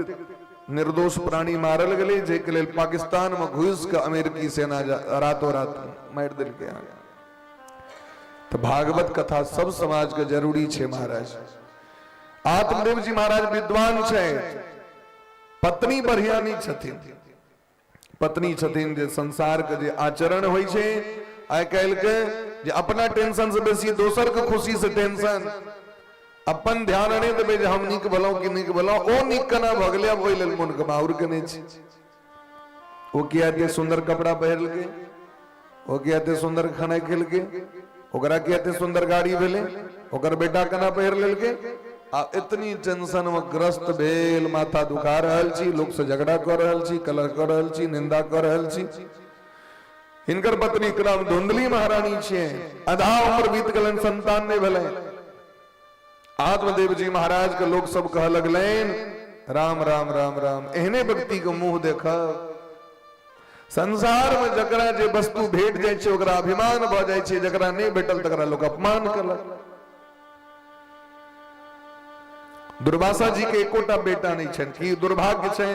निर्दोष प्राणी मारल गेलै, जाहिके लेल पाकिस्तान में घुसि कऽ अमेरिकी सेना रातो रात मारि देलकै। तऽ भागवत कथा सब समाज के जरूरी छै महाराज। आत्मदेव जी महाराज विद्वान छै, पत्नी बढ़िया नहीं छथिन। पत्नी छथिन जे संसार के जे आचरण होइ छै आइ काल्हि के, जे अपना टेंशन से बेसी दोसर के खुशी से टेंशन, अपन ध्यान नहि देबै जे हम नीक भेलहुँ कि नीक भेलहुँ, ओ नीक केना भऽ गेलै, आब ओहि लेल मोनके माहुर केने छी। ओ किया एते सुन्दर कपड़ा पहिरलकै, ओ किया एते सुन्दर खाना खेलकै, ओकरा किया एते सुन्दर गाड़ी भेलै, ओकर बेटा केना पहिर लेलकै, आ एतनी टेंशन में ग्रस्त भेल माथा दुखा रहल छी, लोक से झगड़ा कऽ रहल छी, कलह कऽ रहल छी, निंदा कऽ रहल छी। हिनकर पत्नी के नाम धुंधली महारानी छियै। आधा उम्र बीत गेलनि, संतान नहि भेलनि। आत्मदेव जी महाराज के लोक सब कह लगलनि, राम राम राम राम, एहने व्यक्ति के मुंह देखब। संसार में जकरा जे वस्तु भेट जाइ छै ओकरा अभिमान भऽ जाइ छै, जकरा नहि भेटल तकरा लोक अपमान केलक। दुर्वासा जी के एकोटा बेटा नहि छनि, की दुर्भाग्य छै।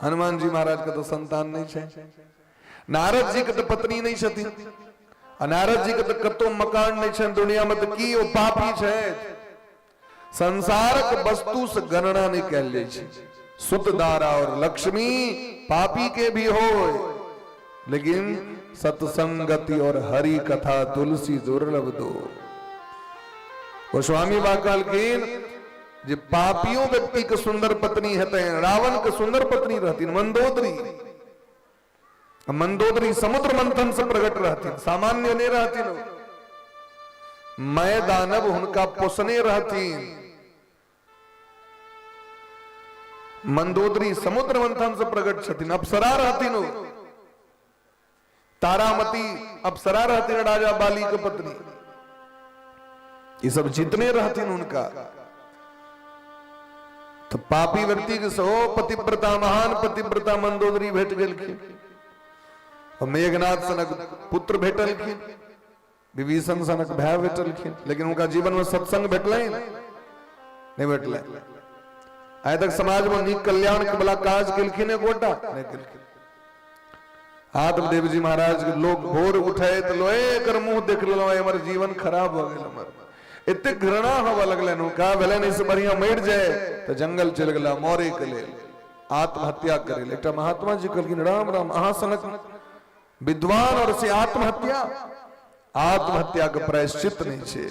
हनुमान जी महाराज के तऽ संतान नहि छै, नारद जी के तऽ पत्नी नहि छथिन, आ नारद जी के तऽ कतौ मकान नहि छनि दुनिया में, तऽ की ओ पापी छथि? संसारक वस्तु से गणना नहीं कयल जाइ छै। सुत दारा और लक्ष्मी पापी के भी हो, लेकिन सत्संगति और हरि कथा तुलसी दुर्लभ दो। गोस्वामी बा कहलखिन जे पापियों व्यक्ति के सुंदर पत्नी हेतै, रावण के सुंदर पत्नी रहथिन मंदोदरी। मंदोदरी समुद्र मंथन से प्रकट रहथिन, सामान्य नहीं रहथिन। मैं दानव हुनका पोसने रहथिन। मंदोदरी समुद्र मंथन से प्रकट छथिन, अप्सरा रहथिन ओ। तारामती अप्सरा रहथिन, राजा बाली के पत्नी। ये सब जितने रहथिन उनका, तो पापी व्यक्ति के सेहो पतिव्रता, महान पतिव्रता मंदोदरी भेट गेलखिन। और मेघनाथ सनक पुत्र भेटलखिन, विभीषण सनक भाय भेटलखिन, लेकिन उनका जीवन में सत्संग भेटलनि नहीं भेटलनि। आइ तक समाज में नीक कल्याण के वाला काज केलखिन एकोटा नहीं केलखिन। आत्मदेव जी महाराज के लोग भोर उठे तो लो एकर मुंह देख लेलहुँ, हमर जीवन खराब भऽ गेल, हमर एतेक घृणा होबऽ लगलनि हुनका, भेलनि एहिसँ बढ़िया मरि जाय, तऽ जंगल चलि गेला मरे के लेल, आत्महत्या करे लेल। एकटा महात्मा जी कहलखिन राम राम, अहाँ सनक विद्वान और से आत्महत्या, आत्महत्या के प्रायश्चित नहीं छै।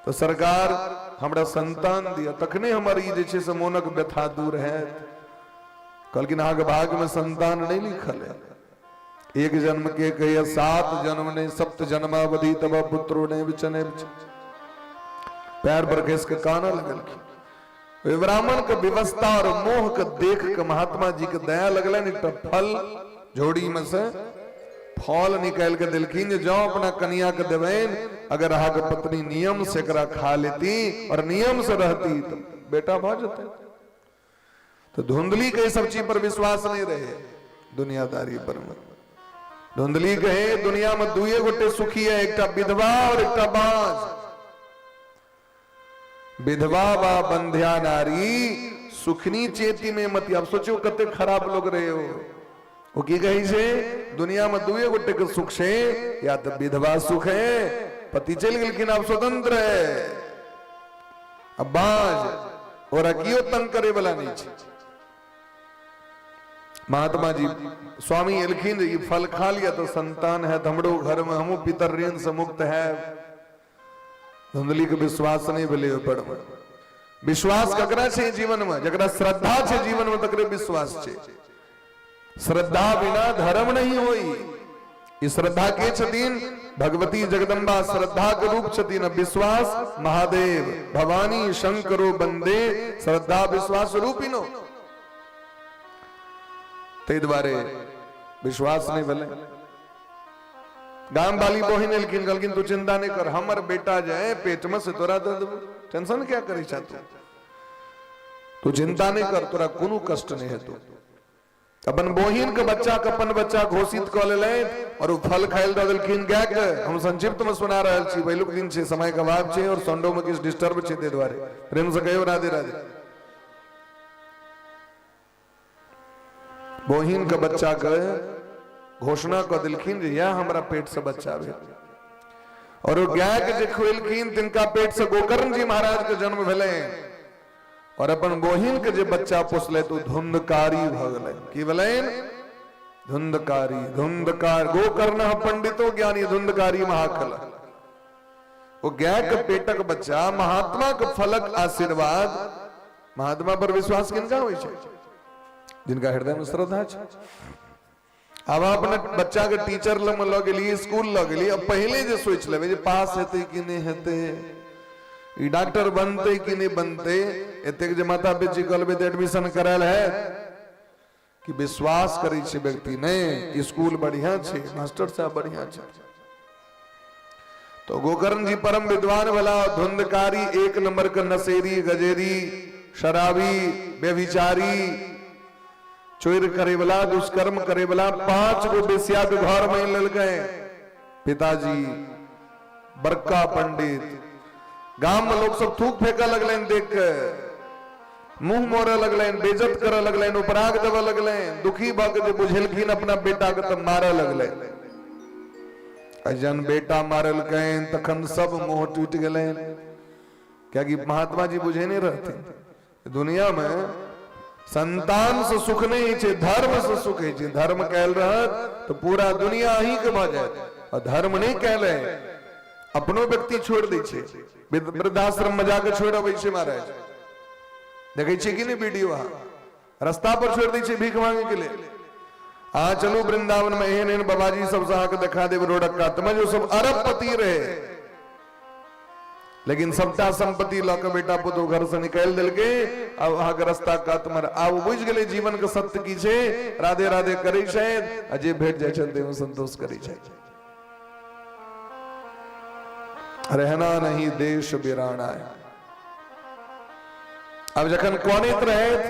तो सरकार हमरा संतान दिया तखने हमर ई जे छै से मोनक व्यथा दूर हैत। कहलखिन अहाँके भाग्य में संतान नहीं लिखल है, एक जन्म के कहिए सात जन्म नहीं, सप्त जन्मावधि तब पुत्रो नहीं विचने पैर पर घिस के काना लगलखिन। ओहि ब्राह्मण के व्यवस्था और मोह के देख के महात्मा जी के दया लगलनि, एकटा फल झोड़ी में से फल निकालि के देलखिन जे जँ अपना कनिया के देबनि, अगर अहाँके पत्नी नियम से एकरा खा लेती और नियम से रहती तो बेटा भऽ जेतै। तो धुंधली के सब चीज पर विश्वास नहीं रहे, दुनियादारी पर में धुंधली कहे दुनिया में दुए गोटे सुखी है, एकटा विधवा और एकटा बाँझ। विधवा वा बंध्या नारी सुखनी चेती में मती। अब सोचो कते खराब लोग रहे हो। वो की कही छे दुनिया में दुए गोटे के सुख छे, या तो विधवा सुख है, पति चल गेलखिन अब स्वतंत्र है, अब बाज और कियो तंग करे वाला नहीं छे। महात्मा जी स्वामी एलखिन ई फल खा लिया तो संतान है, हमरो घर में हमू पितर ऋण से मुक्त है। धुंधली के विश्वास नहीं भेलै ओहि पर। विश्वास ककरा छै जीवन में? जकरा श्रद्धा छै जीवन में तकरे विश्वास छै। श्रद्धा बिना धर्म नहीं होई। ई श्रद्धा के छथिन? भगवती जगदम्बा श्रद्धा के रूप छथिन। विश्वास महादेव भवानी शंकरो बंदे श्रद्धा विश्वास रूपिनो। ताहि दुआरे विश्वास नहीं भेलै। गाम वाली बहिन एलखिन, कहलखिन तू चिंता नहीं कर, हमर बेटा जे है पेट में से तोरा दे देबो, टेंशन क्या करी छा तू, तू चिंता नहीं कर, तोरा कोनो कष्ट नहीं हेतौ। अपन बहिन के बच्चा के अपन बच्चा घोषित कऽ लेलनि और ओ फल खाइल दऽ देलखिन गाय के। हम संक्षिप्त में सुना रहल छी, पहिलुक दिन छै, समय के अभाव छै और संडो में किछु डिस्टर्ब छै, ताहि दुआरे प्रेम से कहियौ राधे राधे। बहिन के बच्चा के घोषणा कऽ देलखिन जे यह हमरा पेट से बच्चा भेल। और ओ गाय के जे खुएलखिन तिनका पेट से गोकर्ण जी महाराज के जन्म भेलै। और अपन बहिन के जे बच्चा पोसले तो धुंधकारी भऽ गेलै। की भेलै? धुंधकारी। धुंधकार गोकर्ण पंडितो ज्ञानी धुंधकारी महाकल। ओ गाय के पेटक बच्चा महात्मा के फलक आशीर्वाद। महात्मा पर विश्वास किनका होइ छै? जिनका हृदय में श्रद्धा छै। आब अपने बच्चा के टीचर लग में लऽ गेली, स्कूल लऽ गेली, अब पहिले जे सोचि लेबै जे पास हेतै कि नहि हेतै, ई डॉक्टर बनतै कि नहि बनतै, एतेक जे माता पिता कहलबै तऽ एडमिशन करायल है कि विश्वास करै छै व्यक्ति नहि, स्कूल बढ़िया छै, मास्टर साहब बढ़िया छै। तो गोकर्ण जी परम विद्वान भला, धुंधकारी एक नंबर के नशेरी, गजेरी, शराबी, व्यभिचारी, चोर करे वाला, दुष्कर्म करे वाला, 5 गो बेस्या के घर में लेलकै पिताजी, बड़का पंडित। गाम में लोग सब थूक फेंके लगलनि देख के, मुंह मोड़े लगलनि, बेइज्जत करे लगलनि, उपराग देबे लगलनि। दुखी भऽ के जे बुझेलखिन अपना बेटा के तऽ मारे लगलनि। आ जहन बेटा मारलकनि तखन सब मोह टूटि गेलनि। कियाकि महात्मा जी बुझेने रहथिन दुनिया में संतान से सुख नहि होइ छै, धर्म से सुख होइ छै। धर्म कयल रहत तऽ पूरा दुनिया अहीं के भऽ जायत, आ धर्म नहि कयल है अपनो व्यक्ति छोड़ि दै छै, वृद्धाश्रम में जाके छोड़ि अबै छै। महाराज, देखै छियै कि नहि वीडियो? अहाँ रस्ता पर छोड़ि दै छै भीख मांगे के लेल। अहाँ चलू वृंदावन में, एहन एहन बाबाजी सबसँ अहाँके देखा देब रोडक कातमे जो सब अरबपति रहे, लेकिन सबटा संपत्ति लऽ के बेटा पुतोह घर से निकालि देलकै। आब अहाँके रस्ता कातमे आब बुझि गेलै जीवन के सत्य की छै। राधे राधे करै छथि आ जे भेट जाइ छनि ताहिमे संतोष करै छथि। रहना नहीं देश बिराना है। अब जखन कनैत रहथि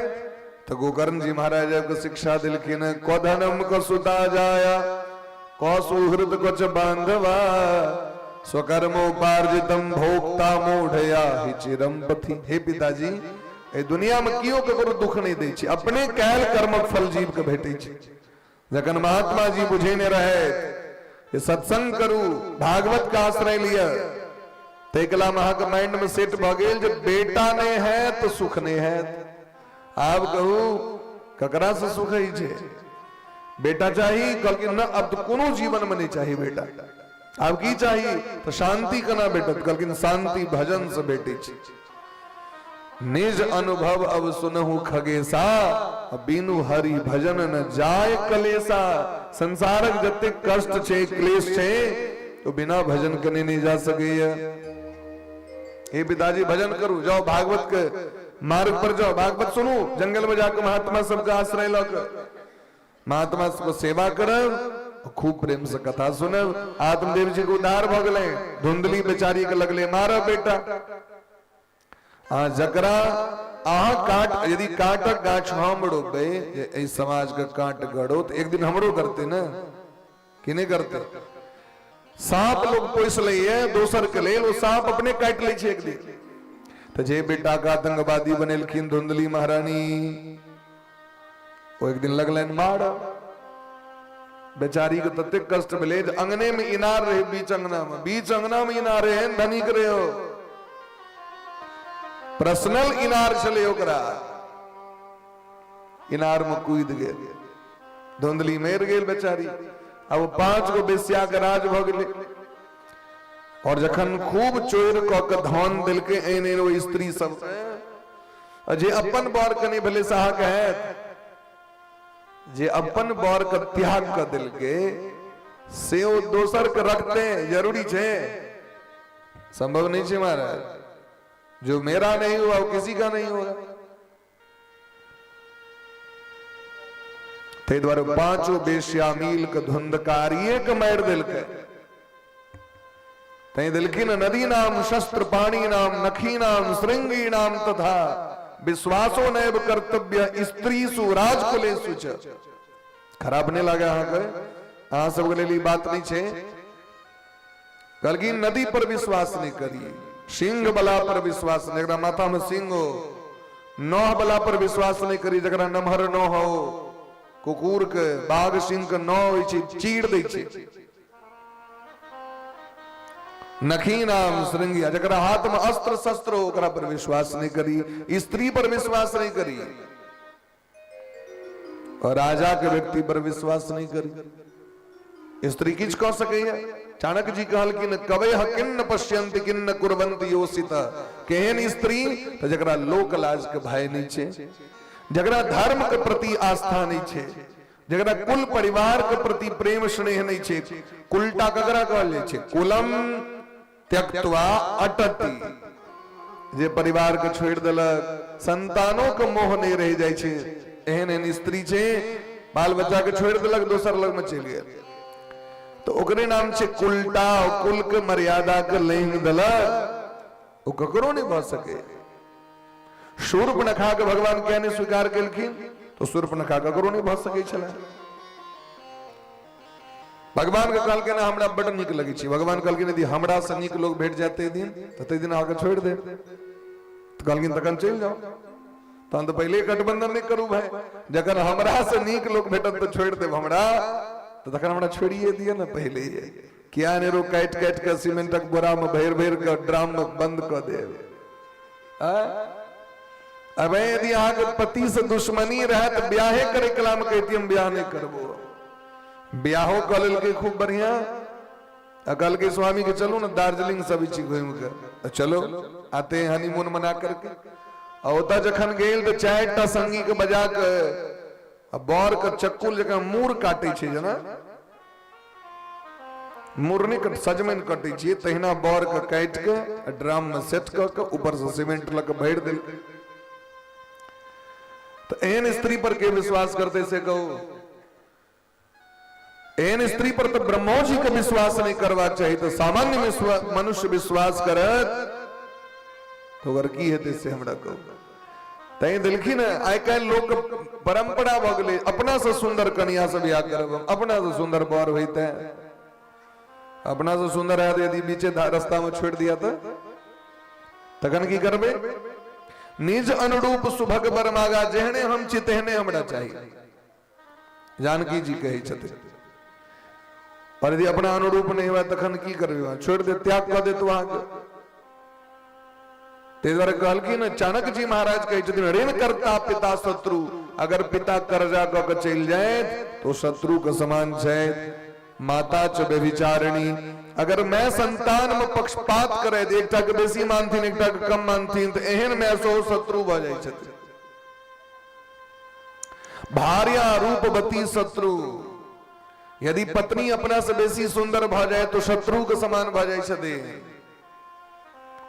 तऽ गोकर्ण जी महाराज आबि कऽ शिक्षा देलखिन, क धनम क सुता जाया क सुहृद कच बांधवा स्वकर्मोपार्जितम भोक्ता मूढ़या हि चिरम पथि। हे पिताजी, एहि दुनिया में केओ ककरो दुख नहि दै छै, अपने कैल कर्मक फल जीव के भेटै छै। जखन महात्मा जी बुझेने रहथि जे सत्संग करू, भागवत के आश्रय लिअ, ताहिके लेल अहाँके माइंड में सेट भऽ गेल जे बेटा नहि हैत तऽ सुख नहि हैत। आब कहू ककरा से सुख होइ छै? बेटा चाही, कहलखिन न, अब तऽ कोनो जीवन में नहि चाही बेटा, आब की चाही? तऽ शांति केना भेटत? कहलखिन शांति भजन से भेटै छै। निज अनुभव अब सुनहु खगेसा, बिनु हरि भजन न जाय कलेसा। संसारक जतेक कष्ट छै, क्लेश छै, तो बिना भजन के नहीं जा सकैया। हे पिताजी, भजन करू, जाओ भागवत के मार्ग पर जाओ, भागवत सुनू, जंगल में जाकर महात्मा सबके आश्रय लऽ के महात्मा सबके सेवा करब, खूब प्रेम से कथा सुनब। आत्मदेव जी के उद्धार भऽ गेलै। धुंधली बेचारी के लगले मारब बेटा। अहाँ जकरा अहाँ काट, यदि काटक गाछ हम रोपबै जे एहि समाज के काट गड़ो, तऽ एक दिन हमरो करतै ने कि नहि करतै? साँप लोग पोसि लैए दोसर के लेल, ओ साँप अपने काटि लै छै एक दिन। तऽ जे बेटा के आतंकवादी बनेलखिन धुंधली महारानी, ओ एक दिन लगलनि मार। बेचारी के ततेक कष्ट भेलै जे अंगने में इनार रहे, बीच अंगना में, बीच अंगना में इनार रहे, धनिक रहे हो, पर्सनल इनार छलै ओकरा, इनार में कूद गेल, धुंधली मरि गेल बेचारी। आब 5 गो बेस्या के राज भऽ गेलै। और जखन खूब चोरि कऽ के धन देलकै एहन एहन ओ स्त्री सब, जे अपन बर के नहि भेलै से अहाँके हैत? जे अपन बर के त्याग कऽ देलकै से ओ दोसर के रखते जरूरी छै? संभव नहीं छै महाराज। जो मेरा नहीं हुआ वो किसी का नहीं होगा। ताहि दुआरे पांचो बेश्या मिल के धुंधकारिये के मारि देलकै। तैं देलखिन नदी नाम शस्त्र पाणी नाम नखी नाम श्रृंगी नाम तथा विश्वासो नैव कर्तव्य स्त्री सु राजकुलेषु च। खराब नहि लागे अहाँके? अहाँ सबके लेल ई बात नहि छै। कहलखिन नदी पर विश्वास नहि करी, सिंह बला पर विश्वास नहि, जकरा माथा में सिंह हो, नह बला पर विश्वास नहि करी, जकरा नमहर नह हो, कुकुर के बाघ सिंह के नह होइ छै, चीर दै छै। नखी नाम श्रृंगिया, जकरा हाथ में अस्त्र शस्त्र हो ओकरा पर विश्वास नहीं करी, स्त्री पर विश्वास नहीं करी और राजा के व्यक्ति पर विश्वास नहीं करी। स्त्री किछु कह सकैया। चाणक्य जी कहलखिन कवे किन्न पश्यन्ति किन्न कुर्वन्ति योषित। केहन स्त्री? तऽ जकरा लोक लाज के भय नहीं छै, जकरा धर्म के प्रति आस्था नहीं छै, जकरा कुल परिवार के प्रति प्रेम स्नेह नहीं छै। कुलटा ककरा कहल जाइ छै? कुलम त्यक्त्वा अटति, जे परिवार के छोड़ि देलक, संतानो के मोह नहीं रहि जाइ छै, एहन एहन स्त्री छै, बाल बच्चा के छोड़ि देलक, दोसर लग में चलि गेल, तऽ ओकरे नाम छै कुलटा। कुल के मर्यादा के लंघ देलक, ओ ककरो नहीं भऽ सके। शूर्पणखा के भगवान किया नहीं स्वीकार केलखिन? तो शूर्पणखा ककरो नहीं भऽ सकै छलै। भगवान के कहलखिन हमरा बड नीक लगै छै। भगवान कहलखिन यदि हमरा से नीक लोग भेट जायत ताहि दिन तऽ ताहि दिन अहाँके छोड़ि देब। तऽ कहलखिन तखन चलि जाउ। तहन तऽ पहिले गठबंधन नहि करू भाई, जखन हमरा से नीक लोग भेटत तऽ छोड़ि देब हमरा, तऽ तखन हमरा छोड़िए दिअ ने पहिले। किया ने रो काटि काटि कऽ सीमेंटक बोरा में भरि भरि कऽ ड्राम में बंद कऽ देब। अब यदि अहाँके पति से दुश्मनी रहे तऽ ब्याहे करे कला में कहती हम ब्याह नहीं करबो। ब्याहो कऽ लेलकै खूब बढ़िया आ कहलकै स्वामी के चलू ना दार्जिलिंग सब छी घूमि के, तऽ चलो आते हैं हनीमून मना करके। आ ओतऽ जखन गेल तऽ 4टा संगी के बजा के आ बर के चक्कू जकाँ मूर काटै छै, जेना मूर नहि कट, सजमनि कटै छियै तहिना बर के काटि के आ ड्राम में सेट कऽ के ऊपर से सीमेंट लऽ के भरि देलकै। तऽ एहन स्त्री पर के विश्वास करतै से कहू? एहन स्त्री पर तऽ ब्रह्मो जी के विश्वास नहि करबाक चाही, तऽ सामान्य मनुष्य विश्वास करत तऽ ओकर की हेतै से हमरा कहू। तैं देलखिन आइ काल्हि लोक परंपरा भऽ गेलै अपना से सुंदर कनिया से बियाह करब, हम अपना से सुंदर बर होइते, अपना से सुंदर हैत यदि बीचे रास्ता में छोड़ि दिया तऽ तखन की करबै? निज अनुरूप सुभग बर मागा, जेहने हम छी तेहने हमरा चाही, जानकी जी कहै छथिन। पर यदि अपना अनुरूप नहि हुए तखन की करबै? छोड़ि दे, त्याग कऽ देत अहाँके। ताहि दुआरे कहलखिन चाणक्य जी महाराज कहै छथिन ऋण करता पिता शत्रु, अगर पिता कर्जा कऽ के चलि जाए तो शत्रु के समान छै। माता च व्यभिचारिणी, अगर मैं संतान में पक्षपात करे, एकटा के बेसी मानथिन एकटा के कम मानथिन, तऽ एहन मैं सेहो शत्रु भऽ जाइ छथिन। भार्या रूपवती शत्रु, यदि पत्नी अपना से बेसी सुंदर भऽ जाए तो शत्रु के समान भऽ जाइ छथिन,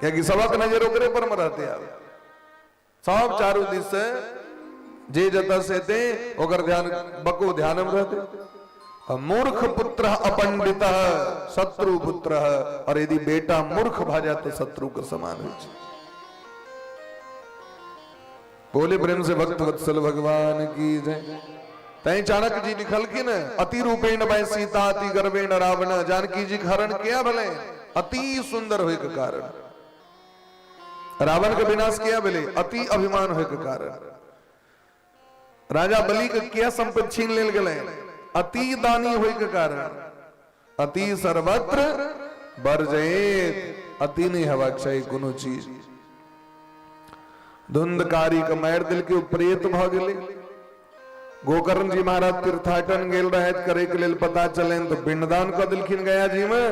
कियाकि सबक नजर ओकरे पर में रहते। आब सब चारू दिस से जे जतऽ से एते ओकर ध्यान बको ध्यान में रहते। मूर्ख पुत्र अपंडित शत्रु पुत्र, और यदि बेटा मूर्ख भऽ जाए तो शत्रु के समान होइ छै। बोले प्रेम से भक्त वत्सल भगवान की जय। तैं चाणक्य जी लिखलखिन अति रूपेण वै सीता अति गर्वेण रावण, जानकी जी के हरण किया भेलै? अति सुंदर होय के कारण। रावण के विनाश किया भेलै? अति अभिमान होय के कारण। राजा बलि के किया संपत्ति छीन लेल गेलै? अति दानी होय के कारण। अति सर्वत्र बरजैत, अति नहीं हेबाक चाही कोनो चीज। धुंधकारी के मारि देलकै, ओ प्रेत भऽ गेलै। गोकर्ण जी महाराज तीर्थाटन गेल रहथि करे के लेल, पता चलनि तऽ पिंडदान कऽ देलखिन गया जी में,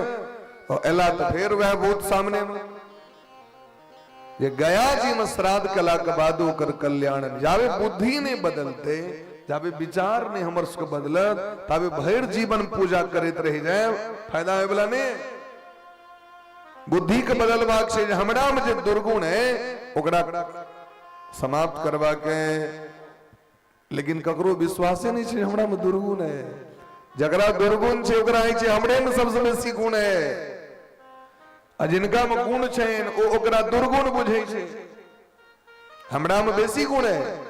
और एला तऽ फेर वएह भूत सामने में। जे गया जी में श्राद्ध कला के बाद ओकर कल्याण, जाबे बुद्धि नहीं बदलते, जाबे विचार नहीं हमर सबके बदलत, ताबे भरि जीवन पूजा करैत रहि जाए, फायदा होय वाला नहीं। बुद्धि के बदलबाक छै जे हमरा में जे दुर्गुण है ओकरा समाप्त करबाक है, लेकिन ककरो विश्वासे नहीं छै हमरा में दुर्गुण है। जकरा दुर्गुण छै ओकरा होइ छै हमरे में सबसे बेसी गुण है, आ जिनका में गुण छनि ओ ओकरा दुर्गुण बुझै छै, हमरा में बेसी गुण है।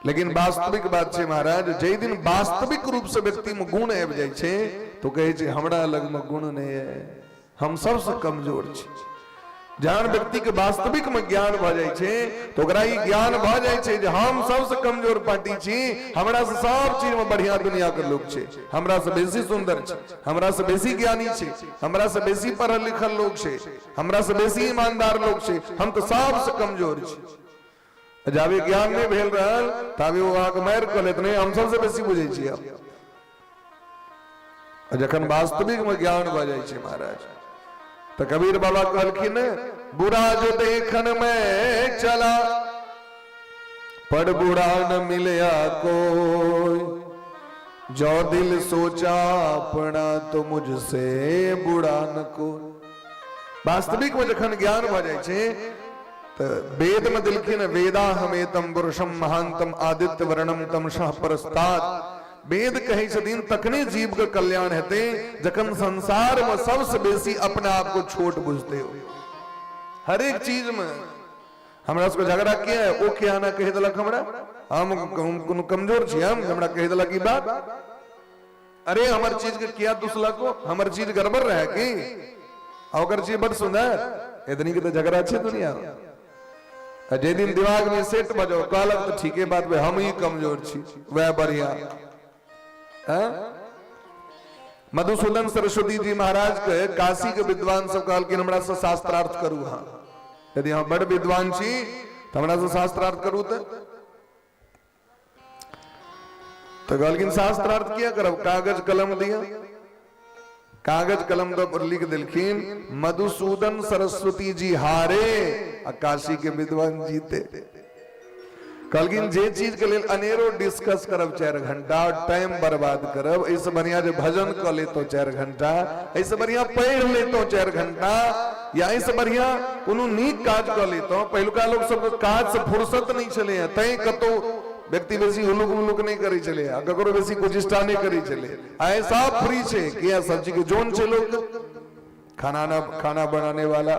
लेकिन वास्तविक बात छै महाराज, जाहि दिन वास्तविक रूप से व्यक्ति में गुण आबि जाइ छै तो कहै छै हमरा लग में गुण नहीं है, हम सबसे कमजोर छी। जहन व्यक्ति के वास्तविक में ज्ञान भऽ जाइ छै तो ओकरा ई ज्ञान भऽ जाइ छै जे हम सबसे कमजोर पार्टी छी, हमरा से सब चीज में बढ़िया दुनिया के लोग छै, हमरा से बेसी सुंदर छै, हमरा से बेसी ज्ञानी छै, हमरा से बेसी पढ़ल लिखल लोग छै, हमरा से बेसी ईमानदार लोग छै, हम तऽ सबसे कमजोर छी। जाबे ज्ञान नहि भेल रहल ताबे ओ अहाँके मारि कऽ लेत, नहि हम सबसे बेसी बुझै छियै। जखन वास्तविक में ज्ञान भऽ जाइ छै महाराज, तऽ कबीर बाबा कहलखिन बुरा जो देखन में चला पर बुरा न मिलया कोई, जो दिल सोचा अपना तो मुझसे बुरा न कोई। वास्तविक में जखन ज्ञान भऽ जाइ छै तऽ वेद में देलखिन वेदा हमेतम पुरुषम महांतम आदित्य वर्णम तमसः परस्तात्। वेद कहै छथिन तखने जीव के कल्याण हेतै जखन संसार में सबसे बेसी अपना आप को छोट बुझते हो। हरेक चीज में हमरा सबके झगड़ा किया है, ओ किया ना कहि देलक हमरा, हम कोनो कमजोर छी, हम हमरा कहि देलक ई बात, अरे हमर चीज के किया दुसलक, हमर चीज गड़बड़ रहे की, आ ओकर चीज बड़ सुंदर, इतनी के तो झगड़ा छै दुनिया में। आ जे दिन दिमाग में सेट भऽ जाओ कहलक तऽ ठीके बात भाई, हम ही कमजोर छी वह बढ़िया। हैं? मधुसूदन सरस्वती जी महाराज के काशी के विद्वान सब कहलखिन हमरा से शास्त्रार्थ करू, अहाँ यदि अहाँ बड़ विद्वान छी तऽ हमरासँ शास्त्रार्थ करू। तऽ कहलखिन, शास्त्रार्थ किया करब? कागज कलम दिया। कागज कलम दऽ पर लिख देलखिन, मधुसूदन सरस्वती जी हारे आ काशी के विद्वान जीते। कहलखिन, जे चीज के लेल अनेरो डिस्कस करब 4 घंटा, टाइम बर्बाद करब, एहिसँ बढ़िया जे भजन कऽ लेतहुँ 4 घंटा, एहिसँ बढ़िया पढ़ि लेतहुँ 4 घंटा, या एहिसँ बढ़िया कोनो नीक काज कऽ लेतहुँ। पहिलुका लोक सबके काज से फुर्सत नहि छलै, तैं कतहु व्यक्ति बेसी हुलुक मुलुक नहि करै छलै आ ककरो बेसी कुचिष्टा नहि करै छलै। आइ सब फ्री छै। किया? सब्जी के जोन छै लोक, खाना ना खाना बनाने वाला,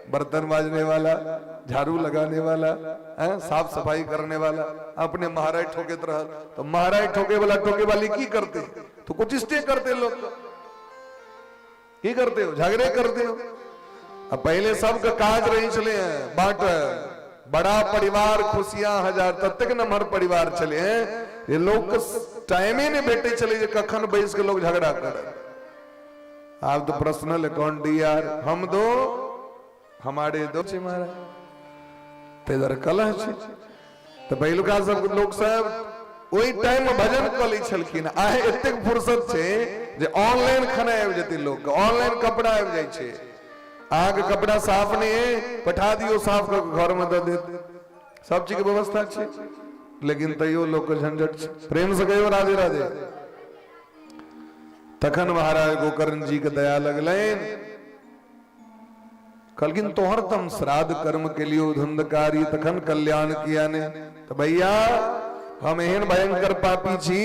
बर्तन मांजने वाला, झाड़ू लगाने वाला हैं, साफ सफाई करने वाला, अपने महाराज ठोकेत रहल। तो महाराज ठोके वाला, ठोके वाली की करते? तो कुचिष्टे करते। लोग की करते हो? झगड़े करते हो। अब पहले सबके काज रही छले हैं बाट, बड़ा परिवार खुशियां हजार, ततेक नमहर परिवार छले हैं ये लोग के टाइमे नहीं भेटे छले जे कखन बैस के लोग झगड़ा करत। आब तो पर्सनल अकाउंट यार, हम दो हमारे दो छै महाराज, ताहि दुआरे कलह छै। तऽ पहिलुका सब लोक सब ओहि टाइम में भजन कऽ लै छलखिन। आइ एतेक फुर्सत छै जे ऑनलाइन खाना आबि जेतै लोकके, ऑनलाइन कपड़ा आबि जाइ छै। अहाँके कपड़ा साफ नहि अइ, पठा दियौ, साफ कऽ के घरमे दऽ देत। सब चीजके व्यवस्था छै, लेकिन तैयो लोकके झंझट छै। प्रेम से कहियौ, राधे राधे। तखन महाराज गोकर्ण जी के दया लगलनि। कहलखिन, तोहर तम श्राद्ध कर्म के लिए धुंधकारी, तखन कल्याण किया ने? तऽ भैया, हम एहन भयंकर पापी छी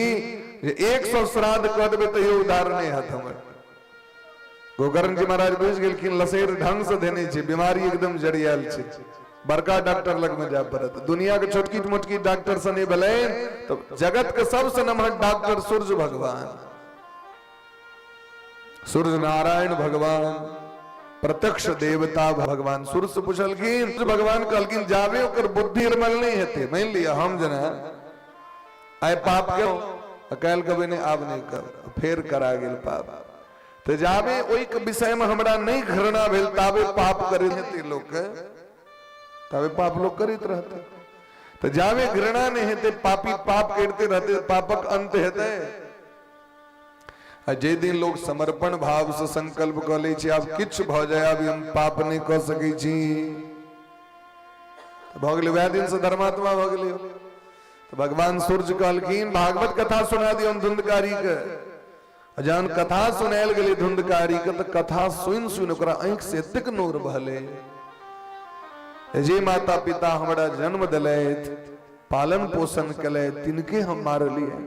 जे 100 श्राद्ध कऽ देबै तैयो उद्धार नहि हैत हमर। गोकर्ण जी महाराज बुझि गेलखिन, लसेर ढंग से देने छै, बीमारी एकदम जड़ियाल छै, बड़का डॉक्टर लग में जाय पड़त। दुनिया के छोटकी मोटकी डॉक्टर से नहीं भेलै तो जगत के सबसे नमहर डॉक्टर सूर्य भगवान, सूर्य नारायण भगवान, प्रत्यक्ष देवता भगवान सूर्य से पूछलखिन। सूर्य भगवान कहलखिन, जाबे ओकर बुद्धि निर्मल नहीं हेतै। मान लिअ हम जेना आइ पाप के काल्हि कहबै, नहि, आब नहि कर, फेर करा गेल पाप, तऽ जाबे ओहिके विषयमे हमरा नहि घृणा भेल ताबे पाप करैत हेतै लोकके, ताबे पाप लोक करैत रहतै। तऽ जाबे घृणा नहि हेतै, पापी पाप करिते रहतै, पापक अंत हेतै? आ जे दिन लोग समर्पण भाव से संकल्प कऽ लै छै, आब किछु भऽ जाय, आब हम पाप नहि कऽ सकै छी, तऽ भऽ गेलै, वएह दिन से धर्मात्मा भऽ गेलै। तऽ भगवान सूर्य कहलखिन, भागवत कथा सुना दियौन धुंधकारी के। आ जहन कथा सुनायल गेलै धुंधकारी के, तऽ कथा सुनि सुनि ओकरा आँखि से एतेक नोर बहलै, जे माता पिता हमरा जन्म देलथि, पालन पोषण केलथि, तिनके हम मारलियै।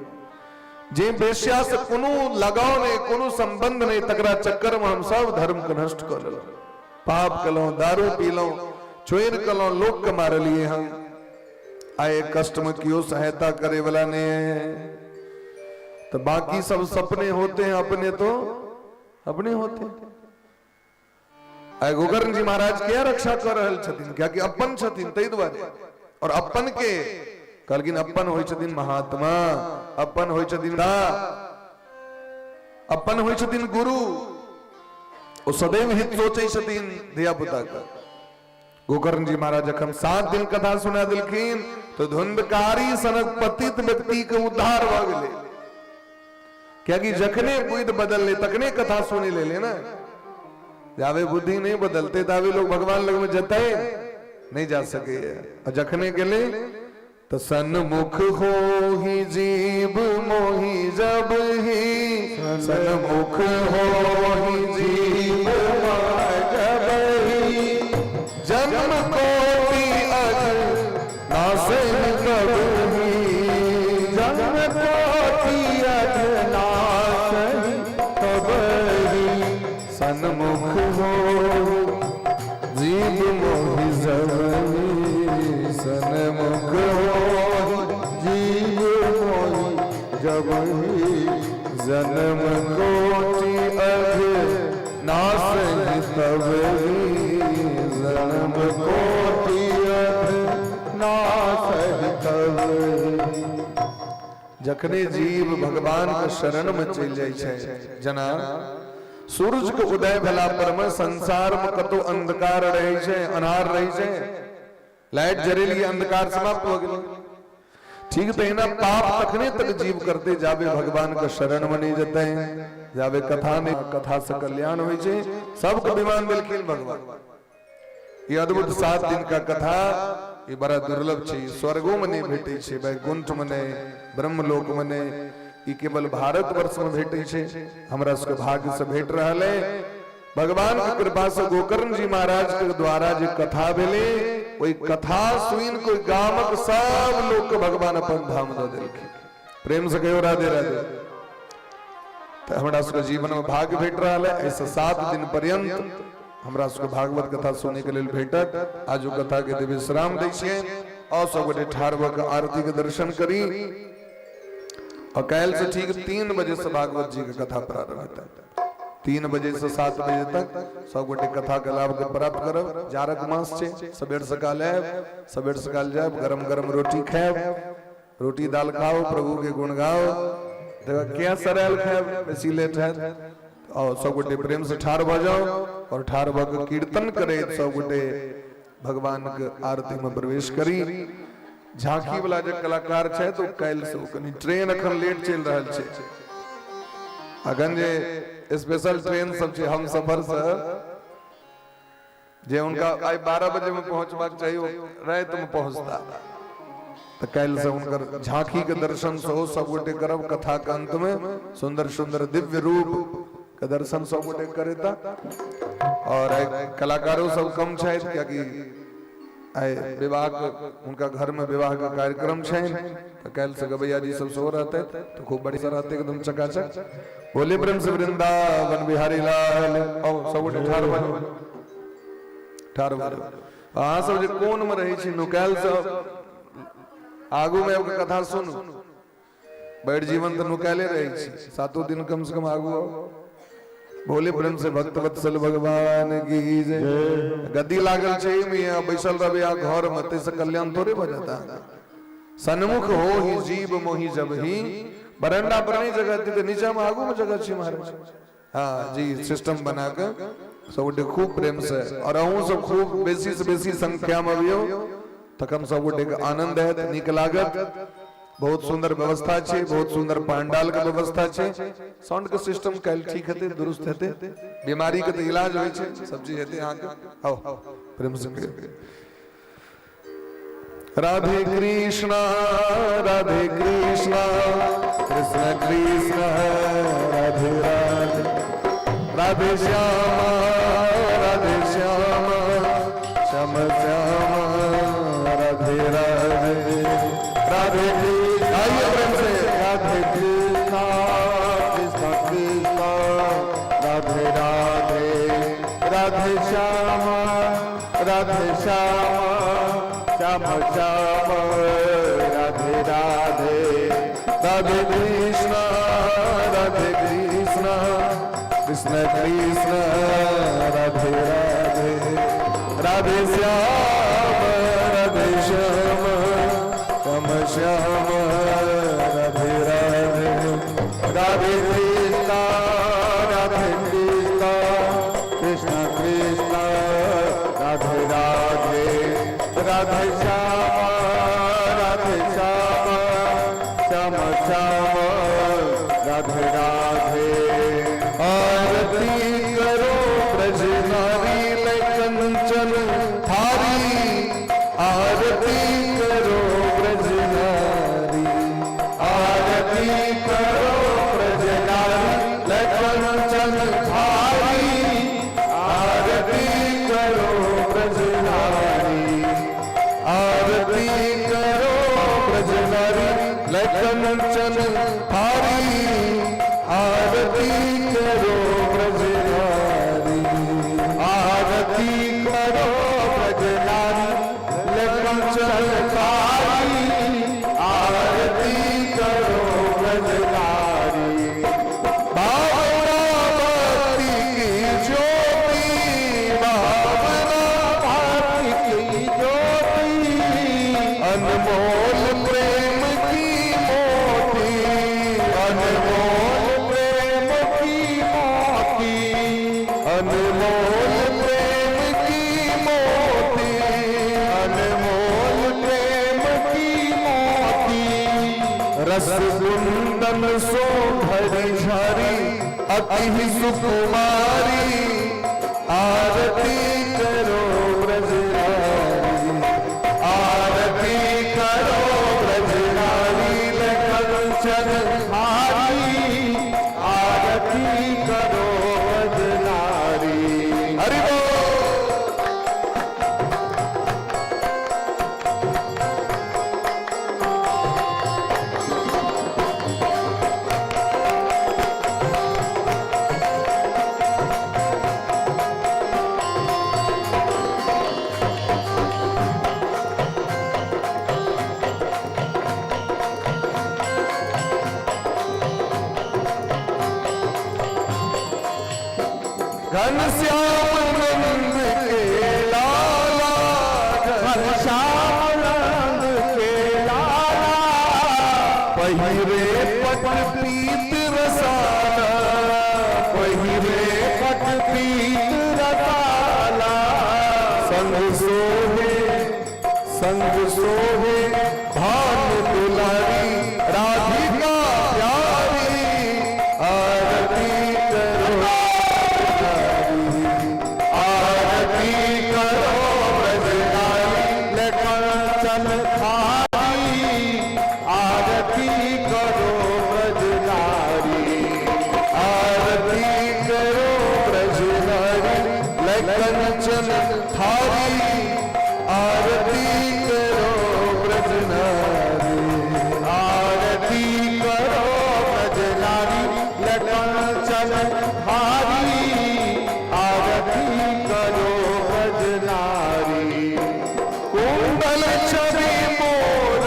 जे वेश्या से कोनो लगाव नहि, कोनो संबंध नहि, तकरा चक्कर में हम सब धर्म के नष्ट कऽ लेलहुँ, पाप केलहुँ, दारू पीलहुँ, चोरि केलहुँ, लोक के मारलियै हम। आइ कष्ट में केओ सहायता करे वाला नहीं है। तो बाकी सब सपने होते हैं, अपने तो अपने होते हैं। आइ गोकर्ण जी महाराज किया रक्षा कर रहल छथिन? कियाकि अपन छथिन ताहि दुआरे। और अपन के कहलखिन, अपन होइ छथिन महात्मा, अपन होइ छथिन दा, अपन होइ छथिन गुरु। ओ सदैव हित सोचै छथिन धिया पुता के। गोकर्ण जी महाराज जखन 7 दिन कथा सुना देलखिन तो धुंधकारी सनक पतित व्यक्ति के उद्धार भऽ गेलै, कियाकि जखने बुद्धि बदलले तखने कथा सुनि लेले ने। जाबे बुद्धि नहीं बदलते ताबे लोग भगवान लग में जते नहीं जा सके। आ जखने गेले तो सन्मुख हो ही जीव मोहि जब ही, सन्मुख हो ही जीव मोहि जब ही, जन्म कोटि अघ नासहि तब ही। जन्म कोटि अघ नासहि तब ही। सन्मुख हो जीव मोहि जब ही, सन्मुख हो जीव मोहि जब ही, जन्म कोटि अघ नासहि तब ही, जन्म कोटि अघ नासहि तब ही। जखने जीव भगवान के शरण में चलि जाइ छै, जेना सूरज के उदय भेला पर में संसार में कतौ अंधकार रहै छै, अन्हार रहै छै? लाइट जरेलिए, अंधकार समाप्त हो गेलै। ठीक तहिना पाप तखने तक जीव करते जाबे भगवान के शरण में नहीं जते, जाबे कथा नहीं। कथा से कल्याण होइ छै, सबके विमान देलखिन भगवान। ये अद्भुत 7 दिन का कथा ये बड़ा दुर्लभ छै, स्वर्गो में नहीं भेटै छै, वैकुंठ में नहीं, ब्रह्मलोक में नहीं, ई केवल भारत वर्ष में भेटै छै। हमरा सबके भाग्य से भेट रहल है। भगवान के कृपा से गोकर्ण जी महाराज के द्वारा जे कथा भेलै, ओहि कथा सुनि कोई गामक सब लोग के भगवान अपन धाम दऽ देलखिन। प्रेम से कहियो राधे राधे। तऽ हमरा सबके जीवन में भाग्य भेट रहल है। एहिसँ 7 दिन पर्यंत हमरा सबके भागवत कथा सुनै के लेल भेटत। आजू कथा के विश्राम दै छियै और सब गोटे ठाढ़ भऽ के आरती के दर्शन करी और काल्हि से ठीक 3 बजे से भागवत जी के कथा प्रारंभ हेतै। 3 बजे से 7 बजे तक सब गोटे कथा के लाभ के प्राप्त करब। जाड़क मास छै, सबेर सकाल आयब, सबेर सकाल जायब, गरम गरम रोटी खायब, रोटी दाल खाओ, प्रभु के गुण गाओ। देखा क्या सरायल खायब, बेसी लेट हैत। और सब गोटे प्रेम से ठाढ़ भऽ जाओ और ठाढ़ भऽ के कीर्तन करैत सब गोटे भगवान के आरती में प्रवेश करी। झांकी वाला जे कलाकार छै तो काल्हि से कनि ट्रेन अखन लेट चलि रहल छै। अखन जे स्पेशल ट्रेन सब छै हम सफर से जे हुनका आइ 12 बजे में पहुंचबाक चाही, ओ राति में पहुंचता। तऽ काल्हि से हुनकर झांकी के दर्शन सेहो सब गोटे करब। कथा के अंत में सुंदर सुंदर दिव्य रूप के दर्शन सब गोटे करेता। और आइ कलाकारो सब कम छथि, कियाकि आइ विवाह हुनका घर में विवाह के कार्यक्रम छनि। तऽ काल्हि से गवैया जी सब सेहो रहतै तऽ खूब बढ़िया रहतै, एकदम चकाचक। बोले प्रेम से वृंदावन बिहारी लाल। आओ सब गोटे ठाढ़ भऽ जाउ, ठाढ़ भऽ जाउ। अहाँ सब जे कोन में रहै छी नुकायल सब, आगू में आबि कऽ कथा सुनू। भरि जीवन तऽ नुकायले रहै छी, 7 दिन कम से कम आगू आउ। भोले प्रेम से भक्त वत्सल भगवान की जय। गद्दी लागल छै में बैसल रहबै आ घर में, ताहिसँ कल्याण थोड़े भऽ जाता। सन्मुख हो ही जीव मोहि जब ही। बरंडा पर नहीं जगह थी तो नीचा में आगू में जगह छी महाराज। हाँ जी, सिस्टम बना के सब गोटे खूब प्रेम से और अहूँ सब खूब बेसी से बेसी संख्या में अबियौ, तखन सब गोटे के आनंद हैत, नीक लागत। बहुत सुंदर व्यवस्था छै, बहुत सुंदर पंडाल के व्यवस्था छै। साउंड के सिस्टम काल्हि ठीक हेतै, दुरुस्त हेतै। बीमारी के तऽ इलाज होइ छै, सब चीज हेतै अहाँके। आओ प्रेम से राधे कृष्णा राधे कृष्णा कृष्ण कृष्ण राधे राधे, राधे श्यामा राधे श्यामा श्याम श्याम राधे राधे, राधे कृष्ण। आइए प्रेम से राधे कृष्णा कृष्ण कृष्ण राधे राधे, राधे श्यामा राधे श्यामा श्याम श्याम राधे राधे, राधे कृष्णा राधे कृष्णा कृष्ण कृष्ण राधे राधे, राधे श्याम राधे श्याम श्याम श्याम राधे राधे, राधे कृष्णा राधे कृष्णा कृष्ण कृष्ण राधे राधे, राधे श्याम राधे श्याम श्याम श्याम राधे राधे। आरती करो ब्रज नारी ले कंचन थारी, आरती करो ब्रज नारी, आरती करो ब्रज नारी ले कंचन थारी, आरती करो ब्रज नारी, आरती करो ब्रज नारी ले कंचन थारी, आरती करो ब्रज नारी, आरती करो ब्रज नारी ले कंचन थारी, आरती करो ब्रज नारी। भावना भक्ति की ज्योति, भावना भक्ति की ज्योति, अनमोल प्रेम की मोती, अनमोल प्रेम की कुंदन सो भरी झारी अति सुकुमारी, आरती करो ब्रजनारी, आरती करो ब्रजनारी लखन हारी, आरती करो ब्रजनारी। हरि बोल। घनश्याम नंद के लाला, घनश्याम नंद के लाला, पहिरे पट पीत रसाला, पहिरे पट पीत रसाला, संग सोहे, संग सोहे भान दुलारी, राधिका प्यारी, आरती करो आरती करो ब्रजनारी लखन चल थारी, आरती करो ब्रजनारी, आरती करो ब्रजनारी लखन चल थारी, आरती करो ब्रजनारी, आरती करो ब्रजनारी लखन चल थारी, आरती करो ब्रजनारी। कुंडल छवि मोर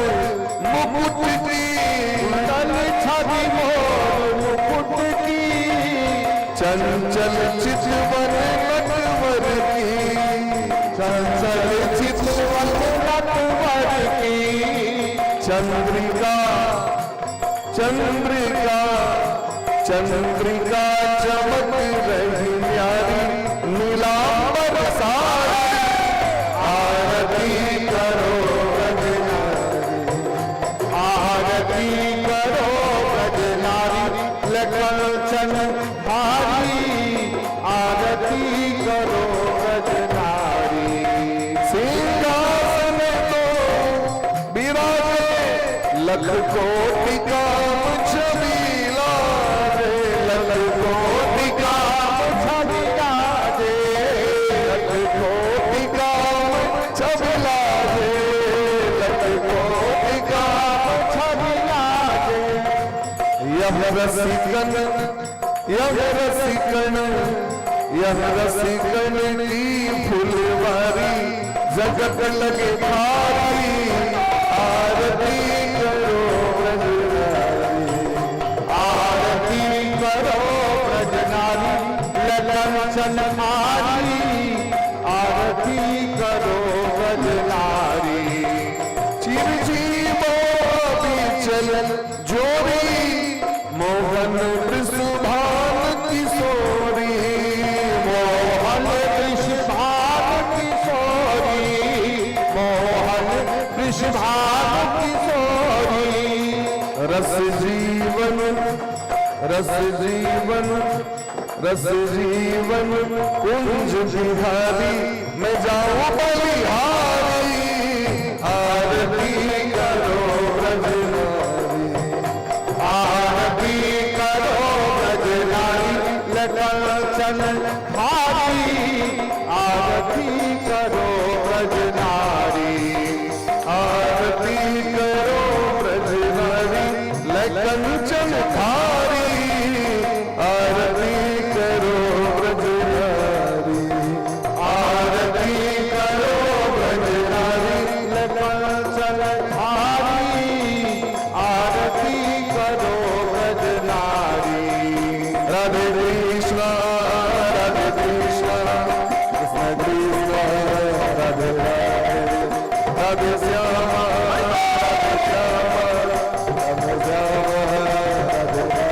मुकुट की, कुंडल छवि मोर मुकुट की, चंचल चितवन नटवर की, चंचल चितवन नटवर की, चंद्रिका चंद्रिका चंद्रिका चमक रही न्यारी, नीलांबर सारी, आरती करो ब्रजनारी, आरती करो ब्रजनारी लखन चल थारी, आरती करो ब्रजनारी। सिंहासन तो विराजे लख कोटि काम छबीला रे, लख कोटि काम छबिला दे, लख कोटि काम छबिला रे, लख कोटि काम छबिला दे, यह रसिकन, यह रसिकन, यह रसिकन की फुलवारी, जगत लगे भारी, आरती करो ब्रजनारी, आरती करो ब्रजनारी लखन चल थारी, आरती करो ब्रजनारी। चिरजीवो चल जोरी, मोहन वृषभान किशोरी, मोहन वृषभान किशोरी, मोहन वृषभान किशोरी, रस जीवन, रस जीवन, रस जीवन कुंज बिहारी, मैं जाऊं बलिहारी, आरती करो ब्रजनारी, आरती करो ब्रजनारी लखन चल थारी, आरती करो ब्रजनारी, आरती करो ब्रजनारी लखन चल थारी, आरती करो ब्रजनारी, आरती करो ब्रजनारी लखन चल थारी, आरती करो ब्रजनारी। राधे कृष्णा राधे कृष्णा कृष्ण कृष्ण राधे राधे, राधे श्यामा राधे श्यामा राधे श्यामा राधे राधे।